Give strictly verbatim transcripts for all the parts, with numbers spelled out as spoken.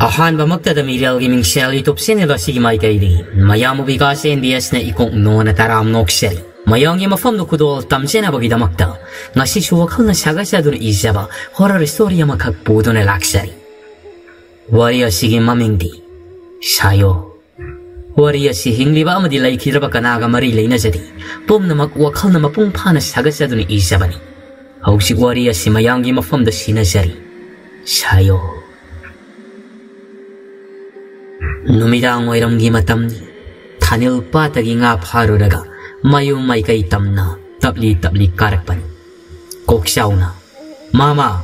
ꯑꯍꯥꯟꯕꯃꯛꯇꯗ ꯃꯤꯔꯦꯜꯒꯤ ꯃꯤꯡꯁꯦꯜ YouTube channel ꯑꯁꯤꯒꯤ ꯃꯥꯏꯀꯩꯗꯒꯤ ꯃꯌꯥꯝꯕꯨ ꯕꯤꯀꯥꯁ ꯑꯦꯟ ꯕꯤ ꯑꯦꯁꯅ ꯏꯀꯣꯛ ꯅꯣꯟꯅ ꯇꯔꯥꯝ ꯅꯣꯛꯆꯔꯤ꯫ ꯃꯌꯥꯝꯒꯤ ꯃꯐꯝꯗ ꯈꯨꯗꯣꯜ ꯇꯝꯖꯅꯕꯒꯤꯗꯃꯛꯇ ꯉꯁꯤꯁꯨ ꯋꯥꯈꯜꯅ ꯁꯥꯒꯠꯆꯗꯨꯅ ꯏꯖꯕ horror story ꯑꯃꯈꯛ ꯄꯨꯗꯨꯅ ꯂꯥꯛꯆꯔꯤ꯫ ꯋꯥꯔꯤ ꯑꯁꯤꯒꯤ ꯃꯃꯤꯡꯗꯤ ꯁꯥꯌꯣ꯫ ꯋꯥꯔꯤ ꯑꯁꯤ ꯍꯤꯡꯂꯤꯕ ꯑꯃꯗꯤ ꯂꯩꯈꯤꯗ꯭ꯔꯕ ꯀꯅꯥꯒ ꯃꯔꯤ ꯂꯩꯅꯖꯗꯦ꯫ ꯄꯨꯝꯅꯃꯛ ꯋꯥꯈꯜꯅ ꯃꯄꯨꯡ ꯐꯥꯅ ꯁꯥꯒꯠꯆꯗꯨꯅ ꯏꯖꯕꯅꯤ꯫ ꯍꯧꯖꯤꯛ ꯋꯥꯔꯤ ꯑꯁꯤ ꯃꯌꯥꯝꯒꯤ ꯃꯐꯝꯗ ꯁꯤꯟꯅꯖꯔꯤ꯫ ꯁꯥꯌꯣ꯫ ꯅꯨꯃꯤꯗꯥꯡ ꯋꯥꯏꯔꯝꯒꯤ ꯃꯇꯝꯅꯤ꯫ ꯊꯥꯅꯤꯜ ꯄꯥꯠꯇꯒꯤ ꯉꯥ ꯐꯥꯔꯨꯔꯒ ꯃꯌꯨꯝ ꯃꯥꯏꯀꯩ ꯇꯝꯅ ꯇꯞꯂꯤ ꯇꯞꯂꯤ ꯀꯥꯔꯛꯄꯅꯤ꯫ ꯀꯣꯛꯆꯥꯎꯅ, "ꯃꯥꯃꯥ,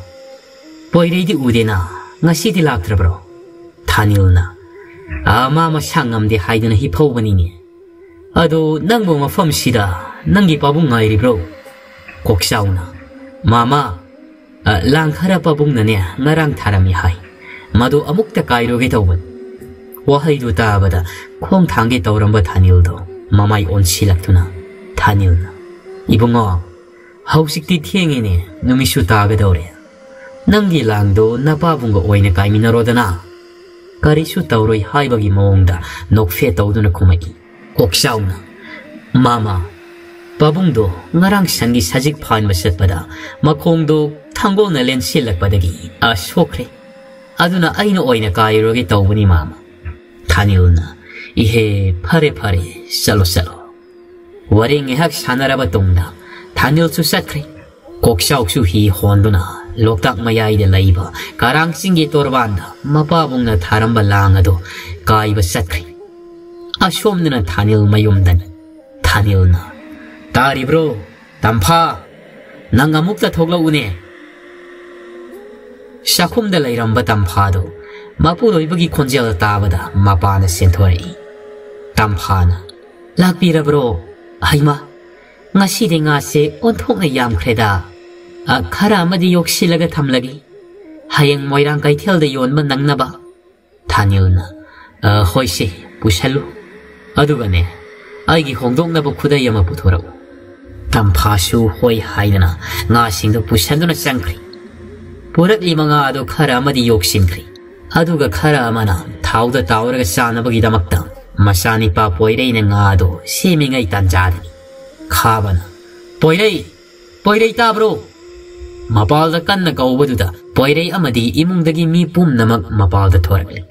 ꯄꯣꯏꯔꯩꯗꯤ ꯎꯗꯦꯅ, ꯉꯁꯤꯗꯤ ꯂꯥꯛꯇ꯭ꯔꯕ꯭ꯔꯣ?" ꯊꯥꯅꯤꯜꯅ, "ꯑ, ꯃꯥ ꯃꯁꯥ ꯉꯝꯗꯦ ꯍꯥꯏꯗꯨꯅ ꯍꯤꯐꯧꯕꯅꯤꯅꯦ꯫ ꯑꯗꯣ ꯅꯪꯕꯨ ꯃꯐꯝꯁꯤꯗ ꯅꯪꯒꯤ ꯄꯥꯕꯨꯡ ꯉꯥꯏꯔꯤꯕ꯭ꯔꯣ?" ꯀꯣꯛꯆꯥꯎꯅ, "ꯃꯥꯃꯥ, ꯑ, ꯂꯥꯡ ꯈꯔ ꯄꯥꯕꯨꯡꯅꯅꯦ ꯉꯔꯥꯡ ꯊꯥꯔꯝꯃꯤ ꯍꯥꯏ꯫ ꯃꯗꯨ ꯑꯃꯨꯛꯇ ꯀꯥꯏꯔꯨꯒꯦ ꯇꯧꯕꯅꯤ꯫" ꯋꯥꯍꯩꯗꯨ ꯇꯥꯕꯗ ꯈꯣꯡ ꯊꯥꯡꯒꯦ ꯇꯧꯔꯝꯕ ꯊꯥꯅꯤꯜꯗꯣ ꯃꯃꯥꯏ ꯑꯣꯟꯁꯤꯜꯂꯛꯇꯨꯅ ꯊꯥꯅꯤꯜꯅ, "ꯏꯕꯨꯡꯉꯣ, ꯍꯧꯖꯤꯛꯇꯤ ꯊꯦꯡꯉꯦꯅꯦ, ꯅꯨꯃꯤꯠꯁꯨ ꯇꯥꯒꯗꯧꯔꯦ꯫ ꯅꯪꯒꯤ ꯂꯥꯡꯗꯣ ꯅꯄꯥꯕꯨꯡꯒ ꯑꯣꯏꯅ ꯀꯥꯏꯃꯤꯟꯅꯔꯣꯗꯅ꯫ ꯀꯔꯤꯁꯨ ꯇꯧꯔꯣꯏ" ꯍꯥꯏꯕꯒꯤ ꯃꯑꯣꯡꯗ ꯅꯣꯛꯐꯦ ꯇꯧꯗꯨꯅ ꯈꯨꯝꯃꯛꯏ꯫ ꯀꯣꯛꯆꯥꯎꯅ, "ꯃꯥꯃꯥ, ꯄꯥꯕꯨꯡꯗꯣ ꯉꯔꯥꯡ ꯁꯟꯒꯤ ꯁꯖꯤꯛ ꯐꯥꯟꯕ ꯆꯠꯄꯗ ꯃꯈꯣꯡꯗꯣ ꯊꯥꯡꯒꯣꯜꯅ ꯂꯦꯟꯁꯤꯜꯂꯛꯄꯗꯒꯤ ꯑ ꯁꯣꯛꯈ꯭ꯔꯦ꯫ ꯑꯗꯨꯅ ꯑꯩꯅ ꯑꯣꯏꯅ ꯀꯥꯏꯔꯨꯔꯒꯦ ꯇꯧꯕꯅꯤ, ꯃꯥꯃꯥ꯫" ꯊꯥꯅꯤꯜꯅ, "ꯏꯍꯦ, ꯐꯔꯦ ꯐꯔꯦ, ꯆꯠꯂꯣ ꯆꯠꯂꯣ꯫" ꯋꯥꯔꯤ ꯉꯥꯏꯍꯥꯛ ꯁꯥꯟꯅꯔꯕ ꯇꯨꯡꯗ ꯊꯥꯅꯤꯜꯁꯨ ꯆꯠꯈ꯭ꯔꯦ꯫ ꯀꯣꯛꯆꯥꯎꯁꯨ ꯍꯤ ꯍꯣꯟꯗꯨꯅ ꯂꯣꯛꯇꯥꯛ ꯃꯌꯥꯏꯗ ꯂꯩꯕ ꯀꯔꯥꯡ ꯆꯤꯡꯒꯤ ꯇꯣꯔꯕꯥꯟꯗ ꯃꯄꯥꯕꯨꯡꯅ ꯊꯥꯔꯝꯕ ꯂꯥꯡ ꯑꯗꯨ ꯀꯥꯏꯕ ꯆꯠꯈ꯭ꯔꯦ꯫ ꯑꯁꯣꯝꯗꯅ ꯊꯥꯅꯤꯜ ꯃꯌꯨꯝꯗꯅꯤ꯫ ꯊꯥꯅꯤꯜꯅ, "ꯇꯥꯔꯤꯕ꯭ꯔꯣ? ꯇꯝꯐꯥ, ꯅꯪ ꯑꯃꯨꯛꯇ ꯊꯣꯛꯂꯛꯎꯅꯦ꯫" ꯆꯥꯛꯈꯨꯝꯗ ꯂꯩꯔꯝꯕ ꯇꯝꯐꯥꯗꯨ ꯃꯄꯨꯔꯣꯏꯕꯒꯤ ꯈꯣꯟꯖꯦꯜ ꯇꯥꯕꯗ ꯃꯄꯥꯅ ꯆꯦꯟꯊꯣꯔꯛꯏ꯫ ꯇꯝꯐꯥꯅ, "ꯂꯥꯛꯄꯤꯔꯕ꯭ꯔꯣ? ꯍꯩꯃꯥ, ꯉꯁꯤꯗꯤ ꯉꯥꯁꯦ ꯑꯣꯟꯊꯣꯛꯅ ꯌꯥꯝꯈ꯭ꯔꯦꯗ꯫ ꯑ, ꯈꯔ ꯑꯃꯗꯤ ꯌꯣꯛꯁꯤꯜꯂꯒ ꯊꯝꯂꯒꯦ, ꯍꯌꯦꯡ ꯃꯣꯏꯔꯥꯡ ꯀꯩꯊꯦꯜꯗ ꯌꯣꯟꯕ ꯅꯪꯅꯕ꯫" ꯊꯥꯅꯤꯜꯅ, "ꯑ, ꯍꯣꯏꯁꯦ, ꯄꯨꯁꯜꯂꯨ꯫ ꯑꯗꯨꯒꯅꯦ, ꯑꯩꯒꯤ ꯍꯣꯡꯗꯣꯛꯅꯕ ꯈꯨꯗꯩ ꯑꯃ ꯄꯨꯊꯣꯔꯛꯎ꯫" ꯇꯝꯐꯥꯁꯨ ꯍꯣꯏ ꯍꯥꯏꯗꯅ ꯉꯥꯁꯤꯡꯗꯨ ꯄꯨꯁꯟꯗꯨꯅ ꯆꯪꯈ꯭ꯔꯦ꯫ ꯄꯨꯔꯛꯂꯤꯕ ꯉꯥ ꯑꯗꯨ ꯈꯔ ꯑꯃꯗꯤ ꯌꯣꯛꯁꯤꯟꯈ꯭ꯔꯦ꯫ ꯑꯗꯨꯒ ꯈꯔ ꯑꯃꯅ ꯊꯥꯎꯗ ꯇꯥꯎꯔꯒ ꯆꯥꯅꯕꯒꯤꯗꯃꯛꯇ ꯃꯆꯥꯅꯤꯄꯥ ꯄꯣꯏꯔꯩꯅ ꯉꯥ ꯑꯗꯨ ꯁꯦꯝꯃꯤꯉꯩ ꯇꯥꯟꯖꯥꯗꯅꯤ ꯈꯥꯕꯅ, "ꯄꯣꯏꯔꯩ! ꯄꯣꯏꯔꯩ, ꯇꯥꯕ꯭ꯔꯣ?" ꯃꯄꯥꯜꯗ ꯀꯟꯅ ꯀꯧꯕꯗꯨꯗ ꯄꯣꯏꯔꯩ ꯑꯃꯗꯤ ꯏꯃꯨꯡꯗꯒꯤ ꯃꯤ ꯄꯨꯝꯅꯃꯛ ꯃꯄꯥꯜꯗ ꯊꯣꯔꯛꯂꯤ꯫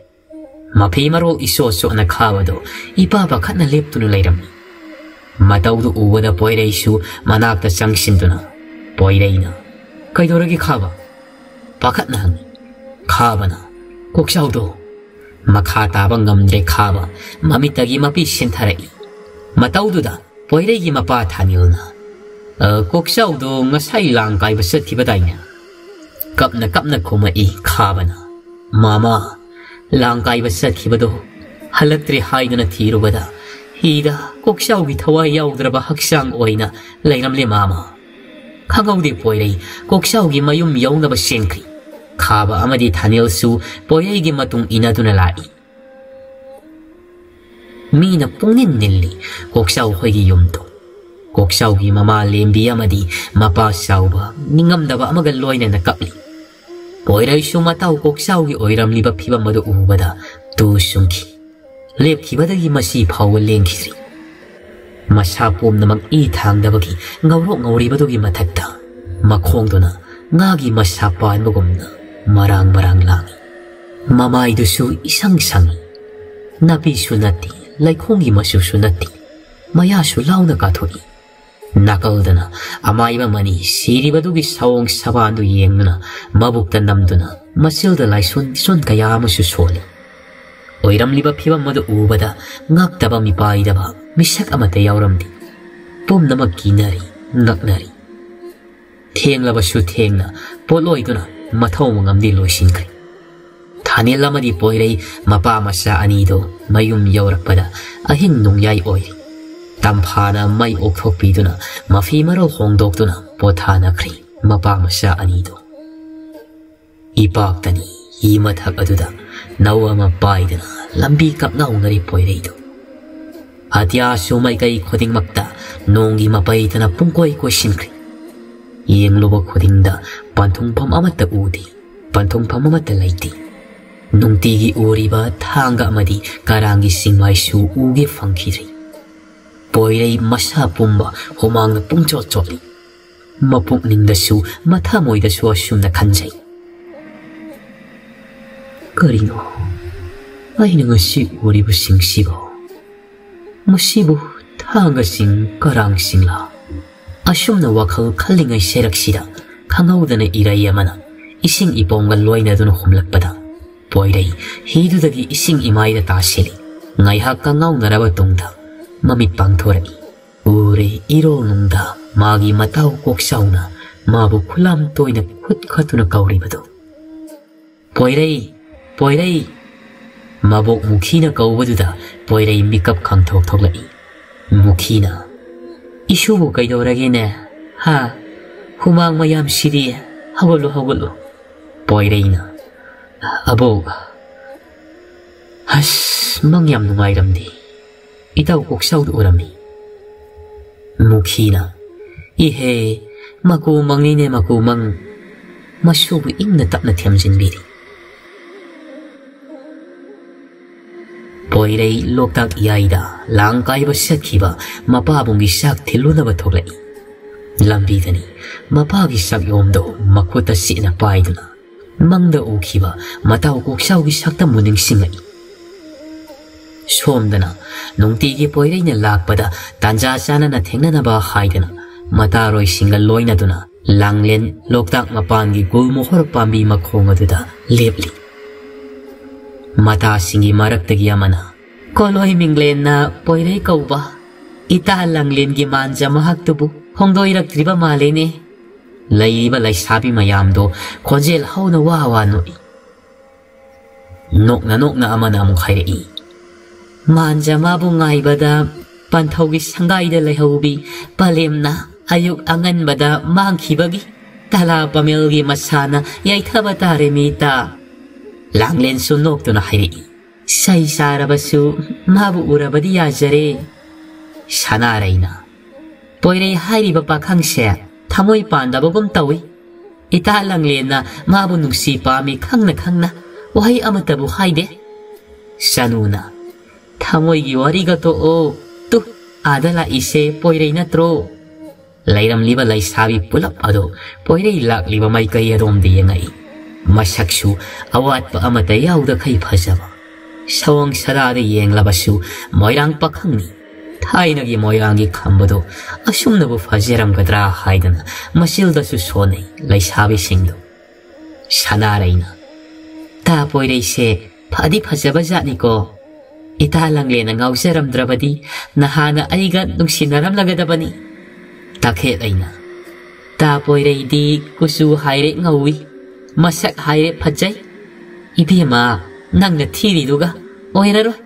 ꯃꯐꯤ ꯃꯔꯣꯜ ꯏꯁꯣꯠ ꯁꯣꯠꯅ ꯈꯥꯕꯗꯨ ꯏꯄꯥ ꯄꯥꯈꯠꯅ ꯂꯦꯞꯇꯨꯅ ꯂꯩꯔꯝꯃꯤ꯫ ꯃꯇꯧꯗꯨ ꯎꯕꯗ ꯄꯣꯏꯔꯩꯁꯨ ꯃꯅꯥꯛꯇ ꯆꯪꯁꯤꯟꯗꯨꯅ, ꯄꯣꯏꯔꯩꯅ, "ꯀꯩꯗꯧꯔꯒꯦ ꯈꯥꯕ? ꯄꯥꯈꯠꯅ ꯍꯪꯉꯤ꯫ ꯈꯥꯕꯅ, "ꯀꯣꯛꯆꯥꯎꯗꯣ!" ꯃꯈꯥ ꯇꯥꯕ ꯉꯝꯗ꯭ꯔꯦ ꯈꯥꯕ, ꯃꯃꯤꯠꯇꯒꯤ ꯃꯄꯤ ꯁꯤꯟꯊꯔꯛꯏ꯫ ꯃꯇꯧꯗꯨꯗ ꯄꯣꯏꯔꯩꯒꯤ ꯃꯄꯥ ꯊꯥꯅꯤꯜꯅ, "ꯑ, ꯀꯣꯛꯆꯥꯎꯗꯣ ꯉꯁꯥꯏ ꯂꯥꯡ ꯀꯥꯏꯕ ꯆꯠꯈꯤꯕꯗꯥꯏꯅꯦ?" ꯀꯞꯅ ꯀꯞꯅ ꯈꯨꯝꯃꯛꯏ ꯈꯥꯕꯅ, "ꯃꯥꯃꯥ, ꯂꯥꯡ ꯀꯥꯏꯕ ꯆꯠꯈꯤꯕꯗꯣ ꯍꯜꯂꯛꯇ꯭ꯔꯦ ꯍꯥꯏꯗꯨꯅ ꯊꯤꯔꯨꯕꯗ, ꯍꯤꯗ ꯀꯣꯛꯆꯥꯎꯒꯤ ꯊꯋꯥꯏ ꯌꯥꯎꯗ꯭ꯔꯕ ꯍꯛꯆꯥꯡ ꯑꯣꯏꯅ ꯂꯩꯔꯝꯂꯦ ꯃꯥꯃꯥ꯫ ꯈꯪꯍꯧꯗꯦ ꯄꯣꯏꯔꯩ ꯀꯣꯛꯆꯥꯎꯒꯤ ꯃꯌꯨꯝ ꯌꯧꯅꯕ ꯆꯦꯟꯈ꯭ꯔꯤ꯫" ꯈꯥꯕ ꯑꯃꯗꯤ ꯊꯥꯅꯤꯜꯁꯨ ꯄꯣꯏꯔꯩꯒꯤ ꯃꯇꯨꯡ ꯏꯟꯅꯗꯨꯅ ꯂꯥꯛꯏ꯫ ꯃꯤꯅ ꯄꯨꯡꯅꯤꯟ ꯅꯤꯜꯂꯤ ꯀꯣꯛꯆꯥꯎ ꯍꯣꯏꯒꯤ ꯌꯨꯝꯗꯣ꯫ ꯀꯣꯛꯆꯥꯎꯒꯤ ꯃꯃꯥ ꯂꯦꯝꯕꯤ ꯑꯃꯗꯤ ꯃꯄꯥ ꯆꯥꯎꯕ ꯅꯤꯡꯉꯝꯗꯕ ꯑꯃꯒ ꯂꯣꯏꯅꯅ ꯀꯞꯂꯤ꯫ ꯄꯣꯏꯔꯩꯁꯨ ꯃꯇꯥꯎ ꯀꯣꯛꯆꯥꯎꯒꯤ ꯑꯣꯏꯔꯝꯂꯤꯕ ꯐꯤꯕꯝ ꯑꯗꯨ ꯎꯕꯗ ꯇꯨ ꯆꯨꯡꯈꯤ꯫ ꯂꯦꯞꯈꯤꯕꯗꯒꯤ ꯃꯁꯤ ꯐꯥꯎꯕ ꯂꯦꯡꯈꯤꯗ꯭ꯔꯤ꯫ ꯃꯁꯥ ꯄꯨꯝꯅꯃꯛ ꯏ ꯊꯥꯡꯗꯕꯒꯤ ꯉꯧꯔꯣꯛ ꯉꯧꯔꯤꯕꯗꯨꯒꯤ ꯃꯊꯛꯇ ꯃꯈꯣꯡꯗꯨꯅ ꯉꯥꯒꯤ ꯃꯁꯥ ꯄꯥꯟꯕꯒꯨꯝꯅ ꯃꯔꯥꯡ ꯃꯔꯥꯡ ꯂꯥꯡꯏ꯫ ꯃꯃꯥꯏꯗꯨꯁꯨ ꯏꯁꯪ ꯁꯪꯏ꯫ ꯅꯥꯄꯤꯁꯨ ꯅꯠꯇꯦ, ꯂꯩꯈꯣꯝꯒꯤ ꯃꯆꯨꯁꯨ ꯅꯠꯇꯦ, ꯃꯌꯥꯁꯨ ꯂꯥꯎꯅ ꯀꯥꯊꯣꯛꯏ꯫ ꯅꯥꯀꯜꯗꯅ ꯑꯃꯥꯏꯕ ꯃꯅꯤ ꯁꯤꯔꯤꯕꯗꯨꯒꯤ ꯁꯑꯣꯡ ꯁꯕꯥꯟꯗꯨ ꯌꯦꯡꯗꯨꯅ ꯃꯕꯨꯛꯇ ꯅꯝꯗꯨꯅ ꯃꯆꯤꯜꯗ ꯂꯥꯏꯁꯣꯟ ꯇꯤꯁꯣꯟ ꯀꯌꯥ ꯑꯃꯁꯨ ꯁꯣꯜꯂꯤ꯫ ꯑꯣꯏꯔꯝꯂꯤꯕ ꯐꯤꯕꯝ ꯑꯗꯨ ꯎꯕꯗ ꯉꯛꯇꯕ ꯃꯤꯄꯥꯏꯗꯕ ꯃꯤꯁꯛ ꯑꯃꯠꯇ ꯌꯥꯎꯔꯝꯗꯦ꯫ ꯄꯨꯝꯅꯃꯛ ꯀꯤꯅꯔꯤ, ꯉꯛꯅꯔꯤ꯫ ꯊꯦꯡꯂꯕꯁꯨ ꯊꯦꯡꯅ ꯄꯣꯠꯂꯣꯏꯗꯨꯅ ꯃꯊꯧ ꯃꯉꯝꯗꯤ ꯂꯣꯏꯁꯤꯟꯈ꯭ꯔꯦ꯫ ꯊꯥꯅꯤꯜ ꯑꯃꯗꯤ ꯄꯣꯏꯔꯩ ꯃꯄꯥ ꯃꯆꯥ ꯑꯅꯤꯗꯨ ꯃꯌꯨꯝ ꯌꯧꯔꯛꯄꯗ ꯑꯍꯤꯡ ꯅꯣꯡꯌꯥꯏ ꯑꯣꯏꯔꯤ꯫ ꯇꯝꯐꯥꯅ ꯃꯩ ꯑꯣꯛꯊꯣꯛꯄꯤꯗꯨꯅ ꯃꯐꯤ ꯃꯔꯣꯜ ꯍꯣꯡꯗꯣꯛꯇꯨꯅ ꯄꯣꯊꯥꯅꯈ꯭ꯔꯤ ꯃꯄꯥ ꯃꯆꯥ ꯑꯅꯤꯗꯨ꯫ ꯏꯄꯥꯛꯇꯅꯤ ꯍꯤ ꯃꯊꯛ ꯑꯗꯨꯗ ꯅꯧ ꯑꯃ ꯄꯥꯏꯗꯅ ꯂꯝꯕꯤ ꯀꯛꯅꯥꯎꯅꯔꯤ ꯄꯣꯏꯔꯩꯗꯨ꯫ ꯑꯇꯤꯌꯥꯁꯨ ꯃꯥꯏꯀꯩ ꯈꯨꯗꯤꯡꯃꯛꯇ ꯅꯣꯡꯒꯤ ꯃꯄꯩꯗꯅ ꯄꯨꯡꯀꯣꯏ ꯀꯣꯏꯁꯤꯟꯈ꯭ꯔꯦ꯫ ꯌꯦꯡꯂꯨꯕ ꯈꯨꯗꯤꯡꯗ ꯄꯟꯊꯨꯡꯐꯝ ꯑꯃꯠꯇ ꯎꯗꯦ꯫ ꯄꯟꯊꯨꯡꯐꯝ ꯑꯃꯠꯇ ꯂꯩꯇꯦ꯫ ꯅꯨꯡꯇꯤꯒꯤ ꯎꯔꯤꯕ ꯊꯥꯡꯒ ꯑꯃꯗꯤ ꯀꯔꯥꯡꯒꯤ ꯁꯤꯡꯃꯥꯏꯁꯨ ꯎꯒꯦ ꯐꯪꯈꯤꯗ꯭ꯔꯦ꯫ ꯄꯣꯏꯔꯩ ꯃꯁꯥ ꯄꯨꯝꯕ ꯍꯨꯃꯥꯡꯅ ꯄꯨꯡꯆꯣꯠ ꯆꯣꯠꯂꯤ꯫ ꯃꯄꯨꯛꯅꯤꯡꯗꯁꯨ ꯃꯊꯃꯣꯏꯗꯁꯨ ꯑꯁꯨꯝꯅ ꯈꯟꯖꯩ, "ꯀꯔꯤꯅꯣ ꯑꯩꯅ ꯉꯁꯤ ꯎꯔꯤꯕꯁꯤꯡꯁꯤꯕꯣ? ꯃꯁꯤꯕꯨ ꯊꯥꯡꯒꯁꯤꯡ ꯀꯔꯥꯡꯁꯤꯡꯂꯥ?" ꯑꯁꯨꯝꯅ ꯋꯥꯈꯜ ꯈꯜꯂꯤꯉꯩ ꯁꯦꯔꯛꯁꯤꯗ ꯈꯪꯍꯧꯗꯅ ꯏꯔꯩ ꯑꯃꯅ ꯏꯁꯤꯡ ꯏꯄꯣꯝꯒ ꯂꯣꯏꯅꯗꯨꯅ ꯍꯨꯝꯂꯛꯄꯗ, ꯄꯣꯏꯔꯩ ꯍꯤꯗꯨꯗꯒꯤ ꯏꯁꯤꯡ ꯏꯃꯥꯏꯗ ꯇꯥꯁꯤꯜꯂꯤ꯫ ꯉꯥꯏꯍꯥꯛ ꯀꯉꯥꯎꯅꯔꯕ ꯇꯨꯡꯗ ꯃꯃꯤꯠ ꯄꯥꯡꯊꯣꯔꯛꯏ꯫ ꯎꯔꯦ, ꯏꯔꯣꯜꯅꯨꯡꯗ ꯃꯥꯒꯤ ꯃꯇꯥꯎ ꯀꯣꯛꯆꯥꯎꯅ ꯃꯥꯕꯨ ꯈꯨꯂꯥꯝ ꯇꯣꯏꯅ ꯈꯨꯠ ꯈꯠꯇꯨꯅ ꯀꯧꯔꯤꯕꯗꯨ꯫ "ꯄꯣꯏꯔꯩ! ꯄꯣꯏꯔꯩ!" ꯃꯕꯣꯛ ꯃꯨꯈꯤꯅ ꯀꯧꯕꯗꯨꯗ ꯄꯣꯏꯔꯩ ꯃꯤꯀꯞ ꯈꯪꯊꯣꯛ ꯊꯣꯛꯂꯛꯏ꯫ ꯃꯨꯈꯤꯅ, "ꯏꯁꯨꯕꯨ ꯀꯩꯗꯧꯔꯒꯦꯅꯦ? ꯍꯥ? ꯍꯨꯃꯥꯡ ꯃꯌꯥꯝꯁꯤꯗꯤ! ꯍꯧꯒꯠꯂꯨ, ꯍꯧꯒꯠꯂꯨ!" ꯄꯣꯏꯔꯩꯅ, "ꯑꯕꯣꯛ, ꯑꯁ, ꯃꯪ ꯌꯥꯝ ꯅꯨꯡꯉꯥꯏꯔꯝꯗꯦ꯫ ꯏꯇꯥꯎ ꯀꯣꯛꯆꯥꯎꯗ ꯎꯔꯝꯃꯤ꯫" ꯃꯨꯈꯤꯅ, "ꯏꯍꯦ, ꯃꯀꯨ ꯃꯪꯅꯤꯅꯦ, ꯃꯀꯨ ꯃꯪ꯫" ꯃꯁꯨꯕꯨ ꯏꯪꯅ ꯇꯞꯅ ꯊꯦꯝꯖꯤꯟꯕꯤꯔꯤ꯫ ꯄꯣꯏꯔꯩ ꯂꯣꯛꯇꯥꯛ ꯏꯌꯥꯏꯗ ꯂꯥꯡ ꯀꯥꯏꯕ ꯆꯠꯈꯤꯕ ꯃꯄꯥꯕꯨꯡꯒꯤ ꯆꯥꯛ ꯊꯤꯜꯂꯨꯅꯕ ꯊꯣꯛꯂꯛꯏ꯫ ꯂꯝꯕꯤꯗꯅꯤ ꯃꯄꯥꯒꯤ ꯆꯥꯛꯌꯣꯝꯗꯣ ꯃꯈꯨꯠꯇ ꯆꯦꯠꯅ ꯄꯥꯏꯗꯨꯅ ꯃꯪꯗ ꯎꯈꯤꯕ ꯃꯇꯥꯎ ꯀꯣꯛꯆꯥꯎꯒꯤ ꯁꯛꯇꯝꯕꯨ ꯅꯤꯡꯁꯤꯡꯂꯛꯏ꯫ ꯁꯣꯝꯗꯅ ꯅꯨꯡꯇꯤꯒꯤ ꯄꯣꯏꯔꯩꯅ ꯂꯥꯛꯄꯗ ꯇꯥꯟꯖꯥ ꯆꯥꯅꯅ ꯊꯦꯡꯅꯅꯕ ꯍꯥꯏꯗꯅ ꯃꯇꯥꯔꯣꯏꯁꯤꯡꯒ ꯂꯣꯏꯅꯗꯨꯅ ꯂꯥꯡꯂꯦꯟ ꯂꯣꯛꯇꯥꯛ ꯃꯄꯥꯟꯒꯤ ꯒꯨꯜꯃꯣꯍꯣꯔ ꯄꯥꯝꯕꯤ ꯃꯈꯣꯡ ꯑꯗꯨꯗ ꯂꯦꯞꯂꯤ꯫ ꯃꯇꯥꯁꯤꯡꯒꯤ ꯃꯔꯛꯇꯒꯤ ꯑꯃꯅ, "ꯀꯣꯂꯣꯏ ꯃꯤꯡꯂꯦꯟꯅ ꯄꯣꯏꯔꯩ ꯀꯧꯕ ꯏꯇꯥ ꯂꯥꯡꯂꯦꯟꯒꯤ ꯃꯥꯟꯖ ꯃꯍꯥꯛꯇꯨꯕꯨ ꯍꯣꯡꯗꯣꯏꯔꯛꯇ꯭ꯔꯤꯕ ꯃꯥꯜꯂꯦꯅꯦ꯫" ꯂꯩꯔꯤꯕ ꯂꯩꯁꯥꯕꯤ ꯃꯌꯥꯝꯗꯣ ꯈꯣꯟꯖꯦꯜ ꯍꯧꯅ ꯋꯥ ꯋꯥ ꯅꯣꯛꯏ꯫ ꯅꯣꯛꯅ ꯅꯣꯛꯅ ꯑꯃꯅ ꯑꯃꯨꯛ ꯍꯥꯏꯔꯛꯏ, "ꯃꯥꯟꯖ ꯃꯥꯕꯨ ꯉꯥꯏꯕꯗ ꯄꯟꯊꯧꯒꯤ ꯁꯪꯒꯥꯏꯗ ꯂꯩꯍꯧꯕꯤ ꯄꯂꯦꯝꯅ ꯑꯌꯨꯛ ꯑꯉꯟꯕꯗ ꯃꯥꯡꯈꯤꯕꯒꯤ ꯇꯂꯥ ꯄꯥꯃꯦꯜꯒꯤ ꯃꯁꯥꯅ ꯌꯩꯊꯕ ꯇꯥꯔꯦ ꯃꯤꯇ꯫" ꯂꯥꯡꯂꯦꯟꯁꯨ ꯅꯣꯛꯇꯨꯅ ꯍꯥꯏꯔꯛꯏ, "ꯁꯩ ꯆꯥꯔꯕꯁꯨ ꯃꯥꯕꯨ ꯎꯔꯕꯗꯤ ꯌꯥꯖꯔꯦ꯫" ꯁꯅꯥꯔꯩꯅ, "ꯄꯣꯏꯔꯩ ꯍꯥꯏꯔꯤꯕ ꯄꯥꯈꯪꯁꯦ ꯊꯃꯣꯏ ꯄꯥꯟꯗꯕꯒꯨꯝ ꯇꯧꯏ꯫ ꯏꯇꯥ ꯂꯥꯡꯂꯦꯟꯅ ꯃꯥꯕꯨ ꯅꯨꯡꯁꯤ ꯄꯥꯝꯃꯤ ꯈꯪꯅ ꯈꯪꯅ ꯋꯥꯍꯩ ꯑꯃꯠꯇꯕꯨ ꯍꯥꯏꯗꯦ꯫ ꯁꯅꯨꯅ, "ꯊꯃꯣꯏꯒꯤ ꯋꯥꯔꯤꯒ ꯇꯣꯛꯑꯣ꯫ ꯇꯨ, ꯑꯥꯗ ꯂꯥꯛꯏꯁꯦ ꯄꯣꯏꯔꯩ ꯅꯠꯇ꯭ꯔꯣ?" ꯂꯩꯔꯝꯂꯤꯕ ꯂꯩꯁꯥꯕꯤ ꯄꯨꯂꯞ ꯑꯗꯨ ꯄꯣꯏꯔꯩ ꯂꯥꯛꯂꯤꯕ ꯃꯥꯏꯀꯩ ꯑꯗꯣꯝꯗ ꯌꯦꯡꯉꯛꯏ꯫ ꯃꯁꯛꯁꯨ ꯑꯋꯥꯠꯄ ꯑꯃꯠꯇ ꯌꯥꯎꯗꯈꯩ ꯐꯖꯕ꯫ ꯁꯑꯣꯡ ꯁꯥꯗꯥꯗ ꯌꯦꯡꯂꯕꯁꯨ ꯃꯣꯏꯔꯥꯡ ꯄꯥꯈꯪꯅꯤ꯫ ꯊꯥꯏꯅꯒꯤ ꯃꯣꯏꯔꯥꯡꯒꯤ ꯈꯝꯕꯗꯨ ꯑꯁꯨꯝꯅꯕꯨ ꯐꯖꯔꯝꯒꯗ꯭ꯔꯥ ꯍꯥꯏꯗꯅ ꯃꯆꯤꯜꯗꯁꯨ ꯁꯣꯟꯅꯩ ꯂꯩꯁꯥꯕꯤꯁꯤꯡꯗꯨ꯫ ꯁꯅꯥꯔꯩꯅ, "ꯇꯥ ꯄꯣꯏꯔꯩꯁꯦ ꯐꯗꯤ ꯐꯖꯕ ꯖꯥꯠꯅꯤꯀꯣ꯫ ꯏꯇꯥ ꯂꯥꯡꯂꯦꯟꯅ ꯉꯥꯎꯖꯔꯝꯗ꯭ꯔꯕꯗꯤ ꯅꯍꯥꯟꯅ ꯑꯩꯒ ꯅꯨꯡꯁꯤꯅꯔꯝꯂꯒꯗꯕꯅꯤ꯫" ꯇꯈꯦꯠ ꯑꯩꯅ, "ꯇꯥ ꯄꯣꯏꯔꯩꯗꯤ ꯀꯨꯆꯨ ꯍꯥꯏꯔꯦ ꯉꯧꯏ, ꯃꯁꯛ ꯍꯥꯏꯔꯦ ꯐꯖꯩ꯫ ꯏꯕꯦꯝꯃ, ꯅꯪꯅ ꯊꯤꯔꯤꯗꯨꯒ ꯑꯣꯏꯔꯔꯣꯏ꯫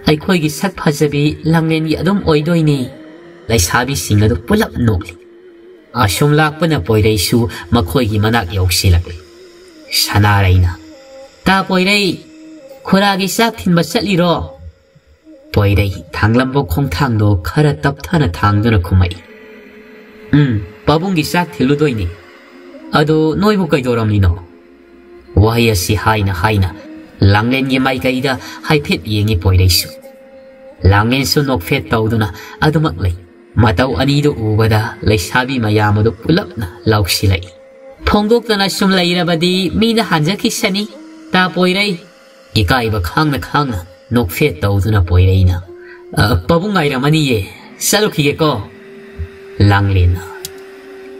ꯑꯩꯈꯣꯏꯒꯤ ꯁꯛ ꯐꯖꯕꯤ ꯂꯥꯡꯂꯦꯟꯒꯤ ꯑꯗꯨꯝ ꯑꯣꯏꯗꯣꯏꯅꯤ꯫" ꯂꯩꯁꯥꯕꯤꯁꯤꯡ ꯑꯗꯨ ꯄꯨꯂꯞ ꯅꯣꯛꯂꯤ꯫ ꯑꯁꯨꯝ ꯂꯥꯛꯄꯅ ꯄꯣꯏꯔꯩꯁꯨ ꯃꯈꯣꯏꯒꯤ ꯃꯅꯥꯛ ꯌꯧꯁꯤꯜꯂꯛꯂꯤ꯫ ꯁꯅꯥꯔꯩꯅ, "ꯇꯥ ꯄꯣꯏꯔꯩ, ꯈꯨꯔꯥꯒꯤ ꯆꯥꯛ ꯊꯤꯟꯕ ꯆꯠꯂꯤꯔꯣ?" ꯄꯣꯏꯔꯩ ꯊꯥꯡꯂꯝꯕ ꯈꯣꯡꯊꯥꯡꯗꯣ ꯈꯔ ꯇꯞꯊꯅ ꯊꯥꯡꯗꯨꯅ ꯈꯨꯝꯃꯛꯏ꯫ "ꯎꯝ, ꯄꯥꯕꯨꯡꯒꯤ ꯆꯥꯛ ꯊꯤꯜꯂꯨꯗꯣꯏꯅꯤ꯫ ꯑꯗꯣ ꯅꯣꯏꯕꯨ ꯀꯩꯗꯧꯔꯝꯃꯤꯅꯣ?" ꯋꯥꯍꯩ ꯑꯁꯤ ꯍꯥꯏꯅ ꯍꯥꯏꯅ ꯂꯥꯡꯂꯦꯟꯒꯤ ꯃꯥꯏꯀꯩꯗ ꯍꯥꯏꯐꯦꯠ ꯌꯦꯡꯉꯤ ꯄꯣꯏꯔꯩꯁꯨ꯫ ꯂꯥꯡꯂꯦꯟꯁꯨ ꯅꯣꯛꯐꯦꯠ ꯇꯧꯗꯨꯅ ꯑꯗꯨꯃꯛ ꯂꯩ꯫ ꯃꯇꯧ ꯑꯅꯤꯗꯨ ꯎꯕꯗ ꯂꯩꯁꯥꯕꯤ ꯃꯌꯥꯝ ꯑꯗꯨ ꯄꯨꯂꯞꯅ ꯂꯥꯎꯁꯤꯜꯂꯛꯏ꯫ "ꯐꯣꯡꯗꯣꯛꯇꯅ ꯁꯨꯝ ꯂꯩꯔꯕꯗꯤ ꯃꯤꯅ ꯍꯟꯖꯈꯤꯁꯅꯤ, ꯇꯥ ꯄꯣꯏꯔꯩ꯫" ꯏꯀꯥꯏꯕ ꯈꯥꯡꯅ ꯈꯥꯡꯅ ꯅꯣꯛꯐꯦꯠ ꯇꯧꯗꯨꯅ ꯄꯣꯏꯔꯩꯅ, "ꯑ, ꯄꯥꯕꯨꯡ ꯉꯥꯏꯔꯝꯃꯅꯤꯌꯦ, ꯆꯠꯂꯨꯈꯤꯒꯦꯀꯣ꯫" ꯂꯥꯡꯂꯦꯟꯅ,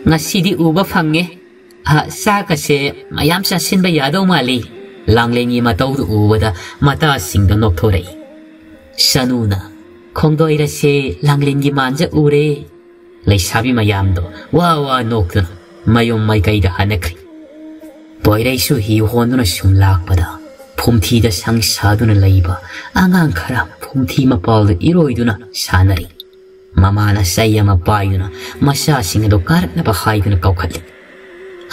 "ꯉꯁꯤꯗꯤ ꯎꯕ ꯐꯪꯉꯦ꯫ ꯑ, ꯆꯥꯛꯀꯁꯦ ꯃꯌꯥꯝ ꯆꯥꯁꯤꯟꯕ ꯌꯥꯗꯧ ꯃꯥꯜꯂꯤ꯫" ꯂꯥꯡꯂꯦꯟꯒꯤ ꯃꯇꯧꯗꯨ ꯎꯕꯗ ꯃꯇꯥꯁꯤꯡꯗ ꯅꯣꯛꯊꯣꯔꯛꯏ꯫ ꯁꯅꯨꯅ, "ꯈꯣꯡꯗꯣꯏꯔꯁꯦ ꯂꯥꯡꯂꯦꯟꯒꯤ ꯃꯥꯟꯖ ꯎꯔꯦ꯫" ꯂꯩꯁꯥꯕꯤ ꯃꯌꯥꯝꯗꯣ ꯋꯥ ꯋꯥ ꯅꯣꯛꯇꯨꯅ ꯃꯌꯨꯝ ꯃꯥꯏꯀꯩꯗ ꯍꯟꯅꯈ꯭ꯔꯤ꯫ ꯄꯣꯏꯔꯩꯁꯨ ꯍꯤ ꯍꯣꯟꯗꯨꯅ ꯁꯨꯝ ꯂꯥꯛꯄꯗ ꯐꯨꯝꯊꯤꯗ ꯁꯪ ꯁꯥꯗꯨꯅ ꯂꯩꯕ ꯑꯉꯥꯡ ꯈꯔ ꯐꯨꯝꯊꯤ ꯃꯄꯥꯜꯗ ꯏꯔꯣꯏꯗꯨꯅ ꯁꯥꯟꯅꯔꯤ꯫ ꯃꯃꯥꯅ ꯆꯩ ꯑꯃ ꯄꯥꯏꯗꯨꯅ ꯃꯆꯥꯁꯤꯡ ꯑꯗꯨ ꯀꯥꯔꯛꯅꯕ ꯍꯥꯏꯗꯨꯅ ꯀꯧꯈꯠꯂꯤ꯫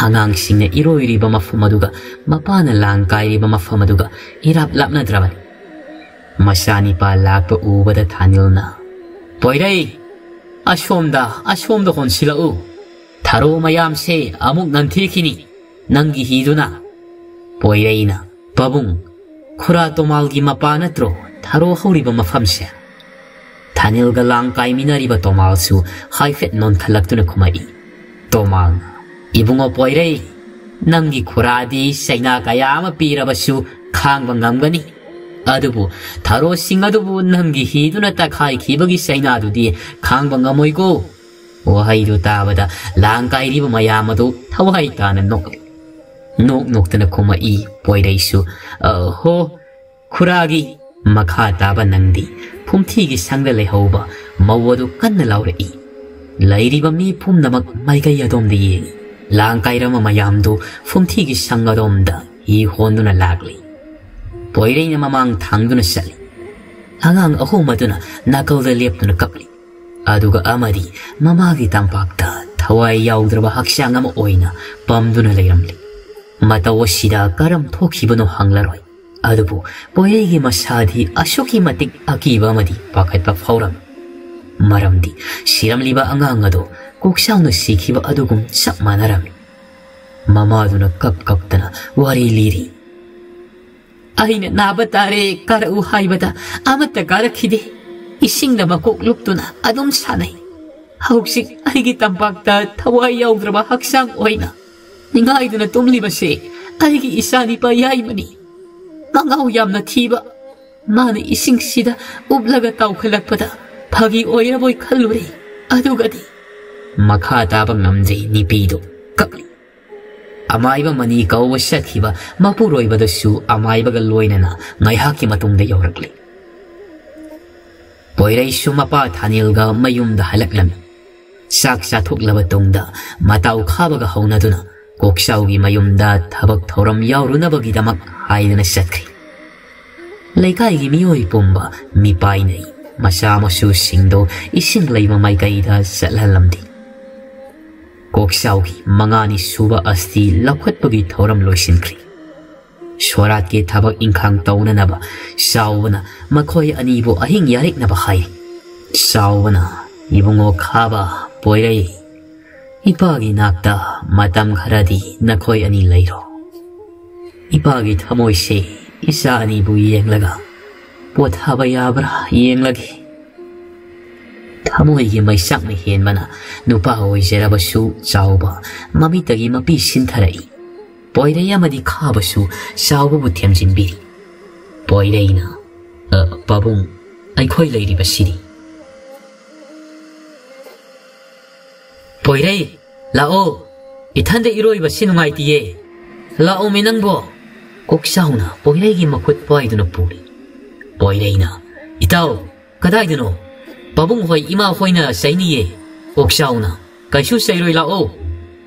ꯑꯉꯥꯡꯁꯤꯡꯅ ꯏꯔꯣꯏꯔꯤꯕ ꯃꯐꯝ ꯑꯗꯨꯒ ꯃꯄꯥꯅ ꯂꯥꯡ ꯀꯥꯏꯔꯤꯕ ꯃꯐꯝ ꯑꯗꯨꯒ ꯏꯔꯥꯞ ꯂꯥꯞꯅꯗ꯭ꯔꯕꯅꯤ꯫ ꯃꯆꯥꯅꯤꯄꯥ ꯂꯥꯛꯄ ꯎꯕꯗ ꯊꯥꯅꯤꯜꯅ, "ꯄꯣꯏꯔꯩ, ꯑꯁꯣꯝꯗ, ꯑꯁꯣꯝꯗ ꯍꯣꯟꯁꯤꯜꯂꯛꯎ꯫" "ꯊꯔꯣ ꯃꯌꯥꯝꯁꯦ ꯑꯃꯨꯛ ꯅꯟꯊꯦꯛꯈꯤꯅꯤ ꯅꯪꯒꯤ ꯍꯤꯗꯨꯅ꯫" ꯄꯣꯏꯔꯩꯅ, "ꯄꯥꯕꯨꯡ, ꯈꯨꯔꯥ ꯇꯣꯃꯥꯜꯒꯤ ꯃꯄꯥ ꯅꯠꯇ꯭ꯔꯣ ꯊꯔꯣ ꯍꯧꯔꯤꯕ ꯃꯐꯝꯁꯦ?" ꯊꯥꯅꯤꯜꯒ ꯂꯥꯡ ꯀꯥꯏꯃꯤꯟꯅꯔꯤꯕ ꯇꯣꯃꯥꯜꯁꯨ ꯍꯥꯏꯐꯦꯠ ꯅꯣꯟꯈꯠꯂꯛꯇꯨꯅ ꯈꯨꯝꯃꯛꯏ꯫ ꯇꯣꯃꯥꯜꯅ, "ꯏꯕꯨꯡꯉꯣ ꯄꯣꯏꯔꯩ, ꯅꯪꯒꯤ ꯈꯨꯔꯥꯗꯤ ꯆꯩꯅꯥ ꯀꯌꯥ ꯑꯃ ꯄꯤꯔꯕꯁꯨ ꯈꯥꯡꯕ ꯉꯝꯒꯅꯤ꯫ ꯑꯗꯨꯕꯨ ꯊꯔꯣꯁꯤꯡ ꯑꯗꯨꯕꯨ ꯅꯪꯒꯤ ꯍꯤꯗꯨꯅ ꯇꯛꯈꯥꯏꯈꯤꯕꯒꯤ ꯆꯩꯅꯥꯗꯨꯗꯤ ꯈꯥꯡꯕ ꯉꯝꯃꯣꯏꯀꯣ꯫" ꯋꯥꯍꯩꯗꯨ ꯇꯥꯕꯗ ꯂꯥꯡ ꯀꯥꯏꯔꯤꯕ ꯃꯌꯥꯝ ꯑꯗꯨ ꯊꯋꯥꯏ ꯇꯥꯅ ꯅꯣꯛꯂꯤ꯫ ꯅꯣꯛ ꯅꯣꯛꯇꯅ ꯈꯨꯝꯃꯛꯏ ꯄꯣꯏꯔꯩꯁꯨ, "ꯑꯍꯣ, ꯈꯨꯔꯥꯒꯤ ꯃꯈꯥ ꯇꯥꯕ ꯅꯪꯗꯤ ꯐꯨꯝꯊꯤꯒꯤ ꯁꯪꯗ ꯂꯩꯍꯧꯕ ꯃꯧ ꯑꯗꯨ ꯀꯟꯅ ꯂꯥꯎꯔꯛꯏ꯫ ꯂꯩꯔꯤꯕ ꯃꯤ ꯄꯨꯝꯅꯃꯛ ꯃꯥꯏꯀꯩ ꯑꯗꯣꯝꯗ ꯌꯦꯡꯏ꯫ ꯂꯥꯡ ꯀꯥꯏꯔꯝꯕ ꯃꯌꯥꯝꯗꯨ ꯐꯨꯝꯊꯤꯒꯤ ꯁꯪ ꯑꯗꯣꯝꯗ ꯍꯤ ꯍꯣꯟꯗꯨꯅ ꯂꯥꯛꯂꯤ꯫ ꯄꯣꯏꯔꯩꯅ ꯃꯃꯥꯡ ꯊꯥꯡꯗꯨꯅ ꯆꯠꯂꯤ꯫ ꯑꯉꯥꯡ ꯑꯍꯨꯝ ꯑꯗꯨꯅ ꯅꯥꯀꯜꯗ ꯂꯦꯞꯇꯨꯅ ꯀꯞꯂꯤ꯫ ꯑꯗꯨꯒ ꯑꯃꯗꯤ ꯃꯃꯥꯒꯤ ꯇꯝꯄꯥꯛꯇ ꯊꯋꯥꯏ ꯌꯥꯎꯗ꯭ꯔꯕ ꯍꯛꯆꯥꯡ ꯑꯃ ꯑꯣꯏꯅ ꯄꯝꯗꯨꯅ ꯂꯩꯔꯝꯂꯤ꯫ ꯃꯇꯧ ꯑꯁꯤꯗ ꯀꯔꯝ ꯊꯣꯛꯈꯤꯕꯅꯣ ꯍꯪꯂꯔꯣꯏ꯫ ꯑꯗꯨꯕꯨ ꯄꯣꯏꯔꯩꯒꯤ ꯃꯁꯥꯗꯤ ꯑꯁꯨꯛꯀꯤ ꯃꯇꯤꯛ ꯑꯀꯤꯕ ꯑꯃꯗꯤ ꯄꯥꯈꯠꯄ ꯐꯥꯎꯔꯝꯃꯤ꯫ ꯃꯔꯝꯗꯤ ꯁꯤꯔꯝꯂꯤꯕ ꯑꯉꯥꯡ ꯑꯗꯨ ꯀꯣꯛꯆꯥꯎꯅ ꯁꯤꯈꯤꯕ ꯑꯗꯨꯒꯨꯝ ꯆꯞ ꯃꯥꯟꯅꯔꯝꯃꯤ꯫ ꯃꯃꯥꯗꯨꯅ ꯀꯞ ꯀꯞꯇꯅ ꯋꯥꯔꯤ ꯂꯤꯔꯤ꯫ "ꯑꯩꯅ ꯅꯥꯕ ꯇꯥꯔꯦ, ꯀꯥꯔꯛꯎ ꯍꯥꯏꯕꯗ ꯑꯃꯠꯇ ꯀꯥꯔꯛꯈꯤꯗꯦ꯫ ꯏꯁꯤꯡꯅ ꯃꯀꯣꯛ ꯂꯨꯞꯇꯨꯅ ꯑꯗꯨꯝ ꯁꯥꯟꯅꯩ꯫ ꯍꯧꯖꯤꯛ ꯑꯩꯒꯤ ꯇꯝꯄꯥꯛꯇ ꯊꯋꯥꯏ ꯌꯥꯎꯗ꯭ꯔꯕ ꯍꯛꯆꯥꯡ ꯑꯣꯏꯅ ꯅꯤꯡꯉꯥꯏꯗꯨꯅ ꯇꯨꯝꯂꯤꯕꯁꯦ ꯑꯩꯒꯤ ꯏꯆꯥꯅꯤꯄꯥ ꯌꯥꯏꯃꯅꯤ꯫ ꯃꯉꯥꯎ ꯌꯥꯝꯅ ꯊꯤꯕ꯫ ꯃꯥꯅ ꯏꯁꯤꯡꯁꯤꯗ ꯎꯞꯂꯒ ꯇꯥꯎꯈꯠꯂꯛꯄꯗ ꯐꯥꯒꯤ ꯑꯣꯏꯔꯕꯣꯏ ꯈꯜꯂꯨꯔꯦ꯫ ꯑꯗꯨꯒꯗꯤ" ꯃꯈꯥ ꯇꯥꯕ ꯉꯝꯗ꯭ꯔꯦ ꯅꯤꯄꯤꯗꯨ ꯀꯞꯂꯤ꯫ ꯑꯃꯥꯏꯕ ꯃꯅꯤ ꯀꯧꯕ ꯆꯠꯈꯤꯕ ꯃꯄꯨꯔꯣꯏꯕꯗꯁꯨ ꯑꯃꯥꯏꯕꯒ ꯂꯣꯏꯅꯅ ꯉꯥꯏꯍꯥꯛꯀꯤ ꯃꯇꯨꯡꯗ ꯌꯧꯔꯛꯂꯤ꯫ ꯄꯣꯏꯔꯩꯁꯨ ꯃꯄꯥ ꯊꯥꯅꯤꯜꯒ ꯃꯌꯨꯝꯗ ꯍꯜꯂꯛꯂꯝꯃꯤ꯫ ꯆꯥꯛ ꯆꯥꯊꯣꯛꯂꯕ ꯇꯨꯡꯗ ꯃꯇꯥꯎ ꯈꯥꯕꯒ ꯍꯧꯅꯗꯨꯅ ꯀꯣꯛꯆꯥꯎꯒꯤ ꯃꯌꯨꯝꯗ ꯊꯕꯛ ꯊꯧꯔꯝ ꯌꯥꯎꯔꯨꯅꯕꯒꯤꯗꯃꯛ ꯍꯥꯏꯗꯨꯅ ꯆꯠꯈ꯭ꯔꯤ꯫ ꯂꯩꯀꯥꯏꯒꯤ ꯃꯤꯑꯣꯏ ꯄꯨꯝꯕ ꯃꯤꯄꯥꯏꯅꯩ꯫ ꯃꯆꯥ ꯃꯁꯨꯁꯤꯡꯗꯨ ꯏꯁꯤꯡ ꯂꯩꯕ ꯃꯥꯏꯀꯩꯗ ꯆꯠꯍꯜꯂꯝꯗꯦ꯫ ꯀꯣꯛꯆꯥꯎꯒꯤ ꯃꯉꯥꯅꯤ ꯁꯨꯕ ꯑꯁꯇꯤ ꯂꯧꯈꯠꯄꯒꯤ ꯊꯧꯔꯝ ꯂꯣꯏꯁꯤꯟꯈ꯭ꯔꯤ꯫ ꯁꯣꯔꯥꯠꯀꯤ ꯊꯕꯛ ꯏꯪꯈꯥꯡ ꯇꯧꯅꯅꯕ ꯆꯥꯎꯕꯅ ꯃꯈꯣꯏ ꯑꯅꯤꯕꯨ ꯑꯍꯤꯡ ꯌꯥꯔꯦꯛꯅꯕ ꯍꯥꯏ꯫ ꯆꯥꯎꯕꯅ, "ꯏꯕꯨꯡꯉꯣ ꯈꯥꯕ, ꯄꯣꯏꯔꯩ, "ꯏꯄꯥꯒꯤ ꯅꯥꯛꯇ ꯃꯇꯝ ꯈꯔꯗꯤ ꯅꯈꯣꯏ ꯑꯅꯤ ꯂꯩꯔꯣ꯫ ꯏꯄꯥꯒꯤ ꯊꯃꯣꯏꯁꯦ ꯏꯆꯥ ꯑꯅꯤꯕꯨ ꯌꯦꯡꯂꯒ ꯄꯣꯊꯥꯕ ꯌꯥꯕ꯭ꯔꯥ ꯌꯦꯡꯂꯒꯦ"꯫ ꯊꯃꯣꯏꯒꯤ ꯃꯩꯆꯥꯛꯅ ꯍꯦꯟꯕꯅ ꯅꯨꯄꯥ ꯑꯣꯏꯖꯔꯕꯁꯨ ꯆꯥꯎꯕ ꯃꯃꯤꯠꯇꯒꯤ ꯃꯄꯤ ꯁꯤꯟꯊꯔꯛꯏ꯫ ꯄꯣꯏꯔꯩ ꯑꯃꯗꯤ ꯈꯥꯕꯁꯨ ꯆꯥꯎꯕꯕꯨ ꯊꯦꯝꯖꯤꯟꯕꯤꯔꯤ꯫ ꯄꯣꯏꯔꯩꯅ, "ꯑ, ꯄꯥꯕꯨꯡ, ꯑꯩꯈꯣꯏ ꯂꯩꯔꯤꯕꯁꯤꯗꯤ"꯫ "ꯄꯣꯏꯔꯩ, ꯂꯥꯛꯑꯣ꯫ ꯏꯊꯟꯗ ꯏꯔꯣꯏꯕꯁꯤ ꯅꯨꯡꯉꯥꯏꯇꯤꯌꯦ꯫ ꯂꯥꯛꯑꯣꯃꯤ ꯅꯪꯕꯣ"꯫ ꯀꯣꯛꯆꯥꯎꯅ ꯄꯣꯏꯔꯩꯒꯤ ꯃꯈꯨꯠ ꯄꯥꯏꯗꯨꯅ ꯄꯨꯔꯤ꯫ ꯄꯣꯏꯔꯩꯅ, "ꯏꯇꯥꯎ, ꯀꯗꯥꯏꯗꯅꯣ? ꯄꯥꯕꯨꯡ ꯍꯣꯏ, ꯏꯃꯥ ꯍꯣꯏꯅ ꯆꯩꯅꯤꯌꯦ"꯫ ꯀꯣꯛꯆꯥꯎꯅ, "ꯀꯩꯁꯨ ꯆꯩꯔꯣꯏ, ꯂꯥꯛꯑꯣ"꯫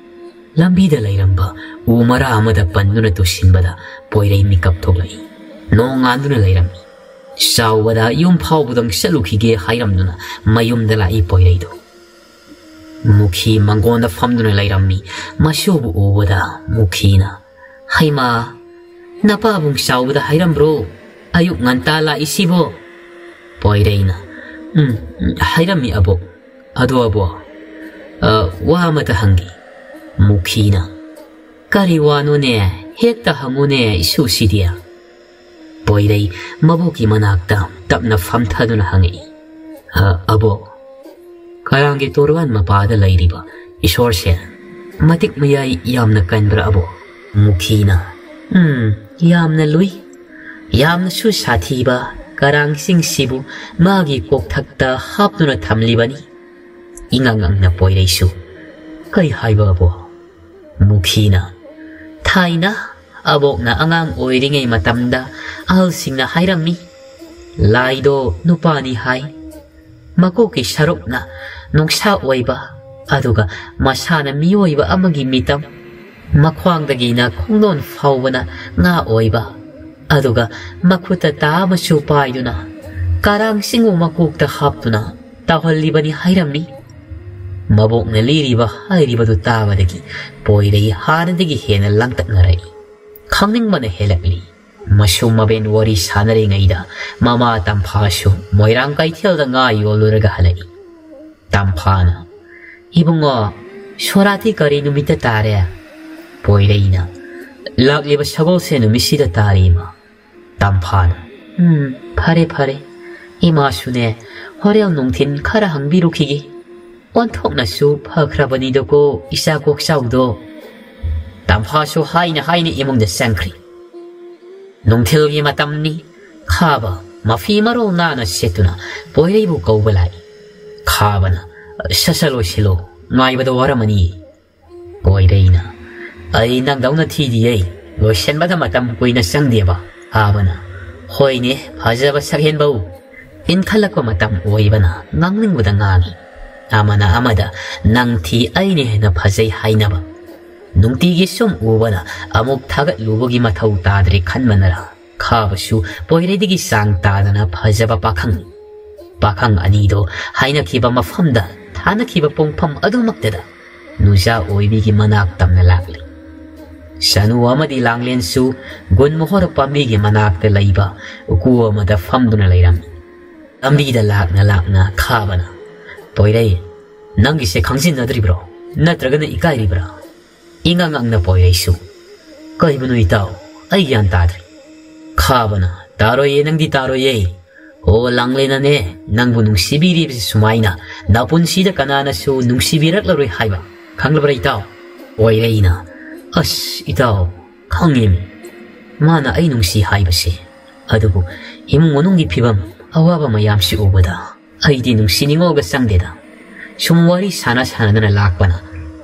ꯂꯝꯕꯤꯗ ꯂꯩꯔꯝꯕ ꯎ ꯃꯔꯥ ꯑꯃꯗ ꯄꯟꯗꯨꯅ ꯇꯨꯁꯤꯟꯕꯗ ꯄꯣꯏꯔꯩ ꯃꯤꯀꯞ ꯊꯣꯛꯂꯛꯏ꯫ ꯅꯣꯡ ꯉꯥꯟꯗꯨꯅ ꯂꯩꯔꯝꯃꯤ꯫ ꯆꯥꯎꯕꯗ ꯌꯨꯝ ꯐꯥꯎꯕꯗꯪ ꯆꯠꯂꯨꯈꯤꯒꯦ ꯍꯥꯏꯔꯝꯗꯨꯅ ꯃꯌꯨꯝꯗ ꯂꯥꯛꯏ ꯄꯣꯏꯔꯩꯗꯣ꯫ ꯃꯨꯈꯤ ꯃꯪꯒꯣꯟꯗ ꯐꯝꯗꯨꯅ ꯂꯩꯔꯝꯃꯤ꯫ ꯃꯁꯨꯕꯨ ꯎꯕꯗ ꯃꯨꯈꯤꯅ, "ꯍꯩꯃꯥ, ꯅꯄꯥꯕꯨꯡ ꯆꯥꯎꯕꯗ ꯍꯥꯏꯔꯝꯕ꯭ꯔꯣ ꯑꯌꯨꯛ ꯉꯟꯇꯥ ꯂꯥꯛꯏꯁꯤꯕꯣ?" ꯄꯣꯏꯔꯩꯅ, "ꯎꯝ, ꯍꯥꯏꯔꯝꯃꯤ ꯑꯕꯣꯛ꯫ ꯑꯗꯣ ꯑꯕꯣꯛ, ꯑ, ꯋꯥ ꯑꯃꯇ ꯍꯪꯒꯦ"꯫ ꯃꯨꯈꯤꯅ, "ꯀꯔꯤ ꯋꯥꯅꯣꯅꯦ? ꯍꯦꯛꯇ ꯍꯪꯉꯨꯅꯦ, ꯏꯁꯨꯁꯤꯗꯤ"꯫ ꯄꯣꯏꯔꯩ ꯃꯕꯣꯛꯀꯤ ꯃꯅꯥꯛꯇ ꯇꯞꯅ ꯐꯝꯊꯗꯨꯅ ꯍꯪꯉꯛꯏ, "ꯑ, ꯑꯕꯣꯛ, ꯀꯔꯥꯡꯒꯤ ꯇꯣꯔꯕꯥꯟ ꯃꯄꯥꯗ ꯂꯩꯔꯤꯕ ꯏꯁꯣꯔꯁꯦ ꯃꯇꯤꯛ ꯃꯌꯥꯏ ꯌꯥꯝꯅ ꯀꯟꯕ꯭ꯔꯥ ꯑꯕꯣꯛ?" ꯃꯨꯈꯤꯅ, "ꯎꯝ, ꯌꯥꯝꯅ ꯂꯨꯏ꯫ ꯌꯥꯝꯅꯁꯨ ꯁꯥꯊꯤꯕ ꯀꯔꯥꯡꯁꯤꯡꯁꯤꯕꯨ ꯃꯥꯒꯤ ꯀꯣꯛꯊꯛꯇ ꯍꯥꯞꯇꯨꯅ ꯊꯝꯂꯤꯕꯅꯤ"꯫ ꯏꯉꯥꯡ ꯉꯥꯡꯅ ꯄꯣꯏꯔꯩꯁꯨ, "ꯀꯩ ꯍꯥꯏꯕ ꯑꯕꯣꯛ?" ꯃꯨꯈꯤꯅ, "ꯊꯥꯏꯅ ꯑꯕꯣꯛꯅ ꯑꯉꯥꯡ ꯑꯣꯏꯔꯤꯉꯩ ꯃꯇꯝꯗ ꯑꯍꯜꯁꯤꯡꯅ ꯍꯥꯏꯔꯝꯃꯤ, ꯂꯥꯏꯗꯣ ꯅꯨꯄꯥꯅꯤ ꯍꯥꯏ꯫ ꯃꯀꯣꯛꯀꯤ ꯁꯔꯨꯛꯅ ꯅꯨꯡꯁꯥ ꯑꯣꯏꯕ, ꯑꯗꯨꯒ ꯃꯁꯥꯅ ꯃꯤꯑꯣꯏꯕ ꯑꯃꯒꯤ ꯃꯤꯇꯝ, ꯃꯈ꯭ꯋꯥꯡꯗꯒꯤꯅ ꯈꯣꯡꯗꯣꯟ ꯐꯥꯎꯕꯅ ꯉꯥ ꯑꯣꯏꯕ, ꯑꯗꯨꯒ ꯃꯈꯨꯠꯇ ꯇꯥ ꯑꯃꯁꯨ ꯄꯥꯏꯗꯨꯅ ꯀꯔꯥꯡꯁꯤꯡꯕꯨ ꯃꯀꯣꯛꯇ ꯍꯥꯞꯇꯨꯅ ꯇꯧꯍꯜꯂꯤꯕꯅꯤ" ꯍꯥꯏꯔꯝꯃꯤ꯫ ꯃꯕꯣꯛꯅ ꯂꯤꯔꯤꯕ ꯍꯥꯏꯔꯤꯕꯗꯨ ꯇꯥꯕꯗꯒꯤ ꯄꯣꯏꯔꯩ ꯍꯥꯟꯅꯗꯒꯤ ꯍꯦꯟꯅ ꯂꯥꯡꯇꯛꯅꯔꯛꯏ꯫ ꯈꯪꯅꯤꯡꯕꯅ ꯍꯦꯜꯂꯛꯂꯤ꯫ ꯃꯁꯨ ꯃꯕꯦꯟ ꯋꯥꯔꯤ ꯁꯥꯟꯅꯔꯤꯉꯩꯗ ꯃꯃꯥ ꯇꯝꯐꯥꯁꯨ ꯃꯣꯏꯔꯥꯡ ꯀꯩꯊꯦꯜꯗ ꯉꯥ ꯌꯣꯜꯂꯨꯔꯒ ꯍꯜꯂꯛꯏ꯫ ꯇꯝꯐꯥꯅ, "ꯏꯕꯨꯡꯉꯣ, ꯁꯣꯔꯥꯠꯇꯤ ꯀꯔꯤ ꯅꯨꯃꯤꯠꯇ ꯇꯥꯔꯦ? ꯄꯣꯏꯔꯩꯅ, ꯂꯥꯛꯂꯤꯕ ꯁꯒꯣꯜꯁꯦꯟ ꯅꯨꯃꯤꯠꯁꯤꯗ ꯇꯥꯔꯦ, ꯏꯃꯥ꯫ ꯇꯝꯐꯥꯅ, ꯎꯝ, ꯐꯔꯦ ꯐꯔꯦ, ꯏꯃꯥꯁꯨꯅꯦ ꯍꯣꯔꯦꯟ ꯅꯨꯡꯊꯤꯟ ꯈꯔ ꯍꯪꯕꯤꯔꯨꯈꯤꯒꯦ꯫ ꯑꯣꯟꯊꯣꯛꯅꯁꯨ ꯐꯈ꯭ꯔꯕꯅꯤꯗꯀꯣ ꯏꯆꯥ ꯀꯣꯛꯆꯥꯎꯗꯣ꯫ ꯇꯝꯐꯥꯁꯨ ꯍꯥꯏꯅ ꯍꯥꯏꯅ ꯏꯃꯨꯡꯗ ꯆꯪꯈ꯭ꯔꯤ꯫ ꯅꯨꯡꯊꯤꯜꯒꯤ ꯃꯇꯝꯅꯤ꯫ ꯈꯥꯕ ꯃꯐꯤ ꯃꯔꯣꯜ ꯅꯥꯟꯅ ꯁꯦꯠꯇꯨꯅ ꯄꯣꯏꯔꯩꯕꯨ ꯀꯧꯕ ꯂꯥꯛꯏ꯫ ꯈꯥꯕꯅ, ꯁꯠ ꯁꯠ ꯂꯣꯏꯁꯤꯜꯂꯣ, ꯉꯥꯏꯕꯗ ꯋꯥꯔꯝꯃꯅꯤ꯫ ꯄꯣꯏꯔꯩꯅ, ꯑꯩ ꯅꯪꯗꯧꯅ ꯊꯤꯗꯤꯌꯦ, ꯂꯣꯏꯁꯤꯟꯕꯗ ꯃꯇꯝ ꯀꯨꯏꯅ ꯆꯪꯗꯦꯕ꯫ ꯈꯥꯕꯅ, ꯍꯣꯏꯅꯦ, ꯐꯖꯕ ꯁꯛꯍꯦꯟꯕꯧ꯫ ꯏꯟꯈꯠꯂꯛꯄ ꯃꯇꯝ ꯑꯣꯏꯕꯅ ꯉꯥꯡꯅꯤꯡꯕꯗ ꯉꯥꯡꯏ꯫ ꯑꯃꯅ ꯑꯃꯗ ꯅꯪ ꯊꯤ ꯑꯩꯅ ꯍꯦꯟꯅ ꯐꯖꯩ ꯍꯥꯏꯅꯕ꯫ ꯅꯨꯡꯇꯤꯒꯤ ꯁꯨꯝ ꯎꯕꯅ ꯑꯃꯨꯛ ꯊꯥꯒꯠꯂꯨꯕꯒꯤ ꯃꯊꯧ ꯇꯥꯗ꯭ꯔꯦ ꯈꯟꯕꯅꯔ ꯈꯥꯕꯁꯨ ꯄꯣꯏꯔꯩꯗꯒꯤ ꯆꯥꯡ ꯇꯥꯗꯅ ꯐꯖꯕ ꯄꯥꯈꯪꯅꯤ꯫ ꯄꯥꯈꯪ ꯑꯅꯤꯗꯣ ꯍꯥꯏꯅꯈꯤꯕ ꯃꯐꯝꯗ ꯊꯥꯅꯈꯤꯕ ꯄꯨꯡꯐꯝ ꯑꯗꯨꯃꯛꯇꯗ ꯅꯨꯖꯥ ꯑꯣꯏꯕꯤꯒꯤ ꯃꯅꯥꯛ ꯇꯝꯅ ꯂꯥꯛꯂꯤ꯫ ꯁꯅꯨ ꯑꯃꯗꯤ ꯂꯥꯡꯂꯦꯟꯁꯨ ꯒꯨꯟꯃꯣꯍꯣꯔ ꯄꯥꯝꯕꯤꯒꯤ ꯃꯅꯥꯛꯇ ꯂꯩꯕ ꯎꯀꯨ ꯑꯃꯗ ꯐꯝꯗꯨꯅ ꯂꯩꯔꯝꯃꯤ꯫ ꯂꯝꯕꯤꯗ ꯂꯥꯛꯅ ꯂꯥꯛꯅ ꯈꯥꯕꯅ, "ꯄꯣꯏꯔꯩ, ꯅꯪꯒꯤꯁꯦ ꯈꯪꯖꯤꯟꯅꯗ꯭ꯔꯤꯕ꯭ꯔꯣ? ꯅꯠꯇ꯭ꯔꯒꯅ ꯏꯀꯥꯏꯔꯤꯕ꯭ꯔꯥ?" ꯏꯉꯥꯡ ꯉꯥꯡꯅ ꯄꯣꯏꯔꯩꯁꯨ, "ꯀꯩꯕꯨꯅꯣ ꯏꯇꯥꯎ? ꯑꯩ ꯒ꯭ꯌꯥꯟ ꯇꯥꯗ꯭ꯔꯦ꯫" ꯈꯥꯕꯅ, "ꯇꯥꯔꯣꯏꯌꯦ, ꯅꯪꯗꯤ ꯇꯥꯔꯣꯏꯌꯦ꯫ ꯑꯣ ꯂꯥꯡꯂꯦꯟꯅꯅꯦ, ꯅꯪꯕꯨ ꯅꯨꯡꯁꯤꯕꯤꯔꯤꯕꯁꯤ ꯁꯨꯃꯥꯏꯅ ꯅꯄꯨꯟꯁꯤꯗ ꯀꯅꯥꯅꯁꯨ ꯅꯨꯡꯁꯤꯕꯤꯔꯛꯂꯔꯣꯏ ꯍꯥꯏꯕ ꯈꯪꯂꯕ꯭ꯔꯥ ꯏꯇꯥꯎ?" ꯄꯣꯏꯔꯩꯅ, "ꯑꯁ ꯏꯇꯥꯎ, ꯈꯪꯉꯦꯃꯤ꯫ ꯃꯥꯅ ꯑꯩ ꯅꯨꯡꯁꯤ ꯍꯥꯏꯕꯁꯦ꯫ ꯑꯗꯨꯕꯨ ꯏꯃꯨꯡ ꯃꯅꯨꯡꯒꯤ ꯐꯤꯕꯝ ꯑꯋꯥꯕ ꯃꯌꯥꯝꯁꯤ ꯎꯕꯗ ꯑꯩꯗꯤ ꯅꯨꯡꯁꯤꯅꯤꯡꯉꯣꯒ ꯆꯪꯗꯦꯗ꯫" ꯁꯨꯝ ꯋꯥꯔꯤ ꯁꯥꯟꯅ ꯁꯥꯟꯅꯗꯅ ꯂꯥꯛꯄꯅ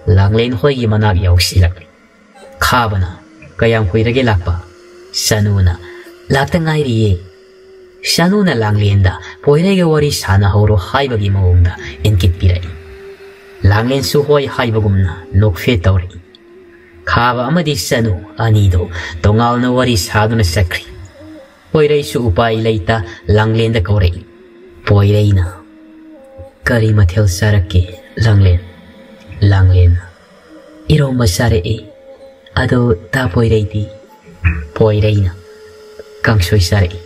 ꯂꯥꯡꯂꯦꯟ ꯍꯣꯏꯒꯤ ꯃꯅꯥꯛ ꯌꯧꯁꯤꯜꯂꯛꯂꯤ꯫ ꯈꯥꯕꯅ, "ꯀꯌꯥꯝ ꯀꯨꯏꯔꯒꯦ ꯂꯥꯛꯄ?" ꯁꯅꯨꯅ, "ꯂꯥꯛꯇ ꯉꯥꯏꯔꯤꯌꯦ꯫" ꯁꯅꯨꯅ ꯂꯥꯡꯂꯦꯟꯗ ꯄꯣꯏꯔꯩꯒ ꯋꯥꯔꯤ ꯁꯥꯟꯅꯍꯧꯔꯣ ꯍꯥꯏꯕꯒꯤ ꯃꯑꯣꯡꯗ ꯏꯪꯀꯤꯠ ꯄꯤꯔꯛꯏ꯫ ꯂꯥꯡꯂꯦꯟꯁꯨ ꯍꯣꯏ ꯍꯥꯏꯕꯒꯨꯝꯅ ꯅꯣꯛꯐꯦꯠ ꯇꯧꯔꯛꯏ꯫ ꯈꯥꯕ ꯑꯃꯗꯤ ꯁꯅꯨ ꯑꯅꯤꯗꯣ ꯇꯣꯉꯥꯜꯅ ꯋꯥꯔꯤ ꯁꯥꯗꯨꯅ ꯆꯠꯈ꯭ꯔꯤ꯫ ꯄꯣꯏꯔꯩꯁꯨ ꯎꯄꯥꯏ ꯂꯩꯇ ꯂꯥꯡꯂꯦꯟꯗ ꯀꯧꯔꯛꯏ꯫ ꯄꯣꯏꯔꯩꯅ, "ꯀꯔꯤ ꯃꯊꯦꯜ ꯆꯥꯔꯛꯀꯦ ꯂꯥꯡꯂꯦꯟ?" ꯂꯥꯡꯂꯦꯟꯅ, "ꯏꯔꯣꯝꯕ ꯆꯥꯔꯛꯏ꯫ ꯑꯗꯣ ꯇꯥ ꯄꯣꯏꯔꯩꯗꯤ?" ꯄꯣꯏꯔꯩꯅ, "ꯀꯥꯡꯁꯣꯏ ꯆꯥꯔꯛꯏ꯫"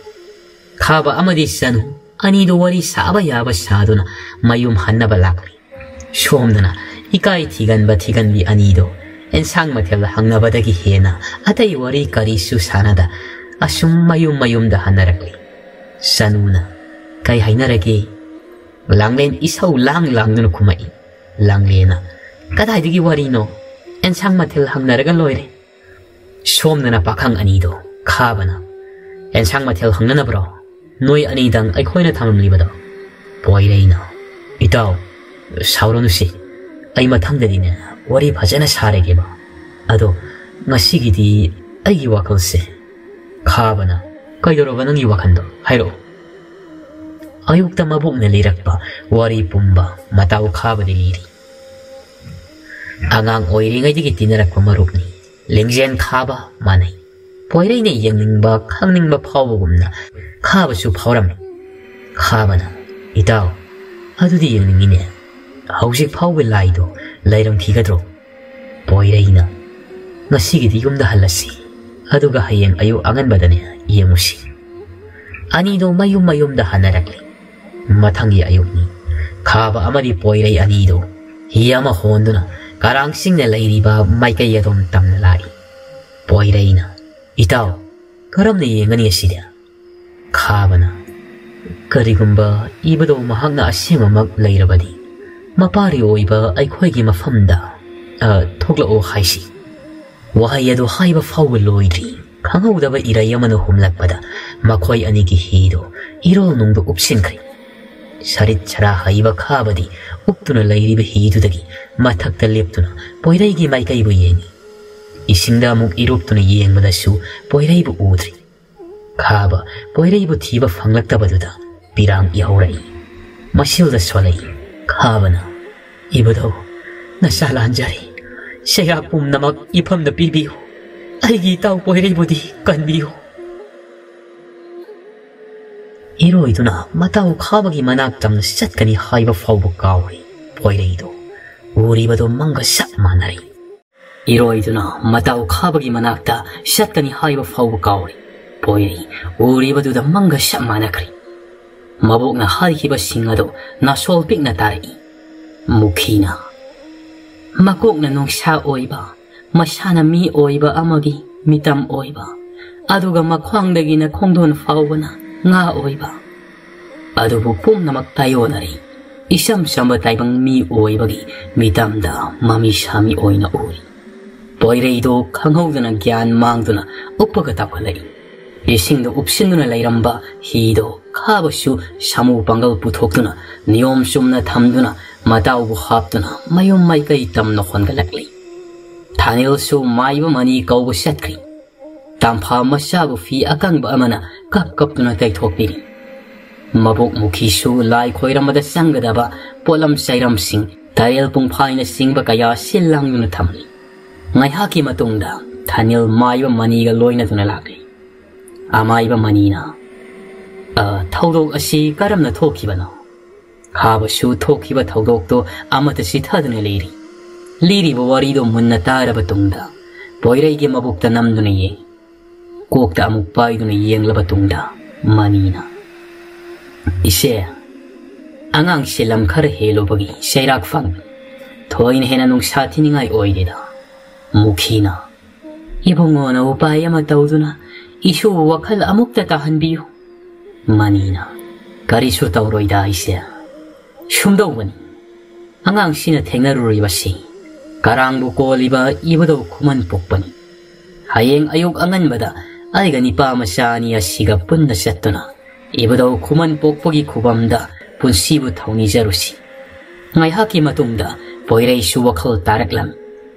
ꯈꯥꯕ ꯑꯃꯗꯤ ꯁꯅꯨ ꯑꯅꯤꯗꯨ ꯋꯥꯔꯤ ꯁꯥꯕ ꯌꯥꯕ ꯁꯥꯗꯨꯅ ꯃꯌꯨꯝ ꯍꯟꯅꯕ ꯂꯥꯛꯂꯤ꯫ ꯁꯣꯝꯗꯅ ꯏꯀꯥꯏ ꯊꯤꯒꯟꯕ ꯊꯤꯒꯟꯕꯤ ꯑꯅꯤꯗꯣ ꯑꯦꯟꯁꯥꯡ ꯃꯊꯦꯜ ꯍꯪꯅꯕꯗꯒꯤ ꯍꯦꯟꯅ ꯑꯇꯩ ꯋꯥꯔꯤ ꯀꯔꯤꯁꯨ ꯁꯥꯟꯅꯗ ꯑꯁꯨꯝ ꯃꯌꯨꯝ ꯃꯌꯨꯝꯗ ꯍꯟꯅꯔꯛꯂꯤ꯫ ꯁꯅꯨꯅ, "ꯀꯩ ꯍꯥꯏꯅꯔꯒꯦ?" ꯂꯥꯡꯂꯦꯟ ꯏꯁꯧ ꯂꯥꯡ ꯂꯥꯡꯗꯨꯅ ꯈꯨꯝꯃꯛꯏ꯫ ꯂꯥꯡꯂꯦꯟꯅ, "ꯀꯗꯥꯏꯗꯒꯤ ꯋꯥꯔꯤꯅꯣ? ꯑꯦꯟꯁꯥꯡ ꯃꯊꯦꯜ ꯍꯪꯅꯔꯒ ꯂꯣꯏꯔꯦ꯫" ꯁꯣꯝꯗꯅ ꯄꯥꯈꯪ ꯑꯅꯤꯗꯣ ꯈꯥꯕꯅ, "ꯑꯦꯟꯁꯥꯡ ꯃꯊꯦꯜ ꯍꯪꯅꯅꯕ꯭ꯔꯣ? ꯅꯣꯏ ꯑꯅꯤꯗꯪ ꯑꯩꯈꯣꯏꯅ ꯊꯝꯂꯝꯂꯤꯕꯗꯣ?" ꯄꯣꯏꯔꯩꯅ, "ꯏꯇꯥꯎ, ꯁꯥꯎꯔꯅꯨꯁꯤ, ꯑꯩ ꯃꯊꯪꯗꯗꯤꯅꯦ ꯋꯥꯔꯤ ꯐꯖꯅ ꯁꯥꯔꯒꯦꯕ꯫ ꯑꯗꯣ ꯉꯁꯤꯒꯤꯗꯤ ꯑꯩꯒꯤ ꯋꯥꯈꯜꯁꯦ"꯫ ꯈꯥꯕꯅ, "ꯀꯩꯗꯧꯔꯕ ꯅꯪꯒꯤ ꯋꯥꯈꯜꯗꯣ? ꯍꯥꯏꯔꯛꯑꯣ"꯫ ꯑꯌꯨꯛꯇ ꯃꯕꯣꯛꯅ ꯂꯤꯔꯛꯄ ꯋꯥꯔꯤ ꯄꯨꯝꯕ ꯃꯇꯥꯎ ꯈꯥꯕꯗ ꯂꯤꯔꯤ꯫ ꯑꯉꯥꯡ ꯑꯣꯏꯔꯤꯉꯩꯗꯒꯤ ꯇꯤꯟꯅꯔꯛꯄ ꯃꯔꯨꯞꯅꯤ꯫ ꯂꯤꯡꯖꯦꯜ ꯈꯥꯕ ꯃꯥꯟꯅꯩ꯫ ꯄꯣꯏꯔꯩꯅ ꯌꯦꯡꯅꯤꯡꯕ, ꯈꯪꯅꯤꯡꯕ ꯐꯥꯎꯕꯒꯨꯝꯅ ꯈꯥꯕꯁꯨ ꯐꯥꯎꯔꯝꯃꯤ꯫ ꯈꯥꯕꯅ, "ꯏꯇꯥꯎ, ꯑꯗꯨꯗꯤ ꯌꯦꯡꯅꯤꯡꯉꯤꯅꯦ꯫ ꯍꯧꯖꯤꯛ ꯐꯥꯎꯕ ꯂꯥꯏꯗꯣ ꯂꯩꯔꯝꯈꯤꯒꯗ꯭ꯔꯣ?" ꯄꯣꯏꯔꯩꯅ, "ꯉꯁꯤꯒꯤꯗꯤ ꯌꯨꯝꯗ ꯍꯜꯂꯁꯤ, ꯑꯗꯨꯒ ꯍꯌꯦꯡ ꯑꯌꯨꯛ ꯑꯉꯟꯕꯗꯅꯦ ꯌꯦꯡꯉꯨꯁꯤ"꯫ ꯑꯅꯤꯗꯣ ꯃꯌꯨꯝ ꯃꯌꯨꯝꯗ ꯍꯟꯅꯔꯛꯂꯤ꯫ ꯃꯊꯪꯒꯤ ꯑꯌꯨꯛꯅꯤ꯫ ꯈꯥꯕ ꯑꯃꯗꯤ ꯄꯣꯏꯔꯩ ꯑꯅꯤꯗꯣ ꯍꯤ ꯑꯃ ꯍꯣꯟꯗꯨꯅ ꯀꯔꯥꯡꯁꯤꯡꯅ ꯂꯩꯔꯤꯕ ꯃꯥꯏꯀꯩ ꯑꯗꯣꯝ ꯇꯝꯅ ꯂꯥꯛꯏ꯫ ꯄꯣꯏꯔꯩꯅ, "ꯏꯇꯥꯎ, ꯀꯔꯝꯅ ꯌꯦꯡꯒꯅꯤ ꯑꯁꯤꯗꯤ?" ꯈꯥꯕꯅ, "ꯀꯔꯤꯒꯨꯝꯕ ꯏꯕꯗꯣ ꯃꯍꯥꯛꯅ ꯑꯁꯦꯡꯕꯃꯛ ꯂꯩꯔꯕꯗꯤ, ꯃꯄꯥꯔꯤ ꯑꯣꯏꯕ ꯑꯩꯈꯣꯏꯒꯤ ꯃꯐꯝꯗ, ꯑ, ꯊꯣꯛꯂꯛꯑꯣ ꯍꯥꯏꯁꯤ"꯫ ꯋꯥꯍꯩ ꯑꯗꯨ ꯍꯥꯏꯕ ꯐꯥꯎꯕ ꯂꯣꯏꯗ꯭ꯔꯤ, ꯈꯪꯍꯧꯗꯕ ꯏꯔꯩ ꯑꯃꯅ ꯍꯨꯝꯂꯛꯄꯗ ꯃꯈꯣꯏ ꯑꯅꯤꯒꯤ ꯍꯤꯗꯨ ꯏꯔꯣꯜ ꯅꯨꯡꯗꯨ ꯎꯞꯁꯤꯟꯈ꯭ꯔꯦ꯫ ꯁꯔꯤꯠ ꯁꯔꯥ ꯍꯩꯕ ꯈꯥꯕꯗꯤ ꯎꯞꯇꯨꯅ ꯂꯩꯔꯤꯕ ꯍꯤꯗꯨꯗꯒꯤ ꯃꯊꯛꯇ ꯂꯦꯞꯇꯨꯅ ꯄꯣꯏꯔꯩꯒꯤ ꯃꯥꯏꯀꯩꯕꯨ ꯌꯦꯡꯏ꯫ ꯏꯁꯤꯡꯗ ꯑꯃꯨꯛ ꯏꯔꯨꯞꯇꯨꯅ ꯌꯦꯡꯕꯗꯁꯨ ꯄꯣꯏꯔꯩꯕꯨ ꯎꯗ꯭ꯔꯤ꯫ ꯈꯥꯕ ꯄꯣꯏꯔꯩꯕꯨ ꯊꯤꯕ ꯐꯪꯂꯛꯇꯕꯗꯨꯗ ꯄꯤꯔꯥꯡ ꯏꯍꯧꯔꯛꯏ꯫ ꯃꯁꯤꯜꯗ ꯁꯣꯜꯂꯛꯏ꯫ ꯈꯥꯕꯅ, "ꯏꯕꯨꯙꯧ, ꯅꯆꯥ ꯂꯥꯟꯖꯔꯤ꯫ ꯁꯦꯒꯥ ꯄꯨꯝꯅꯃꯛ ꯏꯐꯝꯗ ꯄꯤꯕꯤꯌꯨ꯫ ꯑꯩꯒꯤ ꯏꯇꯥꯎ ꯄꯣꯏꯔꯩꯕꯨꯗꯤ ꯀꯟꯕꯤꯌꯨ"꯫ ꯏꯔꯣꯏꯗꯨꯅ ꯃꯇꯥꯎ ꯈꯥꯕꯒꯤ ꯃꯅꯥꯛ ꯇꯝꯅ ꯆꯠꯀꯅꯤ ꯍꯥꯏꯕ ꯐꯥꯎꯕ ꯀꯥꯎꯔꯤ꯫ ꯄꯣꯏꯔꯩꯗꯣ ꯎꯔꯤꯕꯗꯣ ꯃꯪꯒ ꯆꯞ ꯃꯥꯟꯅꯔꯤ꯫ ꯏꯔꯣꯏꯗꯨꯅ ꯃꯇꯥꯎ ꯈꯥꯕꯒꯤ ꯃꯅꯥꯛꯇ ꯆꯠꯀꯅꯤ ꯍꯥꯏꯕ ꯐꯥꯎꯕ ꯀꯥꯎꯔꯤ꯫ ꯄꯣꯏꯔꯩ ꯎꯔꯤꯕꯗꯨꯗ ꯃꯪꯒ ꯆꯞ ꯃꯥꯟꯅꯈ꯭ꯔꯤ꯫ ꯃꯕꯣꯛꯅ ꯍꯥꯏꯈꯤꯕꯁꯤꯡ ꯑꯗꯨ ꯅꯥꯁꯣꯜ ꯄꯤꯛꯅ ꯇꯥꯔꯛꯏ꯫ ꯃꯨꯈꯤꯅ, ꯃꯀꯣꯛꯅ ꯅꯣꯡꯁꯥ ꯑꯣꯏꯕ, ꯃꯁꯥꯅ ꯃꯤ ꯑꯣꯏꯕ ꯑꯃꯒꯤ ꯃꯤꯇꯝ ꯑꯣꯏꯕ, ꯑꯗꯨꯒ ꯃꯈ꯭ꯋꯥꯡꯗꯒꯤꯅ ꯈꯣꯡꯗꯣꯟ ꯐꯥꯎꯕꯅ ꯉꯥ ꯑꯣꯏꯕ꯫ ꯑꯗꯨꯕꯨ ꯄꯨꯝꯅꯃꯛ ꯇꯥꯏꯑꯣꯟꯅꯔꯤ꯫ ꯏꯆꯝ ꯆꯝꯕ ꯇꯥꯏꯕꯪ ꯃꯤ ꯑꯣꯏꯕꯒꯤ ꯃꯤꯇꯝꯗ ꯃꯃꯤ ꯁꯥꯃꯤ ꯑꯣꯏꯅ ꯎꯔꯤ꯫ ꯄꯣꯏꯔꯩꯗꯣ ꯈꯪꯍꯧꯗꯅ ꯒ꯭ꯌꯥꯟ ꯃꯥꯡꯗꯨꯅ ꯎꯞꯄꯒ ꯇꯥꯎꯈꯠꯂꯛꯏ꯫ ꯏꯁꯤꯡꯗ ꯎꯞꯁꯤꯟꯗꯨꯅ ꯂꯩꯔꯝꯕ ꯍꯤꯗꯣ ꯈꯥꯕꯁꯨ ꯁꯥꯃꯨ ꯄꯥꯡꯒꯜ ꯄꯨꯊꯣꯛꯇꯨꯅ ꯅꯤꯌꯣꯝ ꯆꯨꯝꯅ ꯊꯝꯗꯨꯅ ꯃꯇꯥꯎꯕꯨ ꯍꯥꯞꯇꯨꯅ ꯃꯌꯨꯝ ꯃꯥꯏꯀꯩ ꯇꯝꯅ ꯍꯣꯟꯒꯠꯂꯛꯂꯤ꯫ ꯊꯥꯅꯤꯜꯁꯨ ꯃꯥꯏꯕ ꯃꯅꯤ ꯀꯧꯕ ꯆꯠꯈ꯭ꯔꯤ꯫ ꯇꯥꯝꯐꯥ ꯃꯆꯥꯕꯨ ꯐꯤ ꯑꯀꯪꯕ ꯑꯃꯅ ꯀꯞ ꯀꯞꯇꯨꯅ ꯇꯩꯊꯣꯛꯄꯤꯔꯤ꯫ ꯃꯕꯣꯛ ꯃꯨꯈꯤꯁꯨ ꯂꯥꯏ ꯈꯣꯏꯔꯝꯕꯗ ꯆꯪꯒꯗꯕ ꯄꯣꯠꯂꯝ ꯆꯩꯔꯝꯁꯤꯡ, ꯇꯔꯦꯜ ꯄꯨꯡꯐꯥꯏꯅꯆꯤꯡꯕ ꯀꯌꯥ ꯁꯤꯜ ꯂꯥꯡꯗꯨꯅ ꯊꯝꯂꯤ꯫ ꯉꯥꯏꯍꯥꯛꯀꯤ ꯃꯇꯨꯡꯗ ꯊꯥꯅꯤꯜ ꯃꯥꯏꯕ ꯃꯅꯤꯒ ꯂꯣꯏꯅꯗꯨꯅ ꯂꯥꯛꯂꯤ꯫ ꯑꯃꯥꯏꯕ ꯃꯅꯤꯅ, "ꯑ, ꯊꯧꯗꯣꯛ ꯑꯁꯤ ꯀꯔꯝꯅ ꯊꯣꯛꯈꯤꯕꯅꯣ?" ꯈꯥꯕꯁꯨ ꯊꯣꯛꯈꯤꯕ ꯊꯧꯗꯣꯛꯇꯣ ꯑꯃꯠꯇ ꯆꯤꯊꯗꯨꯅ ꯂꯩꯔꯤ꯫ ꯂꯤꯔꯤꯕ ꯋꯥꯔꯤꯗꯣ ꯃꯨꯟꯅ ꯇꯥꯔꯕ ꯇꯨꯡꯗ ꯄꯣꯏꯔꯩꯒꯤ ꯃꯕꯨꯛꯇ ꯅꯝꯗꯨꯅ ꯌꯦꯡ, ꯀꯣꯛꯇ ꯑꯃꯨꯛ ꯄꯥꯏꯗꯨꯅ ꯌꯦꯡꯂꯕ ꯇꯨꯡꯗ ꯃꯅꯤꯅ, "ꯏꯆꯦ, ꯑꯉꯥꯡꯁꯦ ꯂꯝ ꯈꯔ ꯍꯦꯜꯂꯨꯕꯒꯤ ꯆꯩꯔꯥꯛ ꯐꯪ, ꯊꯣꯏꯅ ꯍꯦꯟꯅ ꯅꯨꯡꯁꯥ ꯊꯤꯅꯤꯡꯉꯥꯏ ꯑꯣꯏꯗꯦꯗ꯫ ꯃꯨꯈꯤꯅ ꯏꯕꯨꯡꯉꯣꯅ ꯎꯄꯥꯏ ꯑꯃ ꯇꯧꯗꯨꯅ ꯏꯁꯨꯕꯨ ꯋꯥꯈꯜ ꯑꯃꯨꯛꯇ ꯇꯥꯍꯟꯕꯤꯌꯨ꯫" ꯃꯅꯤꯅ, "ꯀꯔꯤꯁꯨ ꯇꯧꯔꯣꯏꯗ ꯏꯆꯦ꯫ ꯁꯨꯝꯗꯧꯕꯅꯤ, ꯑꯉꯥꯡꯁꯤꯅ ꯊꯦꯡꯅꯔꯨꯔꯤꯕꯁꯤ ꯀꯔꯥꯡꯕꯨ ꯀꯣꯜꯂꯤꯕ ꯏꯕꯨꯙꯧ ꯈꯨꯃꯟ ꯄꯣꯛꯄꯅꯤ꯫ ꯍꯌꯦꯡ ꯑꯌꯨꯛ ꯑꯉꯟꯕꯗ ꯑꯩꯒ ꯅꯤꯄꯥ ꯃꯆꯥ ꯑꯅꯤ ꯑꯁꯤꯒ ꯄꯨꯟꯅ ꯆꯠꯇꯨꯅ ꯏꯕꯨꯙꯧ ꯈꯨꯃꯟ ꯄꯣꯛꯄꯒꯤ ꯈꯨꯕꯝꯗ ꯄꯨꯟꯁꯤꯕꯨ ꯊꯧꯅꯤꯖꯔꯨꯁꯤ꯫" ꯉꯥꯏꯍꯥꯛꯀꯤ ꯃꯇꯨꯡꯗ ꯄꯣꯏꯔꯩꯁꯨ ꯋꯥꯈꯜ ꯇꯥꯔꯛꯂꯝꯃꯤ꯫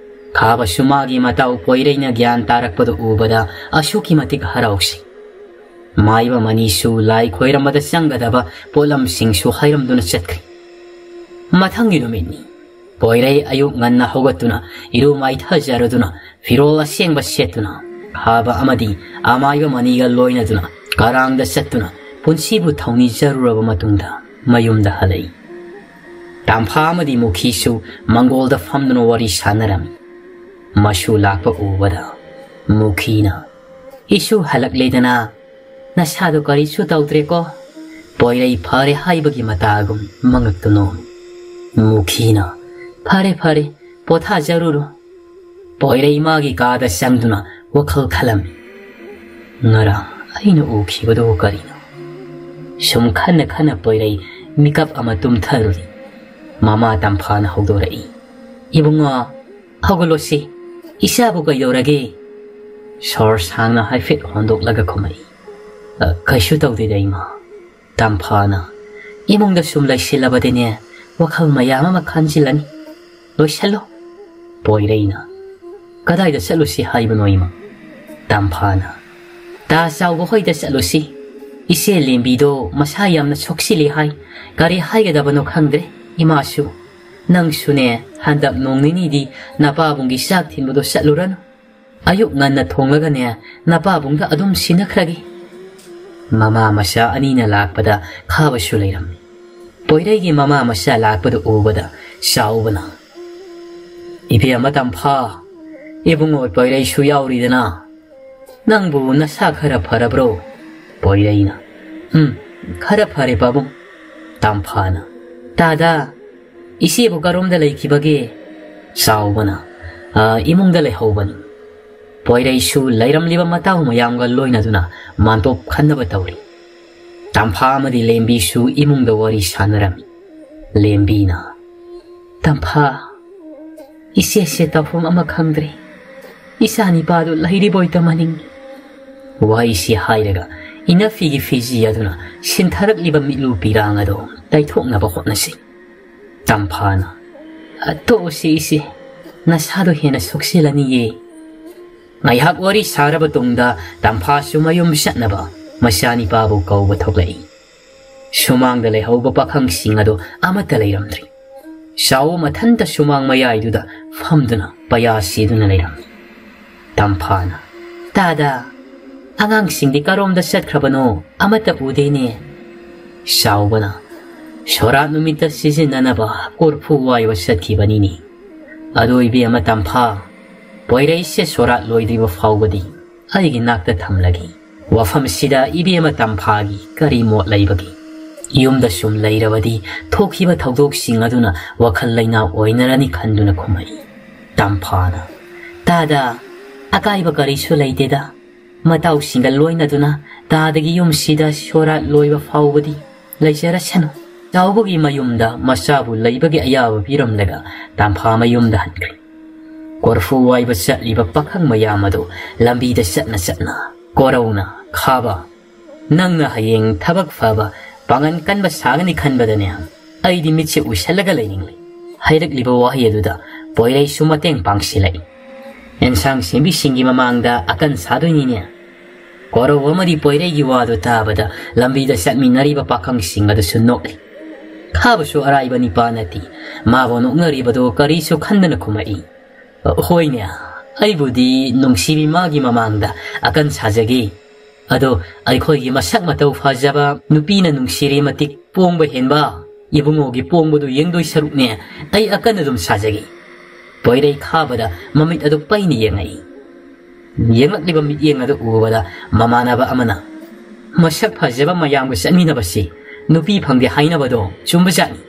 ꯈꯥꯕꯁꯨ ꯃꯥꯒꯤ ꯃꯇꯥꯎ ꯄꯣꯏꯔꯩꯅ ꯒ꯭ꯌꯥꯟ ꯇꯥꯔꯛꯄꯗꯨ ꯎꯕꯗ ꯑꯁꯨꯛꯀꯤ ꯃꯇꯤꯛ ꯍꯔꯥꯎꯁꯤ꯫ ꯃꯥꯏꯕ ꯃꯅꯤꯁꯨ ꯂꯥꯏ ꯈꯣꯏꯔꯝꯕꯗ ꯆꯪꯒꯗꯕ ꯄꯣꯠꯂꯝꯁꯤꯡꯁꯨ ꯍꯥꯏꯔꯝꯗꯨꯅ ꯆꯠꯈ꯭ꯔꯤ꯫ ꯃꯊꯪꯒꯤ ꯅꯨꯃꯤꯠꯅꯤ꯫ ꯄꯣꯏꯔꯩ ꯑꯌꯨꯛ ꯉꯟꯅ ꯍꯧꯒꯠꯇꯨꯅ ꯏꯔꯨ ꯃꯥꯏꯊꯖꯔꯗꯨꯅ ꯐꯤꯔꯣꯜ ꯑꯁꯦꯡꯕ ꯁꯦꯠꯇꯨꯅ ꯈꯥꯕ ꯑꯃꯗꯤ ꯑꯃꯥꯏꯕ ꯃꯅꯤꯒ ꯂꯣꯏꯅꯗꯨꯅ ꯀꯔꯥꯡꯗ ꯆꯠꯇꯨꯅ ꯄꯨꯟꯁꯤꯕꯨ ꯊꯧꯅꯤꯖꯔꯨꯔꯕ ꯃꯇꯨꯡꯗ ꯃꯌꯨꯝꯗ ꯍꯜꯂꯛꯏ꯫ ꯇꯥꯝꯐꯥ ꯑꯃꯗꯤ ꯃꯨꯈꯤꯁꯨ ꯃꯪꯒꯣꯜꯗ ꯐꯝꯗꯨꯅ ꯋꯥꯔꯤ ꯁꯥꯟꯅꯔꯝꯃꯤ꯫ ꯃꯁꯨ ꯂꯥꯛꯄ ꯎꯕꯗ ꯃꯨꯈꯤꯅ, "ꯏꯁꯨ ꯍꯜꯂꯛꯂꯦꯗꯅ, ꯅꯁꯥꯗꯣ ꯀꯔꯤꯁꯨ ꯇꯧꯗ꯭ꯔꯦꯀꯣ?" ꯄꯣꯏꯔꯩ ꯐꯔꯦ ꯍꯥꯏꯕꯒꯤ ꯃꯇꯥꯒꯨꯝ ꯃꯉꯛꯇꯨ ꯅꯣꯝꯃꯤ꯫ ꯃꯨꯈꯤꯅ, "ꯐꯔꯦ, ꯐꯔꯦ, ꯄꯣꯊꯥꯖꯔꯨꯔꯣ꯫ ꯄꯣꯏꯔꯩ ꯃꯥꯒꯤ ꯀꯥꯗ ꯆꯪꯗꯨꯅ ꯋꯥꯈꯜ ꯈꯜꯂꯝꯃꯤ꯫ ꯉꯔꯥꯡ ꯑꯩꯅ ꯎꯈꯤꯕꯗꯨꯕꯨ ꯀꯔꯤꯅꯣ? ꯁꯨꯝ ꯈꯟꯅ ꯈꯟꯅ ꯄꯣꯏꯔꯩ ꯃꯤꯀꯞ ꯑꯃ ꯇꯨꯝꯊꯔꯨꯔꯤ꯫ ꯃꯃꯥ ꯇꯝꯐꯥꯅ ꯍꯧꯗꯣꯔꯛꯏ꯫ "ꯏꯕꯨꯡꯉꯣ, ꯍꯧꯒꯠꯂꯣꯁꯤ꯫ ꯏꯆꯥꯕꯨ ꯀꯩꯗꯧꯔꯒꯦ?" ꯁꯣꯔ ꯁꯥꯡꯅ ꯍꯥꯏꯐꯦꯠ ꯍꯣꯟꯗꯣꯛꯂꯒ ꯈꯨꯝꯃꯛꯏ꯫ "ꯑ, ꯀꯩꯁꯨ ꯇꯧꯗꯦꯗ, ꯏꯃꯥ꯫" ꯇꯝꯐꯥꯅ, "ꯏꯃꯨꯡꯗ ꯁꯨꯝ ꯂꯩꯁꯤꯜꯂꯕꯗꯤꯅꯦ, ꯋꯥꯈꯜ ꯃꯌꯥꯝ ꯑꯃ ꯈꯟꯖꯤꯜꯂꯅꯤ꯫ ꯂꯣꯏꯁꯜꯂꯣ꯫" ꯄꯣꯏꯔꯩꯅ, "ꯀꯗꯥꯏꯗ ꯆꯠꯂꯨꯁꯤ ꯍꯥꯏꯕꯅꯣ, ꯏꯃꯥ?" ꯇꯝꯐꯥꯅ, "ꯇꯥ ꯆꯥꯎꯕ ꯍꯣꯏꯗ ꯆꯠꯂꯨꯁꯤ꯫ ꯏꯆꯦ ꯂꯦꯝꯕꯤꯗꯣ ꯃꯁꯥ ꯌꯥꯝꯅ ꯁꯣꯛꯆꯤꯜꯂꯤ ꯍꯥꯏ꯫ ꯀꯔꯤ ꯍꯥꯏꯒꯗꯕꯅꯣ ꯈꯪꯗ꯭ꯔꯦ꯫ ꯏꯃꯥꯁꯨ, ꯅꯪꯁꯨꯅꯦ, ꯍꯟꯗꯛ ꯅꯣꯡ ꯅꯤꯅꯤꯗꯤ ꯅꯄꯥꯕꯨꯡꯒꯤ ꯆꯥꯛ ꯊꯤꯟꯕꯗꯣ ꯆꯠꯂꯨꯔꯅꯨ꯫ ꯑꯌꯨꯛ ꯉꯟꯅ ꯊꯣꯡꯂꯒꯅꯦ, ꯅꯄꯥꯕꯨꯡꯗ ꯑꯗꯨꯝ ꯁꯤꯟꯅꯈ꯭ꯔꯒꯦ꯫" ꯃꯃꯥ ꯃꯆꯥ ꯑꯅꯤꯅ ꯂꯥꯛꯄꯗ ꯈꯥꯕꯁꯨ ꯂꯩꯔꯝꯃꯤ꯫ ꯄꯣꯏꯔꯩꯒꯤ ꯃꯃꯥ ꯃꯆꯥ ꯂꯥꯛꯄꯗꯨ ꯎꯕꯗ ꯆꯥꯎꯕꯅ, "ꯏꯕꯦꯝꯃ ꯇꯝꯐꯥ, ꯏꯕꯨꯡꯉꯣ ꯄꯣꯏꯔꯩꯁꯨ ꯌꯥꯎꯔꯤꯗꯅ, ꯅꯪꯕꯨ ꯅꯁꯥ ꯈꯔ ꯐꯔꯕ꯭ꯔꯣ?" ꯄꯣꯏꯔꯩꯅ, "ꯎꯝ, ꯈꯔ ꯐꯔꯦ ꯄꯥꯕꯨꯡ꯫" ꯇꯝꯐꯥꯅ, "ꯇꯥꯗ, ꯏꯆꯦꯕꯨ ꯀꯔꯣꯝꯗ ꯂꯩꯈꯤꯕꯒꯦ?" ꯆꯥꯎꯕꯅ, "ꯑ, ꯏꯃꯨꯡꯗ ꯂꯩꯍꯧꯕꯅꯤ꯫" ꯄꯣꯏꯔꯩꯁꯨ ꯂꯩꯔꯝꯂꯤꯕ ꯃꯇꯥꯎ ꯃꯌꯥꯝꯒ ꯂꯣꯏꯅꯗꯨꯅ ꯃꯥꯟꯇꯣꯞ ꯈꯟꯅꯕ ꯇꯧꯔꯤ꯫ ꯇꯝꯐꯥ ꯑꯃꯗꯤ ꯂꯦꯝꯕꯤꯁꯨ ꯏꯃꯨꯡꯗ ꯋꯥꯔꯤ ꯁꯥꯟꯅꯔꯝꯃꯤ꯫ ꯂꯦꯝꯕꯤꯅ, "ꯇꯝꯐꯥ, ꯏꯆꯦꯁꯦ ꯇꯧꯐꯝ ꯑꯃ ꯈꯪꯗ꯭ꯔꯦ꯫ ꯏꯆꯥ ꯅꯤꯄꯥꯗꯨ ꯂꯩꯔꯤꯕꯣꯏ ꯇꯝꯍꯟꯅꯤꯡꯉꯤ꯫" ꯋꯥꯍꯩꯁꯤ ꯍꯥꯏꯔꯒ ꯏꯅꯐꯤꯒꯤ ꯐꯤꯖꯤ ꯑꯗꯨꯅ ꯁꯤꯟꯊꯔꯛꯂꯤꯕ ꯃꯤꯠꯂꯨ ꯄꯤꯔꯥꯡ ꯑꯗꯨ ꯇꯩꯊꯣꯛꯅꯕ ꯍꯣꯠꯅꯁꯤ꯫ ꯇꯝꯐꯥꯅ, "ꯑ, ꯇꯣꯛꯎꯁꯤ ꯏꯆꯦ, ꯅꯁꯥꯗꯣ ꯍꯦꯟꯅ ꯁꯣꯛꯆꯤꯜꯂꯅꯤꯌꯦ꯫" ꯉꯥꯏꯍꯥꯛ ꯋꯥꯔꯤ ꯁꯥꯔꯕ ꯇꯨꯡꯗ ꯇꯝꯐꯥꯁꯨ ꯃꯌꯨꯝ ꯆꯠꯅꯕ ꯃꯆꯥꯅꯤꯄꯥꯕꯨ ꯀꯧꯕ ꯊꯣꯛꯂꯛꯏ꯫ ꯁꯨꯃꯥꯡꯗ ꯂꯩꯍꯧꯕ ꯄꯥꯈꯪꯁꯤꯡ ꯑꯗꯨ ꯑꯃꯠꯇ ꯂꯩꯔꯝꯗ꯭ꯔꯤ꯫ ꯆꯥꯎꯕ ꯃꯊꯟꯇ ꯁꯨꯃꯥꯡ ꯃꯌꯥꯏꯗꯨꯗ ꯐꯝꯗꯨꯅ ꯄꯩꯌꯥ ꯁꯤꯗꯨꯅ ꯂꯩꯔꯝꯃꯤ꯫ ꯇꯝꯐꯥꯅ, "ꯇꯥꯗ, ꯑꯉꯥꯡꯁꯤꯡꯗꯤ ꯀꯔꯣꯝꯗ ꯆꯠꯈ꯭ꯔꯕꯅꯣ? ꯑꯃꯠꯇ ꯎꯗꯦꯅꯦ꯫" ꯆꯥꯎꯕꯅ, "ꯁꯣꯔꯥꯠ ꯅꯨꯃꯤꯠꯇ ꯁꯤꯖꯤꯟꯅꯅꯕ ꯀꯣꯔꯐꯨ ꯋꯥꯏꯕ ꯆꯠꯈꯤꯕꯅꯤꯅꯦ꯫ ꯑꯗꯣ ꯏꯕꯦꯝꯃ ꯇꯝꯐꯥ, ꯄꯣꯏꯔꯩꯁꯦ ꯁꯣꯔꯥꯠ ꯂꯣꯏꯗ꯭ꯔꯤꯕ ꯐꯥꯎꯕꯗꯤ ꯑꯩꯒꯤ ꯅꯥꯛꯇ ꯊꯝꯂꯒꯦ꯫ ꯋꯥꯐꯝꯁꯤꯗ ꯏꯕꯦꯝꯃ ꯇꯝꯐꯥꯒꯤ ꯀꯔꯤ ꯃꯣꯠ ꯂꯩꯕꯒꯦ?" ꯌꯨꯝꯗ ꯁꯨꯝ ꯂꯩꯔꯕꯗꯤ ꯊꯣꯛꯈꯤꯕ ꯊꯧꯗꯣꯛꯁꯤꯡ ꯑꯗꯨꯅ ꯋꯥꯈꯜ ꯂꯩꯅꯥ ꯑꯣꯏꯅꯔꯅꯤ ꯈꯟꯗꯨꯅ ꯈꯨꯝꯃꯛꯏ꯫ ꯇꯝꯐꯥꯅ, "ꯇꯥꯗ, ꯑꯀꯥꯏꯕ ꯀꯔꯤꯁꯨ ꯂꯩꯇꯦꯗ꯫ ꯃꯇꯥꯎꯁꯤꯡꯒ ꯂꯣꯏꯅꯗꯨꯅ ꯇꯥꯗꯒꯤ ꯌꯨꯝꯁꯤꯗ ꯁꯣꯔꯥꯠ ꯂꯣꯏꯕ ꯐꯥꯎꯕꯗꯤ ꯂꯩꯖꯔꯁꯅꯨ꯫" ꯆꯥꯎꯕꯒꯤ ꯃꯌꯨꯝꯗ ꯃꯆꯥꯕꯨ ꯂꯩꯕꯒꯤ ꯑꯌꯥꯕ ꯄꯤꯔꯝꯂꯒ ꯇꯝꯐꯥ ꯃꯌꯨꯝꯗ ꯍꯟꯈ꯭ꯔꯦ꯫ ꯀꯣꯔꯐꯨ ꯋꯥꯏꯕ ꯆꯠꯂꯤꯕ ꯄꯥꯈꯪ ꯃꯌꯥꯝ ꯑꯗꯨ ꯂꯝꯕꯤꯗ ꯆꯠꯅ ꯆꯠꯅ ꯀꯣꯔꯧꯅ, "ꯈꯥꯕ, ꯅꯪꯅ ꯍꯌꯦꯡ ꯊꯕꯛ ꯐꯕ, ꯄꯥꯡꯒꯜ ꯀꯟꯕ ꯁꯥꯒꯅꯤ ꯈꯟꯕꯗꯅꯦ, ꯑꯩꯗꯤ ꯃꯤꯠꯁꯦ ꯎꯏꯁꯜꯂꯒ ꯂꯩꯅꯤꯡꯂꯦ꯫" ꯍꯥꯏꯔꯛꯂꯤꯕ ꯋꯥꯍꯩ ꯑꯗꯨꯗ ꯄꯣꯏꯔꯩꯁꯨ ꯃꯇꯦꯡ ꯄꯥꯡꯁꯤꯜꯂꯛꯏ꯫ "ꯑꯦꯟꯁꯥꯡ ꯁꯦꯝꯕꯤꯁꯤꯡꯒꯤ ꯃꯃꯥꯡꯗ ꯑꯀꯟ ꯁꯥꯗꯣꯏꯅꯤꯅꯦ꯫" ꯀꯣꯔꯧ ꯑꯃꯗꯤ ꯄꯣꯏꯔꯩꯒꯤ ꯋꯥꯗꯨ ꯇꯥꯕꯗ ꯂꯝꯕꯤꯗ ꯆꯠꯃꯤꯟꯅꯔꯤꯕ ꯄꯥꯈꯪꯁꯤꯡ ꯑꯗꯨꯁꯨ ꯅꯣꯛꯂꯤ꯫ ꯈꯥꯕꯁꯨ ꯑꯔꯥꯏꯕ ꯅꯤꯄꯥ ꯅꯠꯇꯦ꯫ ꯃꯥꯕꯨ ꯅꯣꯛꯅꯔꯤꯕꯗꯨ ꯀꯔꯤꯁꯨ ꯈꯟꯗꯅ ꯈꯨꯝꯃꯛꯏ꯫ "ꯍꯣꯏꯅꯦ, ꯑꯩꯕꯨꯗꯤ ꯅꯨꯡꯁꯤꯕꯤ ꯃꯥꯒꯤ ꯃꯃꯥꯡꯗ ꯑꯀꯟ ꯁꯥꯖꯒꯦ꯫ ꯑꯗꯣ ꯑꯩꯈꯣꯏꯒꯤ ꯃꯁꯛ ꯃꯇꯧ ꯐꯖꯕ ꯅꯨꯄꯤꯅ ꯅꯨꯡꯁꯤꯔꯦ ꯃꯇꯤꯛ ꯄꯣꯡꯕ ꯍꯦꯟꯕ ꯏꯕꯨꯡꯉꯣꯒꯤ ꯄꯣꯡꯕꯗꯨ ꯌꯦꯡꯗꯣꯏ ꯁꯔꯨꯛꯅꯦ, ꯑꯩ ꯑꯀꯟ ꯑꯗꯨꯝ ꯁꯥꯖꯒꯦ꯫" ꯄꯣꯏꯔꯩ ꯈꯥꯕꯗ ꯃꯃꯤꯠ ꯑꯗꯨ ꯄꯩꯅ ꯌꯦꯡꯉꯛꯏ꯫ ꯌꯦꯡꯂꯛꯂꯤꯕ ꯃꯤꯠꯌꯦꯡ ꯑꯗꯨ ꯎꯕꯗ ꯃꯃꯥꯟꯅꯕ ꯑꯃꯅ, "ꯃꯁꯛ ꯐꯖꯕ ꯃꯌꯥꯝꯒ ꯆꯠꯃꯤꯟꯅꯕꯁꯤ ꯅꯨꯄꯤ ꯐꯪꯗꯦ ꯍꯥꯏꯅꯕꯗꯣ ꯆꯨꯝꯕꯖꯥꯠꯅꯤ꯫"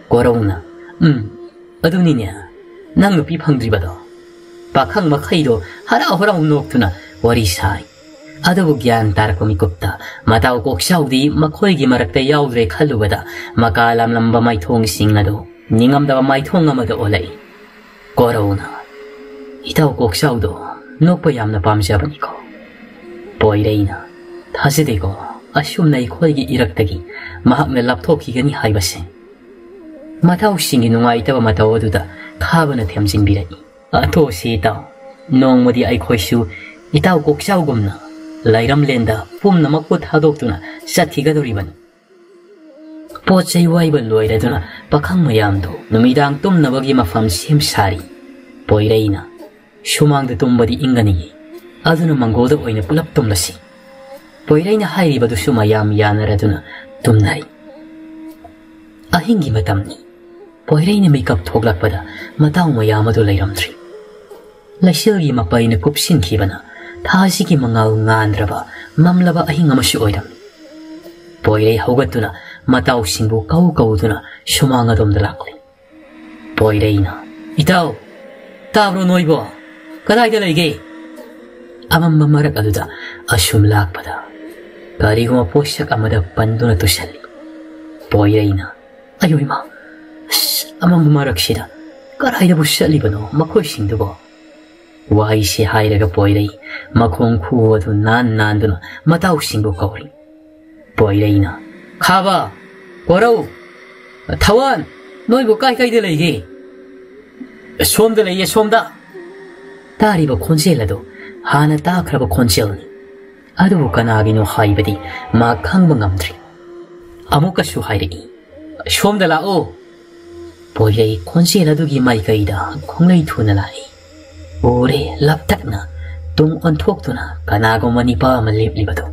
ꯀꯣꯔꯧꯅ, "ꯎꯝ, ꯑꯗꯨꯅꯤꯅꯦ, ꯅꯪ ꯅꯨꯄꯤ ꯐꯪꯗ꯭ꯔꯤꯕꯗꯣ꯫" ꯄꯥꯈꯪ ꯃꯈꯩꯗꯣ ꯍꯔꯥꯎ ꯍꯔꯥꯎ ꯅꯣꯛꯇꯨꯅ ꯋꯥꯔꯤ ꯁꯥꯏ꯫ ꯑꯗꯨꯕꯨ ꯒ꯭ꯌꯥꯟ ꯇꯥꯔꯛꯄ ꯃꯤꯀꯨꯞꯇ ꯃꯇꯥꯎ ꯀꯣꯛꯆꯥꯎꯗꯤ ꯃꯈꯣꯏꯒꯤ ꯃꯔꯛꯇ ꯌꯥꯎꯗ꯭ꯔꯦ ꯈꯜꯂꯨꯕꯗ ꯃꯀꯥ ꯂꯥꯝꯂꯝꯕ ꯃꯥꯏꯊꯣꯡꯁꯤꯡ ꯑꯗꯨ ꯅꯤꯡꯉꯝꯗꯕ ꯃꯥꯏꯊꯣꯡ ꯑꯃꯗ ꯑꯣꯜꯂꯛꯏ꯫ ꯀꯣꯔꯧꯅ, "ꯏꯇꯥꯎ ꯀꯣꯛꯆꯥꯎꯗꯣ ꯅꯣꯛꯄ ꯌꯥꯝꯅ ꯄꯥꯝꯖꯕꯅꯤꯀꯣ꯫" ꯄꯣꯏꯔꯩꯅ, "ꯊꯥꯖꯗꯦꯀꯣ, ꯑꯁꯨꯝꯅ ꯑꯩꯈꯣꯏꯒꯤ ꯏꯔꯛꯇꯒꯤ ꯃꯍꯥꯛꯅ ꯂꯥꯞꯊꯣꯛꯈꯤꯒꯅꯤ ꯍꯥꯏꯕꯁꯦ꯫" ꯃꯇꯥꯎꯁꯤꯡꯒꯤ ꯅꯨꯡꯉꯥꯏꯇꯕ ꯃꯇꯧ ꯑꯗꯨꯗ ꯈꯥꯕꯅ ꯊꯦꯝꯖꯤꯟꯕꯤꯔꯛꯏ꯫ "ꯑꯊꯣ ꯁꯤ ꯏꯇꯥꯎ, ꯅꯣꯡꯃꯗꯤ ꯑꯩꯈꯣꯏꯁꯨ ꯏꯇꯥꯎ ꯀꯣꯛꯆꯥꯎꯒꯨꯝꯅ ꯂꯩꯔꯝꯂꯦꯟꯗ ꯄꯨꯝꯅꯃꯛꯄꯨ ꯊꯥꯗꯣꯛꯇꯨꯅ ꯆꯠꯈꯤꯒꯗꯧꯔꯤꯕꯅꯤ꯫" ꯄꯣꯠ ꯆꯩ ꯋꯥꯏꯕ ꯂꯣꯏꯔꯗꯨꯅ ꯄꯥꯈꯪ ꯃꯌꯥꯝꯗꯨ ꯅꯨꯃꯤꯗꯥꯡ ꯇꯨꯝꯅꯕꯒꯤ ꯃꯐꯝ ꯁꯦꯝ ꯁꯥꯔꯤ꯫ ꯄꯣꯏꯔꯩꯅ, "ꯁꯨꯃꯥꯡꯗ ꯇꯨꯝꯕꯗꯤ ꯏꯪꯒꯅꯤꯌꯦ, ꯑꯗꯨꯅ ꯃꯪꯒꯣꯜꯗ ꯑꯣꯏꯅ ꯄꯨꯂꯞ ꯇꯨꯝꯂꯁꯤ꯫" ꯄꯣꯏꯔꯩꯅ ꯍꯥꯏꯔꯤꯕꯗꯨꯁꯨ ꯃꯌꯥꯝ ꯌꯥꯅꯔꯗꯨꯅ ꯇꯨꯝꯅꯔꯤ꯫ ꯑꯍꯤꯡꯒꯤ ꯃꯇꯝꯅꯤ꯫ ꯄꯣꯏꯔꯩꯅ ꯃꯤꯀꯞ ꯊꯣꯛꯂꯛꯄꯗ ꯃꯇꯥꯎ ꯃꯌꯥꯝ ꯑꯗꯨ ꯂꯩꯔꯝꯗ꯭ꯔꯤ꯫ ꯂꯩꯆꯤꯜꯒꯤ ꯃꯄꯩꯅ ꯀꯨꯞꯁꯤꯟꯈꯤꯕꯅ ꯊꯥꯁꯤꯒꯤ ꯃꯉꯥꯜ ꯉꯥꯟꯗ꯭ꯔꯕ ꯃꯝꯂꯕ ꯑꯍꯤꯡ ꯑꯃꯁꯨ ꯑꯣꯏꯔꯝꯃꯤ꯫ ꯄꯣꯏꯔꯩ ꯍꯧꯒꯠꯇꯨꯅ ꯃꯇꯥꯎꯁꯤꯡꯕꯨ ꯀꯧ ꯀꯧꯗꯨꯅ ꯁꯨꯃꯥꯡ ꯑꯗꯣꯝꯗ ꯂꯥꯛꯂꯤ꯫ ꯄꯣꯏꯔꯩꯅ, "ꯏꯇꯥꯎ, ꯇꯥꯕ꯭ꯔꯣ ꯅꯣꯏꯕꯣ? ꯀꯗꯥꯏꯗ ꯂꯩꯒꯦ?" ꯑꯃꯝꯕ ꯃꯔꯛ ꯑꯗꯨꯗ ꯑꯁꯨꯝ ꯂꯥꯛꯄꯗ ꯀꯔꯤꯒꯨꯝꯕ ꯄꯣꯠꯁꯛ ꯑꯃꯗ ꯄꯟꯗꯨꯅ ꯇꯨꯁꯜꯂꯤ꯫ ꯄꯣꯏꯔꯩꯅ, "ꯑꯌꯣ ꯏꯃꯥ, ꯑꯁ, ꯑꯃꯝꯕ ꯃꯔꯛꯁꯤꯗ ꯀꯗꯥꯏꯗꯕꯨ ꯆꯠꯂꯤꯕꯅꯣ ꯃꯈꯣꯏꯁꯤꯡꯗꯨꯕꯣ?" ꯋꯥꯍꯩꯁꯤ ꯍꯥꯏꯔꯒ ꯄꯣꯏꯔꯩ ꯃꯈꯣꯡ ꯈꯨ ꯑꯗꯨ ꯅꯥꯟ ꯅꯥꯟꯗꯨꯅ ꯃꯇꯥꯎꯁꯤꯡꯕꯨ ꯀꯧꯔꯤ꯫ ꯄꯣꯏꯔꯩꯅ, "ꯈꯥꯕ, ꯀꯣꯔꯧ, ꯊꯋꯥꯟ, ꯅꯣꯏꯕꯨ ꯀꯥꯏ ꯀꯥꯏꯗ ꯂꯩꯒꯦ?" "ꯁꯣꯝꯗ ꯂꯩꯌꯦ, ꯁꯣꯝꯗ!" ꯇꯥꯔꯤꯕ ꯈꯣꯟꯖꯦꯜ ꯑꯗꯨ ꯍꯥꯟꯅ ꯇꯥꯈ꯭ꯔꯕ ꯈꯣꯟꯖꯦꯜꯅꯤ꯫ ꯑꯗꯨꯕꯨ ꯀꯅꯥꯒꯤꯅꯣ ꯍꯥꯏꯕꯗꯤ ꯃꯥ ꯈꯪꯕ ꯉꯝꯗ꯭ꯔꯤ꯫ ꯑꯃꯨꯛꯀꯁꯨ ꯍꯥꯏꯔꯛꯏ, "ꯁꯣꯝꯗ ꯂꯥꯛꯑꯣ!" ꯄꯣꯏꯔꯩ ꯈꯣꯟꯖꯦꯜ ꯑꯗꯨꯒꯤ ꯃꯥꯏꯀꯩꯗ ꯈꯣꯡꯂꯩ ꯊꯨꯅ ꯂꯥꯛꯏ꯫ ꯎꯔꯦ, ꯂꯞꯇꯛꯅ ꯇꯨꯡ ꯑꯣꯟꯊꯣꯛꯇꯨꯅ ꯀꯅꯥꯒꯨꯝꯕ ꯅꯤꯄꯥ ꯑꯃ ꯂꯦꯞꯂꯤꯕꯗꯨ꯫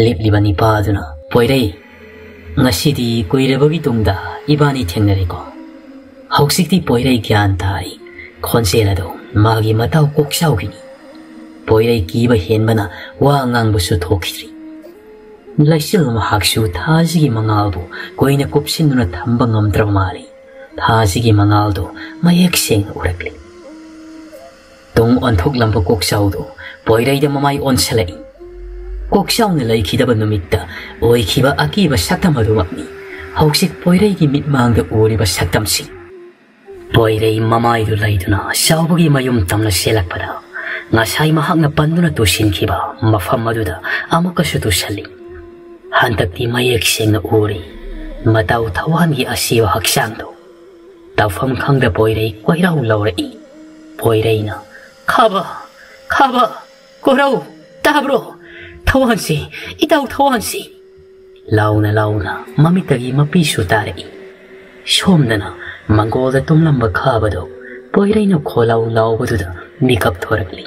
ꯂꯦꯞꯂꯤꯕ ꯅꯤꯄꯥ ꯑꯗꯨꯅ ꯄꯣꯏꯔꯩ, "ꯉꯁꯤꯗꯤ ꯀꯨꯏꯔꯕꯒꯤ ꯇꯨꯡꯗ ꯏꯕꯥꯅꯤ ꯊꯦꯡꯅꯔꯦꯀꯣ?" ꯍꯧꯖꯤꯛꯇꯤ ꯄꯣꯏꯔꯩ ꯒ꯭ꯌꯥꯟ ꯇꯥꯔꯤ꯫ ꯈꯣꯟꯖꯦꯜ ꯑꯗꯨ ꯃꯥꯒꯤ ꯃꯇꯥꯎ ꯀꯣꯛꯆꯥꯎꯒꯤꯅꯤ꯫ ꯄꯣꯏꯔꯩ ꯀꯤꯕ ꯍꯦꯟꯕꯅ ꯋꯥ ꯉꯥꯡꯕꯁꯨ ꯊꯣꯛꯈꯤꯗ꯭ꯔꯤ꯫ ꯂꯩꯆꯤꯜ ꯃꯍꯥꯛꯁꯨ ꯊꯥꯁꯤꯒꯤ ꯃꯉꯥꯜꯕꯨ ꯀꯨꯏꯅ ꯀꯨꯞꯁꯤꯟꯗꯨꯅ ꯊꯝꯕ ꯉꯝꯗ꯭ꯔꯕ ꯃꯥꯜꯂꯤ꯫ ꯊꯥꯁꯤꯒꯤ ꯃꯉꯥꯜꯗꯨ ꯃꯌꯦꯛ ꯁꯦꯡꯅ ꯎꯔꯛꯂꯤ꯫ ꯇꯨꯡ ꯑꯣꯟꯊꯣꯛꯂꯝꯕ ꯀꯣꯛꯆꯥꯎꯗꯨ ꯄꯣꯏꯔꯩꯗ ꯃꯃꯥꯏ ꯑꯣꯟꯁꯤꯜꯂꯛꯏ꯫ ꯀꯣꯛꯆꯥꯎꯅ ꯂꯩꯈꯤꯗꯕ ꯅꯨꯃꯤꯠꯇ ꯑꯣꯏꯈꯤꯕ ꯑꯀꯤꯕ ꯁꯛꯇꯝ ꯑꯗꯨꯃꯛꯅꯤ ꯍꯧꯖꯤꯛ ꯄꯣꯏꯔꯩꯒꯤ ꯃꯤꯠꯃꯥꯡꯗ ꯎꯔꯤꯕ ꯁꯛꯇꯝꯁꯤ꯫ ꯄꯣꯏꯔꯩ ꯃꯃꯥꯏꯗꯨ ꯂꯩꯗꯨꯅ ꯆꯥꯎꯕꯒꯤ ꯃꯌꯨꯝ ꯇꯝꯅ ꯆꯦꯜꯂꯛꯄꯗ, ꯉꯁꯥꯏ ꯃꯍꯥꯛꯅ ꯄꯟꯗꯨꯅ ꯇꯨꯁꯤꯟꯈꯤꯕ ꯃꯐꯝ ꯑꯗꯨꯗ ꯑꯃꯨꯛꯀꯁꯨ ꯇꯨꯁꯜꯂꯤ꯫ ꯍꯟꯗꯛꯇꯤ ꯃꯌꯦꯛ ꯁꯦꯡꯅ ꯎꯔꯤ ꯃꯇꯥꯎ ꯊꯋꯥꯟꯒꯤ ꯑꯁꯤꯕ ꯍꯛꯆꯥꯡꯗꯨ꯫ ꯇꯧꯐꯝ ꯈꯪꯗ ꯄꯣꯏꯔꯩ ꯀꯣꯏꯔꯥꯎ ꯂꯥꯎꯔꯛꯏ꯫ ꯄꯣꯏꯔꯩꯅ, "ꯈꯥꯕ! ꯈꯥꯕ! ꯀꯣꯔꯧ! ꯇꯥꯕ꯭ꯔꯣ? ꯊꯋꯥꯟꯁꯤ! ꯏꯇꯥꯎ ꯊꯋꯥꯟꯁꯤ!" ꯂꯥꯎꯅ ꯂꯥꯎꯅ ꯃꯃꯤꯠꯇꯒꯤ ꯃꯄꯤꯁꯨ ꯇꯥꯔꯛꯏ꯫ ꯁꯣꯝꯗꯅ ꯃꯪꯒꯣꯜꯗ ꯇꯨꯝꯂꯝꯕ ꯈꯥꯕꯗꯨ ꯄꯣꯏꯔꯩꯅ ꯈꯣꯜꯂꯥꯎ ꯂꯥꯎꯕꯗꯨꯗ ꯃꯤꯀꯞ ꯊꯣꯔꯛꯂꯤ꯫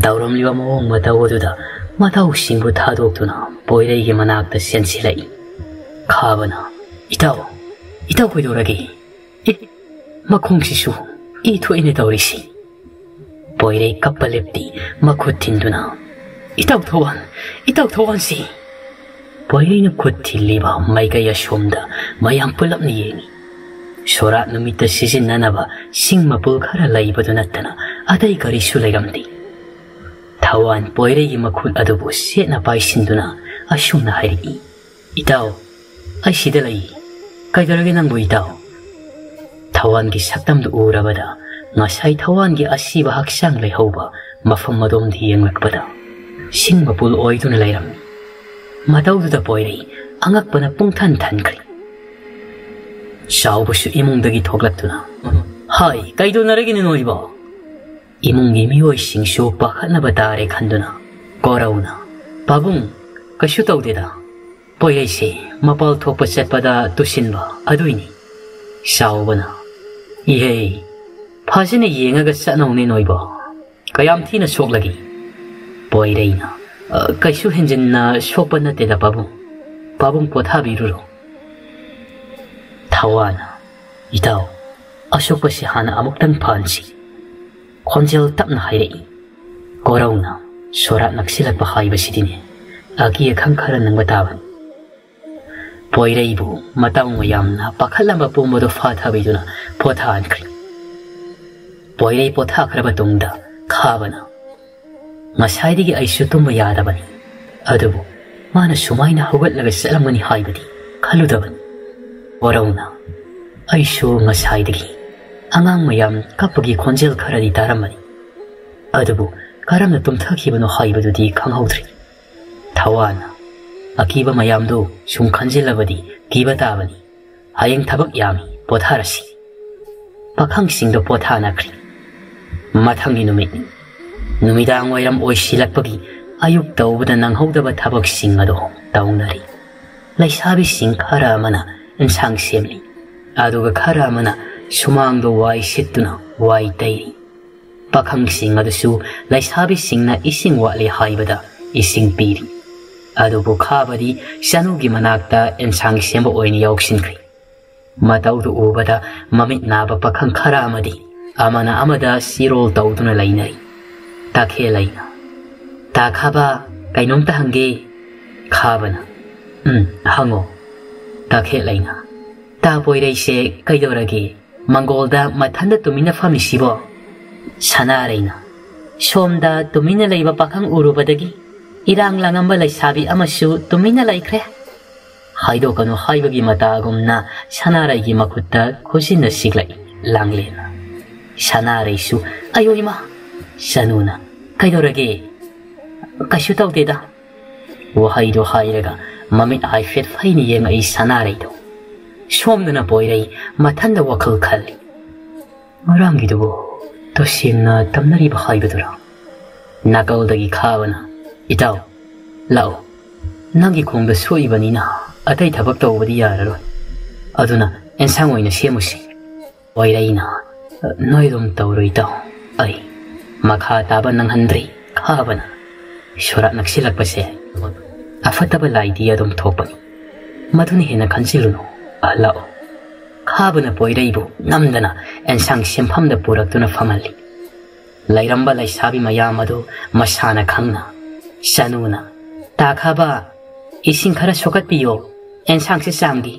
ꯇꯧꯔꯝꯂꯤꯕ ꯃꯑꯣꯡ ꯃꯇꯧ ꯑꯗꯨꯗ ꯃꯇꯥꯎꯁꯤꯡꯕꯨ ꯊꯥꯗꯣꯛꯇꯨꯅ ꯄꯣꯏꯔꯩꯒꯤ ꯃꯅꯥꯛꯇ ꯆꯦꯟꯁꯤꯜꯂꯛꯏ꯫ ꯈꯥꯕꯅ, "ꯏꯇꯥꯎ, ꯏꯇꯥꯎ ꯀꯩꯗꯧꯔꯒꯦ? ꯑꯦ, ꯃꯈꯣꯡꯁꯤꯁꯨ ꯏ ꯊꯣꯛꯏꯅ ꯇꯧꯔꯤꯁꯤ!" ꯄꯣꯏꯔꯩ ꯀꯞꯄ ꯂꯦꯞꯇꯤ ꯃꯈꯨꯠ ꯊꯤꯟꯗꯨꯅ, "ꯏꯇꯥꯎ ꯊꯧꯋꯥꯟ, ꯏꯇꯥꯎ ꯊꯧꯋꯥꯟꯁꯤ!" ꯄꯣꯏꯔꯩꯅ ꯈꯨꯠ ꯊꯤꯜꯂꯤꯕ ꯃꯥꯏꯀꯩ ꯑꯁꯣꯝꯗ ꯃꯌꯥꯝ ꯄꯨꯂꯞꯅ ꯌꯦꯡꯏ꯫ ꯁꯣꯔꯥꯠ ꯅꯨꯃꯤꯠꯇ ꯁꯤꯖꯤꯟꯅꯅꯕ ꯁꯤꯡ ꯃꯄꯨꯜ ꯈꯔ ꯂꯩꯕꯗꯨ ꯅꯠꯇꯅ ꯑꯇꯩ ꯀꯔꯤꯁꯨ ꯂꯩꯔꯝꯗꯦ꯫ ꯊꯋꯥꯟ ꯄꯣꯏꯔꯩꯒꯤ ꯃꯈꯨꯠ ꯑꯗꯨꯕꯨ ꯁꯦꯠꯅ ꯄꯥꯏꯁꯤꯟꯗꯨꯅ ꯑꯁꯨꯝꯅ ꯍꯥꯏꯔꯛꯏ, "ꯏꯇꯥꯎ, ꯑꯩ ꯁꯤꯗ ꯂꯩ꯫ ꯀꯩꯗꯧꯔꯒꯦ ꯅꯪꯕꯨ, ꯏꯇꯥꯎ?" ꯊꯋꯥꯟꯒꯤ ꯁꯛꯇꯝꯗꯨ ꯎꯔꯕꯗ ꯉꯁꯥꯏ ꯊꯋꯥꯟꯒꯤ ꯑꯁꯤꯕ ꯍꯛꯆꯥꯡ ꯂꯩꯍꯧꯕ ꯃꯐꯝ ꯑꯗꯣꯝꯗ ꯌꯦꯡꯂꯛꯄꯗ ꯁꯤꯡ ꯃꯄꯨꯜ ꯑꯣꯏꯗꯨꯅ ꯂꯩꯔꯝꯃꯤ꯫ ꯃꯇꯧꯗꯨꯗ ꯄꯣꯏꯔꯩ ꯑꯉꯛꯄꯅ ꯄꯨꯡꯊꯟ ꯊꯟꯈ꯭ꯔꯦ꯫ ꯆꯥꯎꯕꯁꯨ ꯏꯃꯨꯡꯗꯒꯤ ꯊꯣꯛꯂꯛꯇꯨꯅ, "ꯍꯥꯏ, ꯀꯩꯗꯧꯅꯔꯒꯦꯅꯦ ꯅꯣꯏꯕꯣ?" ꯏꯃꯨꯡꯒꯤ ꯃꯤꯑꯣꯏꯁꯤꯡꯁꯨ ꯄꯥꯈꯠꯅꯕ ꯇꯥꯔꯦ ꯈꯟꯗꯨꯅ ꯀꯣꯔꯧꯅ, "ꯄꯥꯕꯨꯡ, ꯀꯩꯁꯨ ꯇꯧꯗꯦꯗ꯫ ꯄꯣꯏꯔꯩꯁꯦ ꯃꯄꯥꯜ ꯊꯣꯛꯄ ꯆꯠꯄꯗ ꯇꯨꯁꯤꯟꯕ ꯑꯗꯨꯏꯅꯤ꯫" ꯆꯥꯎꯕꯅ, "ꯏꯍꯦ, ꯐꯖꯅ ꯌꯦꯡꯉꯒ ꯆꯠꯅꯧꯅꯦ ꯅꯣꯏꯕꯣ꯫ ꯀꯌꯥꯝ ꯊꯤꯅ ꯁꯣꯛꯂꯒꯦ?" ꯄꯣꯏꯔꯩꯅ, "ꯑ, ꯀꯩꯁꯨ ꯍꯦꯟꯖꯤꯟꯅ ꯁꯣꯛꯄ ꯅꯠꯇꯦꯗ ꯄꯥꯕꯨꯡ꯫ ꯄꯥꯕꯨꯡ ꯄꯣꯊꯥꯕꯤꯔꯨꯔꯣ꯫" ꯊꯋꯥꯟꯅ, "ꯏꯇꯥꯎ, ꯑꯁꯣꯛꯄꯁꯤ ꯍꯥꯟꯅ ꯑꯃꯨꯛꯇꯪ ꯐꯍꯟꯁꯤ꯫" ꯈꯣꯟꯖꯦꯜ ꯇꯞꯅ ꯍꯥꯏꯔꯛꯏ꯫ ꯀꯣꯔꯧꯅ, "ꯁꯣꯔꯥꯠ ꯅꯛꯁꯤꯜꯂꯛꯄ ꯍꯥꯏꯕꯁꯤꯗꯤꯅꯦ, ꯑꯀꯤ ꯑꯈꯪ ꯈꯔ ꯅꯪꯕ ꯇꯥꯕꯅꯤ꯫" ꯄꯣꯏꯔꯩꯕꯨ ꯃꯇꯥꯎ ꯃꯌꯥꯝꯅ ꯄꯥꯈꯠꯂꯝꯕ ꯄꯨꯝꯕꯗꯨ ꯐꯥꯊꯕꯤꯗꯨꯅ ꯄꯣꯊꯥꯍꯟꯈ꯭ꯔꯦ꯫ ꯄꯣꯏꯔꯩ ꯄꯣꯊꯥꯈ꯭ꯔꯕ ꯇꯨꯡꯗ ꯈꯥꯕꯅ, "ꯉꯁꯥꯏꯗꯒꯤ ꯑꯩꯁꯨ ꯇꯨꯝꯕ ꯌꯥꯗꯕꯅꯤ, ꯑꯗꯨꯕꯨ ꯃꯥꯅ ꯁꯨꯃꯥꯏꯅ ꯍꯧꯒꯠꯂꯒ ꯆꯠꯂꯝꯒꯅꯤ ꯍꯥꯏꯕꯗꯤ ꯈꯜꯂꯨꯗꯕꯅꯤ꯫" ꯀꯣꯔꯧꯅ, "ꯑꯩꯁꯨ ꯉꯁꯥꯏꯗꯒꯤ ꯑꯉꯥꯡ ꯃꯌꯥꯝ ꯀꯞꯄꯒꯤ ꯈꯣꯟꯖꯦꯜ ꯈꯔꯗꯤ ꯇꯥꯔꯝꯕꯅꯤ, ꯑꯗꯨꯕꯨ ꯀꯔꯝꯅ ꯇꯨꯝꯊꯈꯤꯕꯅꯣ ꯍꯥꯏꯕꯗꯨꯗꯤ ꯈꯪꯍꯧꯗ꯭ꯔꯦ꯫" ꯊꯋꯥꯟꯅ, "ꯑꯀꯤꯕ ꯃꯌꯥꯝꯗꯨ ꯁꯨꯝ ꯈꯟꯖꯤꯜꯂꯕꯗꯤ ꯀꯤꯕ ꯇꯥꯕꯅꯤ꯫ ꯍꯌꯦꯡ ꯊꯕꯛ ꯌꯥꯝꯃꯤ, ꯄꯣꯊꯥꯔꯁꯤ꯫" ꯄꯥꯈꯪꯁꯤꯡꯗꯣ ꯄꯣꯊꯥꯅꯈ꯭ꯔꯦ꯫ ꯃꯊꯪꯒꯤ ꯅꯨꯃꯤꯠꯅꯤ꯫ ꯅꯨꯃꯤꯗꯥꯡ ꯋꯥꯏꯔꯝ ꯑꯣꯏꯁꯤꯜꯂꯛꯄꯒꯤ ꯑꯌꯨꯛ ꯇꯧꯕꯗ ꯅꯪꯍꯧꯗꯕ ꯊꯕꯛꯁꯤꯡ ꯑꯗꯣ ꯇꯧꯅꯔꯤ꯫ ꯂꯩꯁꯥꯕꯤꯁꯤꯡ ꯈꯔ ꯑꯃꯅ ꯏꯟꯁꯥꯡ ꯁꯦꯝꯂꯤ, ꯑꯗꯨꯒ ꯈꯔ ꯑꯃꯅ ꯁꯨꯃꯥꯡꯗ ꯋꯥꯏ ꯁꯤꯠꯇꯨꯅ ꯋꯥꯏ ꯇꯩꯔꯤ꯫ ꯄꯥꯈꯪꯁꯤꯡ ꯑꯗꯨꯁꯨ ꯂꯩꯁꯥꯕꯤꯁꯤꯡꯅ ꯏꯁꯤꯡ ꯋꯥꯠꯂꯦ ꯍꯥꯏꯕꯗ ꯏꯁꯤꯡ ꯄꯤꯔꯤ꯫ ꯑꯗꯨꯕꯨ ꯈꯥꯕꯗꯤ ꯆꯅꯨꯒꯤ ꯃꯅꯥꯛꯇ ꯏꯟꯁꯥꯡ ꯁꯦꯝꯕ ꯑꯣꯏꯅ ꯌꯥꯎꯁꯤꯟꯈ꯭ꯔꯦ꯫ ꯃꯇꯧꯗꯨ ꯎꯕꯗ ꯃꯃꯤꯠ ꯅꯥꯕ ꯄꯥꯈꯪ ꯈꯔ ꯑꯃꯗꯤ ꯑꯃꯅ ꯑꯃꯗ ꯆꯤꯔꯣꯜ ꯇꯧꯗꯨꯅ ꯂꯩꯅꯔꯤ꯫ ꯇꯈꯦꯜꯂꯩꯅ, "ꯇꯥ ꯈꯥꯕ, ꯀꯩꯅꯣꯝꯇ ꯍꯪꯒꯦ?" ꯈꯥꯕꯅ, "ꯎꯝ, ꯍꯪꯉꯣ", ꯇꯥꯈꯦꯠꯂꯩꯅ꯫ "ꯇꯥ ꯄꯣꯏꯔꯩꯁꯦ ꯀꯩꯗꯧꯔꯒꯦ? ꯃꯪꯒꯣꯜꯗ ꯃꯊꯟꯇ ꯇꯨꯃꯤꯟꯅ ꯐꯝꯃꯤꯁꯤꯕꯣ?" ꯁꯅꯥꯔꯩꯅ꯫ "ꯁꯣꯝꯗ ꯇꯨꯃꯤꯟꯅ ꯂꯩꯕ ꯄꯥꯈꯪ ꯎꯔꯨꯕꯗꯒꯤ ꯏꯔꯥꯡ ꯂꯥꯡꯉꯝꯕ ꯂꯩꯁꯥꯕꯤ ꯑꯃꯁꯨ ꯇꯨꯃꯤꯟꯅ ꯂꯩꯈ꯭ꯔꯦ"꯫ ꯍꯥꯏꯗꯣꯛꯀꯅꯨ ꯍꯥꯏꯕꯒꯤ ꯃꯇꯥꯒꯨꯝꯅ ꯁꯅꯥꯔꯩꯒꯤ ꯃꯈꯨꯠꯇ ꯈꯨꯖꯤꯟꯅ ꯁꯤꯛꯂꯛꯏ ꯂꯥꯡꯂꯦꯟꯅ꯫ ꯁꯅꯥꯔꯩꯁꯨ "ꯑꯌꯣ ꯏꯃꯥ!" ꯁꯅꯨꯅ "ꯀꯩꯗꯧꯔꯒꯦ?" "ꯀꯩꯁꯨ ꯇꯧꯗꯦꯗ"꯫ ꯋꯥꯍꯩꯗꯣ ꯍꯥꯏꯔꯒ ꯃꯃꯤꯠ ꯍꯥꯏꯐꯦꯠ ꯐꯩꯅ ꯌꯦꯡꯉꯛꯏ ꯁꯅꯥꯔꯩꯗꯣ꯫ ꯁꯣꯝꯗꯅ ꯄꯣꯏꯔꯩ ꯃꯊꯟꯗ ꯋꯥꯈꯜ ꯈꯜꯂꯤ꯫ "ꯉꯔꯥꯡꯒꯤꯗꯨꯕꯨ ꯇꯁꯦꯡꯅ ꯇꯝꯅꯔꯤꯕ ꯍꯥꯏꯕꯗꯨꯔꯥ?" ꯅꯥꯀꯜꯗꯒꯤ ꯈꯥꯕꯅ, "ꯏꯇꯥꯎ, ꯂꯥꯛꯎ꯫ ꯅꯪꯒꯤ ꯈꯣꯡꯗ ꯁꯣꯛꯏꯕꯅꯤꯅ ꯑꯇꯩ ꯊꯕꯛ ꯇꯧꯕꯗꯤ ꯌꯥꯔꯔꯣꯏ꯫ ꯑꯗꯨꯅ ꯑꯦꯟꯁꯥꯡ ꯑꯣꯏꯅ ꯁꯦꯝꯃꯨꯁꯤ"꯫ ꯄꯣꯏꯔꯩꯅ, "ꯅꯣꯏ ꯑꯗꯨꯝ ꯇꯧꯔꯣ ꯏꯇꯥꯎ, ꯑꯩ"꯫ ꯃꯈꯥ ꯇꯥꯕ ꯅꯪꯍꯟꯗ꯭ꯔꯤ ꯈꯥꯕꯅ꯫ ꯁꯣꯔꯥꯠ ꯅꯛꯁꯤꯜꯂꯛꯄꯁꯦ ꯑꯐꯠꯇꯕ ꯂꯥꯏꯗꯤ ꯑꯗꯨꯝ ꯊꯣꯛꯄꯅꯤ, ꯃꯗꯨꯅ ꯍꯦꯟꯅ ꯈꯟꯖꯤꯜꯂꯨꯅꯨ꯫ ꯂꯥꯛꯑꯣ꯫ ꯈꯥꯕꯅ ꯄꯣꯏꯔꯩꯕꯨ ꯅꯝꯗꯅ ꯑꯦꯟꯁꯥꯡ ꯁꯦꯝꯐꯝꯗ ꯄꯨꯔꯛꯇꯨꯅ ꯐꯝꯍꯜꯂꯤ꯫ ꯂꯩꯔꯝꯕ ꯂꯩꯁꯥꯕꯤ ꯃꯌꯥꯝ ꯑꯗꯨ ꯃꯁꯥꯅ ꯈꯪꯅ, ꯁꯅꯨꯅ, "ꯇꯥ ꯈꯥꯕ, ꯏꯁꯤꯡ ꯈꯔ ꯁꯣꯛꯀꯠꯄꯤꯌꯣ, ꯑꯦꯟꯁꯥꯡꯁꯦ ꯆꯥꯝꯒꯦ"꯫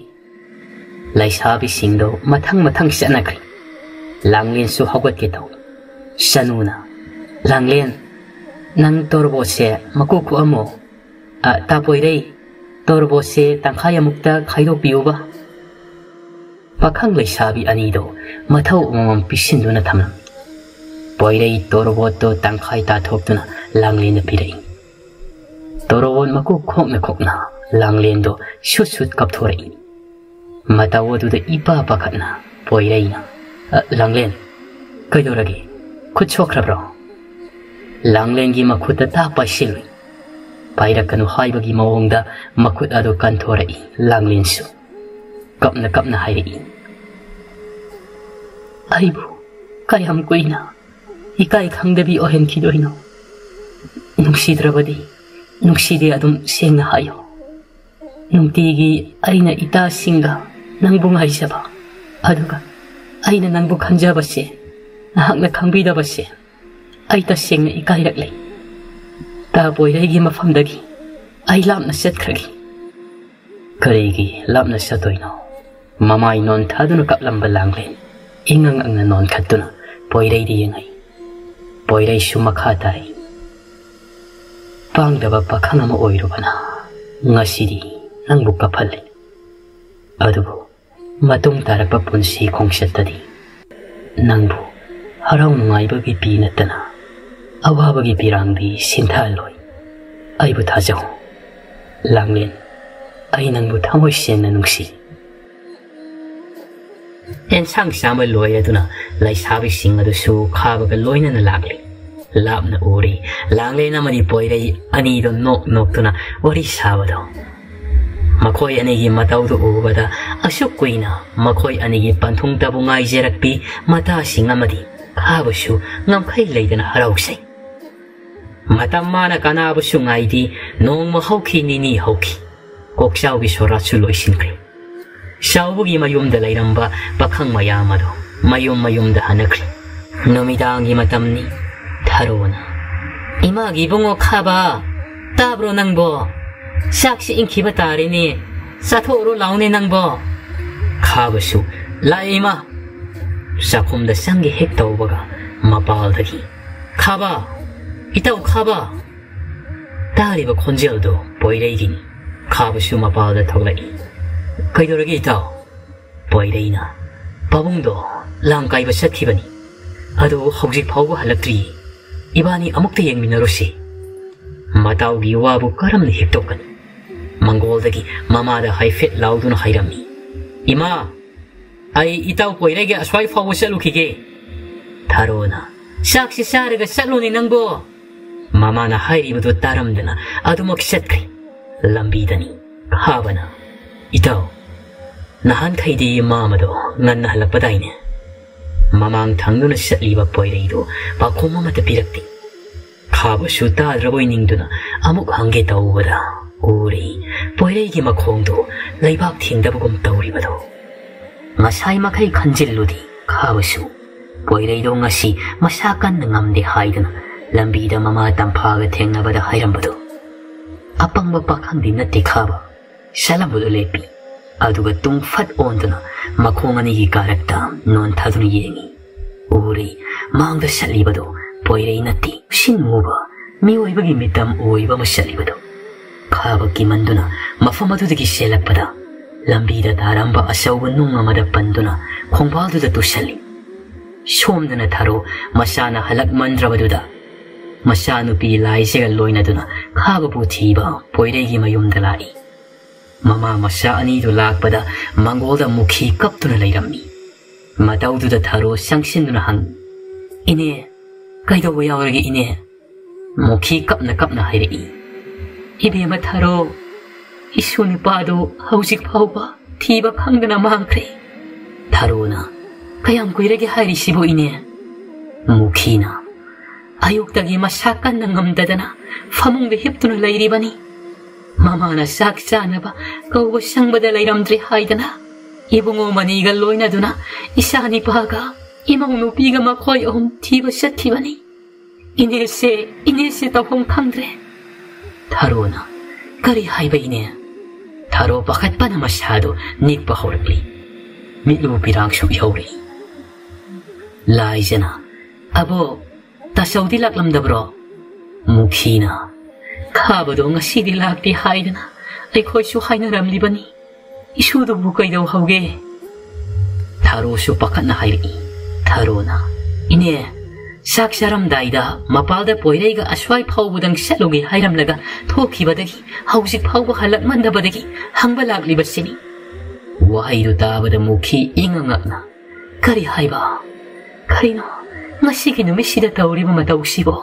ꯂꯩꯁꯥꯕꯤꯁꯤꯡꯗꯣ ꯃꯊꯪ ꯃꯊꯪ ꯆꯠꯅꯈ꯭ꯔꯦ꯫ ꯂꯥꯡꯂꯦꯟꯁꯨ ꯍꯧꯒꯠꯀꯦ ꯇꯧ꯫ ꯁꯅꯨꯅ, "ꯂꯥꯡꯂꯦꯟ, ꯅꯪ ꯇꯣꯔꯕꯣꯠꯁꯦ ꯃꯀꯨ ꯈꯣꯛꯑꯝꯃꯣ꯫ ꯑ, ꯇꯥ ꯄꯣꯏꯔꯩ, ꯇꯣꯔꯕꯣꯠꯁꯦ ꯇꯪꯈꯥꯏ ꯑꯃꯨꯛꯇ ꯈꯥꯏꯗꯣꯛꯄꯤꯌꯨꯕ"꯫ ꯄꯥꯈꯪ ꯂꯩꯁꯥꯕꯤ ꯑꯅꯤꯗꯣ ꯃꯊꯧ ꯑꯃꯃꯝ ꯄꯤꯁꯤꯟꯗꯨꯅ ꯊꯝꯂꯝꯃꯤ꯫ ꯄꯣꯏꯔꯩ ꯇꯣꯔꯕꯣꯠꯇꯣ ꯇꯪꯈꯥꯏ ꯇꯥꯊꯣꯛꯇꯨꯅ ꯂꯥꯡꯂꯦꯟꯗ ꯄꯤꯔꯛꯏ꯫ ꯇꯣꯔꯕꯣꯠ ꯃꯀꯨ ꯈꯣꯛꯅ ꯈꯣꯛꯅ ꯂꯥꯡꯂꯦꯟꯗꯣ ꯁꯨꯠ ꯁꯨꯠ ꯀꯞꯊꯣꯔꯛꯏ꯫ ꯃꯇꯧ ꯑꯗꯨꯗ ꯏꯄꯥ ꯄꯥꯈꯠꯅ ꯄꯣꯏꯔꯩꯅ, "ꯑ, ꯂꯥꯡꯂꯦꯟ, ꯀꯩꯗꯧꯔꯒꯦ? ꯈꯨꯠ ꯁꯣꯛꯈ꯭ꯔꯕ꯭ꯔꯣ?" ꯂꯥꯡꯂꯦꯟꯒꯤ ꯃꯈꯨꯠꯇ ꯇꯥ ꯄꯥꯏꯁꯤꯜꯂꯨꯏ꯫ ꯄꯥꯏꯔꯛꯀꯅꯨ ꯍꯥꯏꯕꯒꯤ ꯃꯑꯣꯡꯗ ꯃꯈꯨꯠ ꯑꯗꯨ ꯀꯟꯊꯣꯔꯛꯏ꯫ ꯂꯥꯡꯂꯦꯟꯁꯨ ꯀꯞꯅ ꯀꯞꯅ ꯍꯥꯏꯔꯛꯏ, "ꯑꯩꯕꯨ ꯀꯌꯥꯝ ꯀꯨꯏꯅ ꯏꯀꯥꯏ ꯈꯪꯗꯕꯤ ꯑꯣꯏꯍꯟꯈꯤꯗꯣꯏꯅꯣ? ꯅꯨꯡꯁꯤꯗ꯭ꯔꯕꯗꯤ ꯅꯨꯡꯁꯤꯗꯦ ꯑꯗꯨꯝ ꯁꯦꯡꯅ ꯍꯥꯏꯌꯨ꯫ ꯅꯨꯡꯇꯤꯒꯤ ꯑꯩꯅ ꯏꯇꯥꯁꯤꯡꯒ ꯅꯪꯕꯨ ꯉꯥꯏꯖꯕ, ꯑꯗꯨꯒ ꯑꯩꯅ ꯅꯪꯕꯨ ꯈꯟꯖꯕꯁꯦ ꯅꯍꯥꯛꯅ ꯈꯪꯕꯤꯗꯕꯁꯦ ꯑꯩ ꯇꯁꯦꯡꯅ ꯏꯀꯥꯏꯔꯛꯂꯦ꯫ ꯇꯥ ꯄꯣꯏꯔꯩꯒꯤ ꯃꯐꯝꯗꯒꯤ ꯑꯩ ꯂꯥꯞꯅ ꯆꯠꯈ꯭ꯔꯒꯦ"꯫ "ꯀꯔꯤꯒꯤ ꯂꯥꯞꯅ ꯆꯠꯇꯣꯏꯅꯣ?" ꯃꯃꯥꯏ ꯅꯣꯟꯊꯥꯗꯨꯅ ꯀꯞꯂꯝꯕ ꯂꯥꯡꯂꯦꯟ ꯏꯉꯪ ꯉꯪꯅ ꯅꯣꯟꯈꯠꯇꯨꯅ ꯄꯣꯏꯔꯩꯗ ꯌꯦꯡꯉꯛꯏ꯫ ꯄꯣꯏꯔꯩꯁꯨ ꯃꯈꯥ ꯇꯥꯔꯛꯏ꯫ "ꯄꯥꯡꯗꯕ ꯄꯥꯈꯪ ꯑꯃ ꯑꯣꯏꯔꯨꯕꯅ ꯉꯁꯤꯗꯤ ꯅꯪꯕꯨ ꯀꯞꯍꯜꯂꯦ꯫ ꯑꯗꯨꯕꯨ ꯃꯇꯨꯡ ꯇꯥꯔꯛꯄ ꯄꯨꯟꯁꯤ ꯈꯣꯡꯆꯠꯇꯗꯤ ꯅꯪꯕꯨ ꯍꯔꯥꯎ ꯅꯨꯡꯉꯥꯏꯕꯒꯤ ꯄꯤ ꯅꯠꯇꯅ ꯑꯋꯥꯕꯒꯤ ꯄꯤꯔꯥꯡꯗꯤ ꯁꯤꯟꯊꯍꯜꯂꯣꯏ꯫ ꯑꯩꯕꯨ ꯊꯥꯖꯧ ꯂꯥꯡꯂꯦꯟ, ꯑꯩ ꯅꯪꯕꯨ ꯊꯃꯣꯏ ꯁꯦꯡꯅ ꯅꯨꯡꯁꯤ꯫" ꯑꯦꯟꯁꯥꯡ ꯆꯥꯕ ꯂꯣꯏꯔꯗꯨꯅ ꯂꯩꯁꯥꯕꯤꯁꯤꯡ ꯑꯗꯨꯁꯨ ꯈꯥꯕꯒ ꯂꯣꯏꯅꯅ ꯂꯥꯛꯂꯤ꯫ ꯂꯥꯞꯅ ꯎꯔꯤ꯫ ꯂꯥꯡꯂꯦꯟ ꯑꯃꯗꯤ ꯄꯣꯏꯔꯩ ꯑꯅꯤꯗꯨ ꯅꯣꯛ ꯅꯣꯛꯇꯨꯅ ꯋꯥꯔꯤ ꯁꯥꯕꯗꯣ꯫ ꯃꯈꯣꯏ ꯑꯅꯤꯒꯤ ꯃꯇꯧꯗꯨ ꯎꯕꯗ ꯑꯁꯨꯛ ꯀꯨꯏꯅ ꯃꯈꯣꯏ ꯑꯅꯤꯒꯤ ꯄꯟꯊꯨꯡꯇꯕꯨ ꯉꯥꯏꯖꯔꯛꯄꯤ ꯃꯇꯥꯁꯤꯡ ꯑꯃꯗꯤ ꯈꯥꯕꯁꯨ ꯉꯝꯈꯩ ꯂꯩꯇꯅ ꯍꯔꯥꯎꯖꯩ꯫ ꯃꯇꯝ ꯃꯥꯅ ꯀꯅꯥꯕꯨꯁꯨ ꯉꯥꯏꯗꯦ꯫ ꯅꯣꯡꯃ ꯍꯧꯈꯤ, ꯅꯤꯅꯤ ꯍꯧꯈꯤ꯫ ꯀꯣꯛꯆꯥꯎꯒꯤ ꯁꯣꯔꯥꯠꯁꯨ ꯂꯣꯏꯁꯤꯟꯈ꯭ꯔꯦ꯫ ꯆꯥꯎꯕꯒꯤ ꯃꯌꯨꯝꯗ ꯂꯩꯔꯝꯕ ꯄꯥꯈꯪ ꯃꯌꯥꯝ ꯑꯗꯨ ꯃꯌꯨꯝ ꯃꯌꯨꯝꯗ ꯍꯟꯅꯈ꯭ꯔꯦ꯫ ꯅꯨꯃꯤꯗꯥꯡꯒꯤ ꯃꯇꯝꯅꯤ꯫ ꯊꯔꯣꯅ, "ꯏꯃꯥꯒꯤ ꯏꯕꯨꯡꯉꯣ ꯈꯥꯕ, ꯇꯥꯕ꯭ꯔꯣ ꯅꯪꯕꯣ? ꯆꯥꯛꯁꯤ ꯏꯪꯈꯤꯕ ꯇꯥꯔꯦꯅꯦ꯫ ꯆꯥꯊꯣꯛꯎꯔꯣ ꯂꯥꯎꯅꯦ ꯅꯪꯕꯣ꯫" ꯈꯥꯕꯁꯨ, "ꯂꯥꯛꯑꯦ ꯏꯃꯥ꯫" ꯆꯥꯛꯈꯨꯝꯗ ꯆꯪꯒꯦ ꯍꯦꯛ ꯇꯧꯕꯒ ꯃꯄꯥꯜꯗꯒꯤ, "ꯈꯥꯕ! ꯏꯇꯥꯎ ꯈꯥꯕ!" ꯇꯥꯔꯤꯕ ꯈꯣꯟꯖꯦꯜꯗꯨ ꯄꯣꯏꯔꯩꯒꯤꯅꯤ꯫ ꯈꯥꯕꯁꯨ ꯃꯄꯥꯜꯗ ꯊꯣꯛꯂꯛꯏ꯫ "ꯀꯩꯗꯧꯔꯒꯦ ꯏꯇꯥꯎ?" ꯄꯣꯏꯔꯩꯅ, "ꯄꯥꯕꯨꯡꯗꯣ ꯂꯥꯡ ꯀꯥꯏꯕ ꯆꯠꯈꯤꯕꯅꯤ꯫ ꯑꯗꯨ ꯍꯧꯖꯤꯛ ꯐꯥꯎꯕ ꯍꯜꯂꯛꯇ꯭ꯔꯤꯌꯦ꯫ ꯏꯕꯥꯅꯤ ꯑꯃꯨꯛꯇ ꯌꯦꯡꯃꯤꯟꯅꯔꯨꯁꯤ꯫" ꯃꯇꯥꯎꯒꯤ ꯋꯥꯕꯨ ꯀꯔꯝꯅ ꯍꯤꯛꯇꯣꯛꯀꯅꯤ? ꯃꯪꯒꯣꯜꯗꯒꯤ ꯃꯃꯥꯗ ꯍꯥꯏꯐꯦꯠ ꯂꯥꯎꯗꯨꯅ ꯍꯥꯏꯔꯝꯃꯤ, "ꯏꯃꯥ, ꯑꯩ ꯏꯇꯥꯎ ꯄꯣꯏꯔꯩꯒ ꯑꯁ꯭ꯋꯥꯏ ꯐꯥꯎꯕ ꯆꯠꯂꯨꯈꯤꯒꯦ꯫" ꯊꯔꯣꯅ, "ꯆꯥꯛꯁꯤ ꯆꯥꯔꯒ ꯆꯠꯂꯨꯅꯦ ꯅꯪꯕꯣ꯫" ꯃꯃꯥꯅ ꯍꯥꯏꯔꯤꯕꯗꯨ ꯇꯥꯔꯝꯗꯅ ꯑꯗꯨꯃꯛ ꯆꯠꯈ꯭ꯔꯦ꯫ ꯂꯝꯕꯤꯗꯅꯤ ꯈꯥꯕꯅ, "ꯏꯇꯥꯎ, ꯅꯍꯥꯟꯈꯩꯗꯤ ꯃꯥꯃꯗꯣ ꯉꯟꯅ ꯍꯜꯂꯛꯄꯗꯥꯏꯅꯦ?" ꯃꯃꯥꯡ ꯊꯪꯗꯨꯅ ꯆꯠꯂꯤꯕ ꯄꯣꯏꯔꯩꯗꯨ ꯄꯥꯎꯈꯨꯝ ꯑꯃꯠꯇ ꯄꯤꯔꯛꯇꯦ꯫ ꯈꯥꯕꯁꯨ ꯇꯥꯗ꯭ꯔꯕꯣꯏ ꯅꯤꯡꯗꯨꯅ ꯑꯃꯨꯛ ꯍꯪꯒꯦ ꯇꯧꯕꯗ ꯎꯔꯦ ꯄꯣꯏꯔꯩꯒꯤ ꯃꯈꯣꯡꯗꯨ ꯂꯩꯕꯥꯛ ꯊꯦꯡꯗꯕꯒꯨꯝ ꯇꯧꯔꯤꯕꯗꯨ꯫ ꯉꯁꯥꯏ ꯃꯈꯩ ꯈꯟꯖꯤꯜꯂꯨꯗꯦ ꯈꯥꯕꯁꯨ꯫ ꯄꯣꯏꯔꯩꯗꯣ ꯉꯁꯤ ꯃꯁꯥ ꯀꯟꯅ ꯉꯝꯗꯦ ꯍꯥꯏꯗꯨꯅ ꯂꯝꯕꯤꯗ ꯃꯃꯥ ꯇꯝꯐꯥꯒ ꯊꯦꯡꯅꯕꯗ ꯍꯥꯏꯔꯝꯕꯗꯨ꯫ ꯑꯄꯪꯕ ꯄꯥꯈꯪꯗꯤ ꯅꯠꯇꯦ ꯈꯥꯕ꯫ ꯁꯠꯂꯝꯕꯗꯨ ꯂꯦꯞꯄꯤ꯫ ꯑꯗꯨꯒ ꯇꯨꯡ ꯐꯠ ꯑꯣꯟꯗꯨꯅ ꯃꯈꯣꯡ ꯑꯅꯤꯒꯤ ꯀꯥꯔꯛꯇ ꯅꯣꯟꯊꯗꯨꯅ ꯌꯦꯡꯉꯤ꯫ ꯎꯔꯤ, ꯃꯥꯡꯗ ꯁꯠꯂꯤꯕꯗꯨ ꯄꯣꯏꯔꯩ ꯅꯠꯇꯦ, ꯁꯤꯟ ꯃꯨꯕ ꯃꯤꯑꯣꯏꯕꯒꯤ ꯃꯤꯇꯝ ꯑꯣꯏꯕ ꯑꯃ ꯁꯠꯂꯤꯕꯗꯨ꯫ ꯈꯥꯕ ꯀꯤꯃꯟꯗꯨꯅ ꯃꯐꯝ ꯑꯗꯨꯗꯒꯤ ꯆꯦꯜꯂꯛꯄꯗ ꯂꯝꯕꯤꯗ ꯇꯥꯔꯝꯕ ꯑꯆꯧꯕ ꯅꯨꯡ ꯑꯃꯗ ꯄꯟꯗꯨꯅ ꯈꯣꯡꯕꯥꯜꯗꯨꯗ ꯇꯨꯁꯜꯂꯤ꯫ ꯁꯣꯝꯗꯅ ꯊꯔꯣ ꯃꯆꯥꯅ ꯍꯜꯂꯛꯃꯟꯗ꯭ꯔꯕꯗꯨꯗ ꯃꯆꯥꯅꯨꯄꯤ ꯂꯥꯏꯖꯒ ꯂꯣꯏꯅꯗꯨꯅ ꯈꯥꯕꯕꯨ ꯊꯤꯕ ꯄꯣꯏꯔꯩꯒꯤ ꯃꯌꯨꯝꯗ ꯂꯥꯛꯏ꯫ ꯃꯃꯥ ꯃꯆꯥ ꯑꯅꯤꯗꯨ ꯂꯥꯛꯄꯗ ꯃꯪꯒꯣꯜꯗ ꯃꯨꯈꯤ ꯀꯞꯇꯨꯅ ꯂꯩꯔꯝꯃꯤ꯫ ꯃꯇꯧꯗꯨꯗ ꯊꯔꯣ ꯆꯪꯁꯤꯟꯗꯨꯅ ꯍꯪꯉꯤ, "ꯏꯅꯦ, ꯀꯩꯗꯧꯕ ꯌꯥꯎꯔꯒꯦ ꯏꯅꯦ?" ꯃꯨꯈꯤ ꯀꯞꯅ ꯀꯞꯅ ꯍꯥꯏꯔꯛꯏ, "ꯏꯕꯦꯝꯃ ꯊꯔꯣ, ꯏꯁꯨ ꯅꯨꯄꯥꯗꯨ ꯍꯧꯖꯤꯛ ꯐꯥꯎꯕ ꯊꯤꯕ ꯈꯪꯗꯅ ꯃꯥꯡꯈ꯭ꯔꯦ꯫" ꯊꯔꯣꯅ, "ꯀꯌꯥꯝ ꯀꯨꯏꯔꯒꯦ ꯍꯥꯏꯔꯤꯁꯤꯕꯨ ꯏꯅꯦ?" ꯃꯨꯈꯤꯅ, "ꯑꯌꯨꯛꯇꯒꯤ ꯃꯁꯥ ꯀꯟꯅ ꯉꯝꯗꯗꯅ ꯐꯃꯨꯡꯗ ꯍꯤꯞꯇꯨꯅ ꯂꯩꯔꯤꯕꯅꯤ꯫ ꯃꯃꯥꯅ ꯆꯥꯛ ꯆꯥꯅꯕ ꯀꯧꯕ ꯁꯪꯕꯗ ꯂꯩꯔꯝꯗ꯭ꯔꯦ ꯍꯥꯏꯗꯅ ꯏꯕꯨꯡꯉꯣ ꯃꯅꯤꯒ ꯂꯣꯏꯅꯗꯨꯅ ꯏꯆꯥ ꯅꯤꯄꯥꯒ ꯏꯃꯧ ꯅꯨꯄꯤꯒ ꯃꯈꯣꯏ ꯑꯍꯨꯝ ꯊꯤꯕ ꯆꯠꯈꯤꯕꯅꯤ꯫ ꯏꯅꯦꯁꯦ, ꯏꯅꯦꯁꯦ ꯇꯧꯐꯝ ꯈꯪꯗ꯭ꯔꯦ꯫" ꯊꯔꯣꯅ, "ꯀꯔꯤ ꯍꯥꯏꯕ ꯏꯅꯦ?" ꯊꯔꯣ ꯄꯥꯈꯠꯄꯅ ꯃꯁꯥꯗꯨ ꯅꯤꯛꯄ ꯍꯧꯔꯛꯂꯤ꯫ ꯃꯤꯠꯂꯨ ꯄꯤꯔꯥꯡꯁꯨ ꯏꯍꯧꯔꯛꯏ꯫ ꯂꯥꯏꯖꯅ, "ꯑꯕꯣ, ꯇꯥꯆꯧꯗꯤ ꯂꯥꯛꯂꯝꯗꯕ꯭ꯔꯣ?" ꯃꯨꯈꯤꯅ, "ꯈꯥꯕꯗꯣ ꯉꯁꯤꯗꯤ ꯂꯥꯛꯇꯦ ꯍꯥꯏꯗꯅ ꯑꯩꯈꯣꯏꯁꯨ ꯍꯥꯏꯅꯔꯝꯂꯤꯕꯅꯤ꯫ ꯏꯁꯨꯗꯨꯕꯨ ꯀꯩꯗꯧꯍꯧꯒꯦ?" ꯊꯔꯣꯁꯨ ꯄꯥꯈꯠꯅ ꯍꯥꯏꯔꯛꯏ꯫ ꯊꯔꯣꯅ, "ꯏꯅꯦ, ꯆꯥꯛ ꯆꯥꯔꯝꯗꯥꯏꯗ ꯃꯄꯥꯜꯗ ꯄꯣꯏꯔꯩꯒ ꯑꯁ꯭ꯋꯥꯏ ꯐꯥꯎꯕꯗꯪ ꯆꯠꯂꯨꯒꯦ ꯍꯥꯏꯔꯝꯂꯒ ꯊꯣꯛꯈꯤꯕꯗꯒꯤ ꯍꯧꯖꯤꯛ ꯐꯥꯎꯕ ꯍꯜꯂꯛꯃꯟꯗꯕꯗꯒꯤ ꯍꯪꯕ ꯂꯥꯛꯂꯤꯕꯁꯤꯅꯤ꯫" ꯋꯥꯍꯩꯗꯨ ꯇꯥꯕꯗ ꯃꯨꯈꯤ ꯏꯉꯛ ꯉꯛꯅ, "ꯀꯔꯤ ꯍꯥꯏꯕ? ꯀꯔꯤꯅꯣ ꯉꯁꯤꯒꯤ ꯅꯨꯃꯤꯠꯁꯤꯗ ꯇꯧꯔꯤꯕ ꯃꯇꯧꯁꯤꯕꯣ?"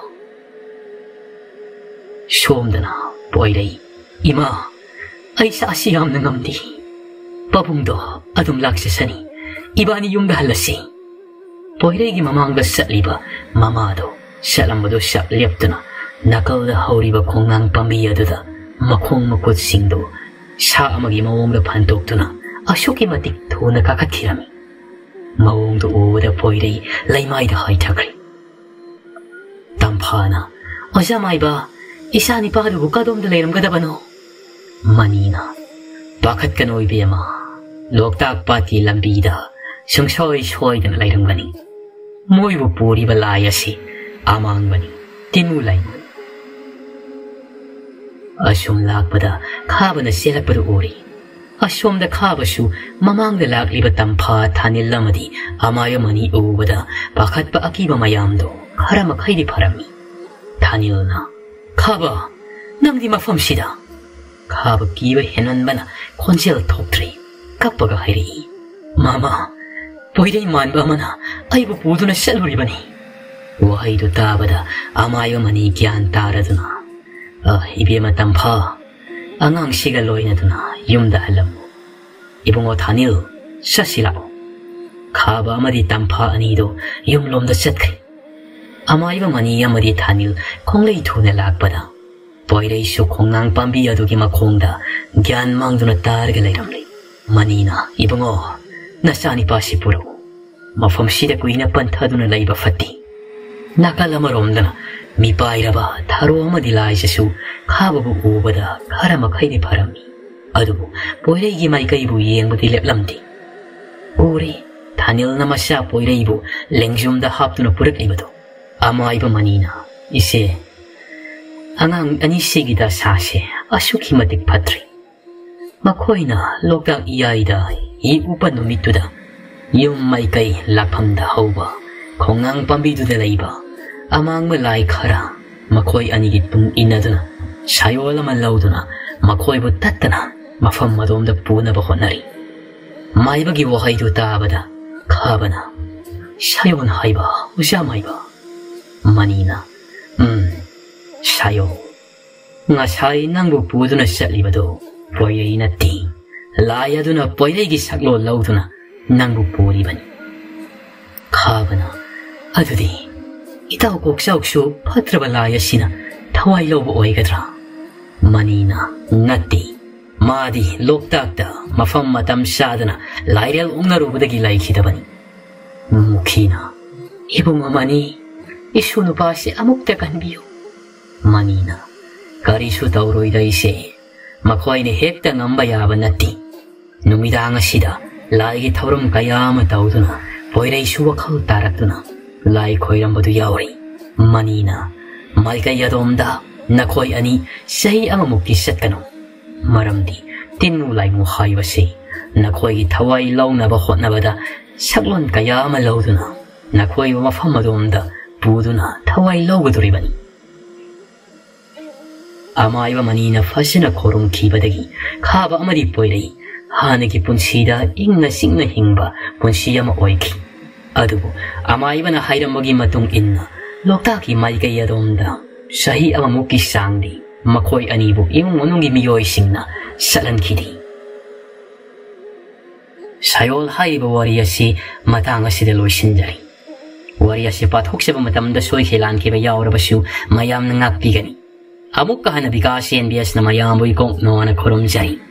ꯁꯣꯝꯗꯅ ꯄꯣꯏꯔꯩ, "ꯏꯃꯥ, ꯑꯩ ꯁꯥꯁꯤ ꯌꯥꯝꯅ ꯉꯝꯗꯦ꯫ ꯄꯥꯕꯨꯡꯗꯣ ꯑꯗꯨꯝ ꯂꯥꯛꯆꯁꯅꯤ꯫ ꯏꯕꯥꯅꯤ ꯌꯨꯝꯗ ꯍꯜꯂꯁꯤ꯫" ꯄꯣꯏꯔꯩꯒꯤ ꯃꯃꯥꯡꯗ ꯆꯠꯂꯤꯕ ꯃꯃꯥꯗꯣ ꯆꯠꯂꯝꯕꯗꯨ ꯆꯞ ꯂꯦꯞꯇꯨꯅ ꯅꯥꯀꯜꯗ ꯍꯧꯔꯤꯕ ꯈꯣꯡꯅꯥꯡ ꯄꯥꯝꯕꯤ ꯑꯗꯨꯗ ꯃꯈꯣꯡ ꯃꯈꯨꯠꯁꯤꯡꯗꯨ ꯁꯥ ꯑꯃꯒꯤ ꯃꯑꯣꯡꯗ ꯐꯟꯗꯣꯛꯇꯨꯅ ꯑꯁꯨꯛꯀꯤ ꯃꯇꯤꯛ ꯊꯨꯅ ꯀꯥꯈꯠꯈꯤꯔꯝꯃꯤ꯫ ꯃꯑꯣꯡꯗꯨ ꯎꯕꯗ ꯄꯣꯏꯔꯩ ꯂꯩꯃꯥꯏꯗ ꯍꯥꯏꯊꯈ꯭ꯔꯦ꯫ ꯇꯝꯐꯥꯅ, "ꯑꯣꯖꯥ ꯃꯥꯏꯕ, ꯏꯆꯥ ꯅꯤꯄꯥꯗꯨꯕꯨ ꯀꯗꯣꯝꯗ ꯂꯩꯔꯝꯒꯗꯕꯅꯣ?" ꯃꯅꯤꯅ, "ꯄꯥꯈꯠꯀꯅꯨ ꯏꯕꯦꯝꯃ, ꯂꯣꯛꯇꯥꯛ ꯄꯥꯠꯀꯤ ꯂꯝꯕꯤꯗ ꯁꯨꯡꯁꯣꯏ ꯁꯣꯏꯗꯅ ꯂꯩꯔꯝꯒꯅꯤ꯫ ꯃꯣꯏꯕꯨ ꯄꯨꯔꯤꯕ ꯂꯥꯏ ꯑꯁꯤ ꯑꯃꯥꯡꯕꯅꯤ, ꯇꯤꯃꯨ ꯂꯩꯃꯅꯤ꯫" ꯑꯁꯨꯝ ꯂꯥꯛꯄꯗ ꯈꯥꯕꯅ ꯆꯦꯜꯂꯛꯄꯗꯨ ꯎꯔꯦ꯫ ꯑꯁꯣꯝꯗ ꯈꯥꯕꯁꯨ ꯃꯃꯥꯡꯗ ꯂꯥꯛꯂꯤꯕ ꯇꯝꯐꯥ ꯊꯥꯅꯤꯜ ꯑꯃꯗꯤ ꯑꯃꯥꯏꯕ ꯃꯅꯤ ꯎꯕꯗ ꯄꯥꯈꯠꯄ ꯑꯀꯤꯕ ꯃꯌꯥꯝꯗꯣ ꯈꯔ ꯃꯈꯩꯗꯤ ꯐꯔꯝꯃꯤ꯫ ꯊꯥꯅꯤꯜꯅ, "ꯈꯥꯕ, ꯅꯪꯗꯤ ꯃꯐꯝꯁꯤꯗ?" ꯈꯥꯕ ꯀꯤꯕ ꯍꯦꯟꯃꯟꯕꯅ ꯈꯣꯟꯖꯦꯜ ꯊꯣꯛꯇ꯭ꯔꯦ꯫ ꯀꯞꯄꯒ ꯍꯥꯏꯔꯛꯏ, "ꯃꯃꯥ, ꯄꯣꯏꯔꯩ ꯃꯥꯟꯕ ꯑꯃꯅ ꯑꯩꯕꯨ ꯄꯨꯗꯨꯅ ꯆꯠꯂꯨꯔꯤꯕꯅꯤ꯫" ꯋꯥꯍꯩꯗꯨ ꯇꯥꯕꯗ ꯑꯃꯥꯏꯕ ꯃꯅꯤ ꯒ꯭ꯌꯥꯟ ꯇꯥꯔꯗꯨꯅ, "ꯑ, ꯏꯕꯦꯝꯃ ꯇꯝꯐꯥ, ꯑꯉꯥꯡꯁꯤꯒ ꯂꯣꯏꯅꯗꯨꯅ ꯌꯨꯝꯗ ꯍꯜꯂꯝꯃꯨ꯫ ꯏꯕꯨꯡꯉꯣ ꯊꯥꯅꯤꯜ, ꯆꯠꯁꯤ ꯂꯥꯛꯑꯣ꯫" ꯈꯥꯕ ꯑꯃꯗꯤ ꯇꯝꯐꯥ ꯑꯅꯤꯗꯨ ꯌꯨꯝꯂꯣꯝꯗ ꯆꯠꯈ꯭ꯔꯦ꯫ ꯑꯃꯥꯏꯕ ꯃꯅꯤ ꯑꯃꯗꯤ ꯊꯥꯅꯤꯜ ꯈꯣꯡꯂꯩ ꯊꯨꯅ ꯂꯥꯛꯄꯗ ꯄꯣꯏꯔꯩꯁꯨ ꯈꯣꯡꯅꯥꯡ ꯄꯥꯝꯕꯤ ꯑꯗꯨꯒꯤ ꯃꯈꯣꯡꯗ ꯒ꯭ꯌꯥꯟ ꯃꯥꯡꯗꯨꯅ ꯇꯥꯔꯒ ꯂꯩꯔꯝꯂꯦ꯫ ꯃꯅꯤꯅ, "ꯏꯕꯨꯡꯉꯣ, ꯅꯆꯥꯅꯤꯄꯥꯁꯤ ꯄꯨꯔꯛꯎ꯫ ꯃꯐꯝꯁꯤꯗ ꯀꯨꯏꯅ ꯄꯟꯊꯗꯨꯅ ꯂꯩꯕ ꯐꯠꯇꯦ꯫" ꯅꯥꯀꯜ ꯑꯃꯔꯣꯝꯗꯅ ꯃꯤꯄꯥꯏꯔꯕ ꯊꯔꯣ ꯑꯃꯗꯤ ꯂꯥꯏꯖꯁꯨ ꯈꯥꯕꯕꯨ ꯎꯕꯗ ꯈꯔ ꯃꯈꯩꯗꯤ ꯐꯔꯝꯃꯤ꯫ ꯑꯗꯨꯕꯨ ꯄꯣꯏꯔꯩꯒꯤ ꯃꯥꯏꯀꯩꯕꯨ ꯌꯦꯡꯕꯗꯤ ꯂꯦꯞꯂꯝꯗꯦ꯫ ꯎꯔꯦ, ꯊꯥꯅꯤꯜꯅ ꯃꯆꯥ ꯄꯣꯏꯔꯩꯕꯨ ꯂꯦꯡꯖꯨꯝꯗ ꯍꯥꯞꯇꯨꯅ ꯄꯨꯔꯛꯂꯤꯕꯗꯨ꯫ ꯑꯃꯥꯏꯕ ꯃꯅꯤꯅ, "ꯏꯆꯦ, ꯑꯉꯥꯡ ꯑꯅꯤꯁꯤꯒꯤ ꯗꯁꯥꯁꯦ ꯑꯁꯨꯛꯀꯤ ꯃꯇꯤꯛ ꯐꯠꯇ꯭ꯔꯤ꯫ ꯃꯈꯣꯏꯅ ꯂꯣꯛꯇꯥꯛ ꯏꯌꯥꯏꯗ ꯍꯤ ꯎꯞꯄ ꯅꯨꯃꯤꯠꯇꯨꯗ ꯌꯨꯝ ꯃꯥꯏꯀꯩ ꯂꯥꯛꯐꯝꯗ ꯍꯧꯕ ꯈꯣꯡꯅꯥꯡ ꯄꯥꯝꯕꯤꯗꯨꯗ ꯂꯩꯕ ꯑꯃꯥꯡꯕ ꯂꯥꯏ ꯈꯔ ꯃꯈꯣꯏ ꯑꯅꯤꯒꯤ ꯇꯨꯡ ꯏꯟꯅꯗꯨꯅ ꯁꯥꯌꯣꯜ ꯑꯃ ꯂꯧꯗꯨꯅ ꯃꯈꯣꯏꯕꯨ ꯇꯠꯇꯅ ꯃꯐꯝ ꯑꯗꯣꯝꯗ ꯄꯨꯅꯕ ꯍꯣꯠꯅꯔꯤ꯫" ꯃꯥꯏꯕꯒꯤ ꯋꯥꯍꯩꯗꯨ ꯇꯥꯕꯗ ꯈꯥꯕꯅ, "ꯁꯥꯌꯣꯟ ꯍꯥꯏꯕ, ꯑꯣꯖꯥ ꯃꯥꯏꯕ?" ꯃꯅꯤꯅ, "ꯎꯝ, ꯁꯥꯌꯣꯟ꯫ ꯉꯁꯥꯏ ꯅꯪꯕꯨ ꯄꯨꯗꯨꯅ ꯆꯠꯂꯤꯕꯗꯨ ꯄꯣꯏꯔꯩ ꯅꯠꯇꯦ꯫ ꯂꯥꯏ ꯑꯗꯨꯅ ꯄꯣꯏꯔꯩꯒꯤ ꯁꯛꯂꯣꯟ ꯂꯧꯗꯨꯅ ꯅꯪꯕꯨ ꯄꯨꯔꯤꯕꯅꯤ꯫" ꯈꯥꯕꯅ, "ꯑꯗꯨꯗꯤ ꯏꯇꯥꯎ ꯀꯣꯛꯆꯥꯎꯁꯨ ꯐꯠꯇ꯭ꯔꯕ ꯂꯥꯏ ꯑꯁꯤꯅ ꯊꯋꯥꯏ ꯂꯧꯕ ꯑꯣꯏꯒꯗ꯭ꯔꯥ?" ꯃꯅꯤꯅ, "ꯅꯠꯇꯦ꯫ ꯃꯥꯗꯤ ꯂꯣꯛꯇꯥꯛꯇ ꯃꯐꯝ ꯃꯇꯝ ꯆꯥꯗꯅ ꯂꯥꯏꯔꯦꯜ ꯑꯣꯛꯅꯔꯨꯕꯗꯒꯤ ꯂꯩꯈꯤꯗꯕꯅꯤ꯫" ꯃꯨꯈꯤꯅ, "ꯏꯕꯨꯡꯉꯣ ꯃꯅꯤ, ꯏꯁꯨ ꯅꯨꯄꯥꯁꯦ ꯑꯃꯨꯛꯇ ꯀꯟꯕꯤꯌꯨ꯫" ꯃꯅꯤꯅ, "ꯀꯔꯤꯁꯨ ꯇꯧꯔꯣꯏꯗ ꯏꯆꯦ꯫ ꯃꯈꯣꯏꯅ ꯍꯦꯛꯇ ꯉꯝꯕ ꯌꯥꯕ ꯅꯠꯇꯦ꯫ ꯅꯨꯃꯤꯗꯥꯡ ꯑꯁꯤꯗ ꯂꯥꯏꯒꯤ ꯊꯧꯔꯝ ꯀꯌꯥ ꯑꯃ ꯇꯧꯗꯨꯅ ꯄꯣꯏꯔꯩꯁꯨ ꯋꯥꯈꯜ ꯇꯥꯔꯛꯇꯨꯅ ꯂꯥꯏ ꯈꯣꯏꯔꯝꯕꯗꯨ ꯌꯥꯎꯔꯤ꯫ ꯃꯅꯤꯅ ꯃꯥꯏꯀꯩ ꯑꯗꯣꯝꯗ, "ꯅꯈꯣꯏ ꯑꯅꯤ ꯆꯍꯤ ꯑꯃꯃꯨꯛꯇꯤ ꯆꯠꯀꯅꯨ, ꯃꯔꯝꯗꯤ ꯇꯤꯟꯃꯨ ꯂꯥꯏꯃꯨ ꯍꯥꯏꯕꯁꯤ ꯅꯈꯣꯏꯒꯤ ꯊꯋꯥꯏ ꯂꯧꯅꯕ ꯍꯣꯠꯅꯕꯗ ꯁꯛꯂꯣꯟ ꯀꯌꯥ ꯑꯃ ꯂꯧꯗꯨꯅ ꯅꯈꯣꯏꯕꯨ ꯃꯐꯝ ꯑꯗꯣꯝꯗ ꯄꯨꯗꯨꯅ ꯊꯋꯥꯏ ꯂꯧꯒꯗꯧꯔꯤꯕꯅꯤ"꯫ ꯑꯃꯥꯏꯕ ꯃꯅꯤꯅ ꯐꯖꯅ ꯈꯨꯔꯨꯝꯈꯤꯕꯗꯒꯤ ꯈꯥꯕ ꯑꯃꯗꯤ ꯄꯣꯏꯔꯩ ꯍꯥꯟꯅꯒꯤ ꯄꯨꯟꯁꯤꯗ ꯏꯪꯅ ꯆꯤꯛꯅ ꯍꯤꯡꯕ ꯄꯨꯟꯁꯤ ꯑꯃ ꯑꯣꯏꯈꯤ꯫ ꯑꯗꯨꯕꯨ ꯑꯃꯥꯏꯕꯅ ꯍꯥꯏꯔꯝꯕꯒꯤ ꯃꯇꯨꯡ ꯏꯟꯅ ꯂꯣꯛꯇꯥꯛꯀꯤ ꯃꯥꯏꯀꯩ ꯑꯗꯣꯝꯗ ꯆꯍꯤ ꯑꯃꯃꯨꯛꯀꯤ ꯆꯥꯡꯗꯤ ꯃꯈꯣꯏ ꯑꯅꯤꯕꯨ ꯏꯃꯨꯡ ꯃꯅꯨꯡꯒꯤ ꯃꯤꯑꯣꯏꯁꯤꯡꯅ ꯆꯠꯍꯟꯈꯤꯗꯦ꯫ ꯁꯌꯣꯜ ꯍꯥꯏꯔꯤꯕ ꯋꯥꯔꯤ ꯑꯁꯤ ꯃꯇꯥꯡ ꯑꯁꯤꯗ ꯂꯣꯏꯁꯤꯟꯖꯔꯤ꯫ ꯋꯥꯔꯤ ꯑꯁꯤ ꯄꯥꯊꯣꯛꯆꯕ ꯃꯇꯝꯗ ꯁꯣꯏꯈꯤ ꯂꯥꯟꯈꯤꯕ ꯌꯥꯎꯔꯕꯁꯨ ꯃꯌꯥꯝꯅ ꯉꯥꯛꯄꯤꯒꯅꯤ꯫ ꯑꯃꯨꯛꯀ ꯍꯟꯅ ꯕꯤꯀꯥꯁ ꯑꯦꯟ ꯕꯤ ꯑꯦꯁꯅ ꯃꯌꯥꯝꯕꯨ ꯏꯀꯣꯛ ꯅꯣꯅ ꯈꯨꯔꯨꯝꯖꯔꯤ꯫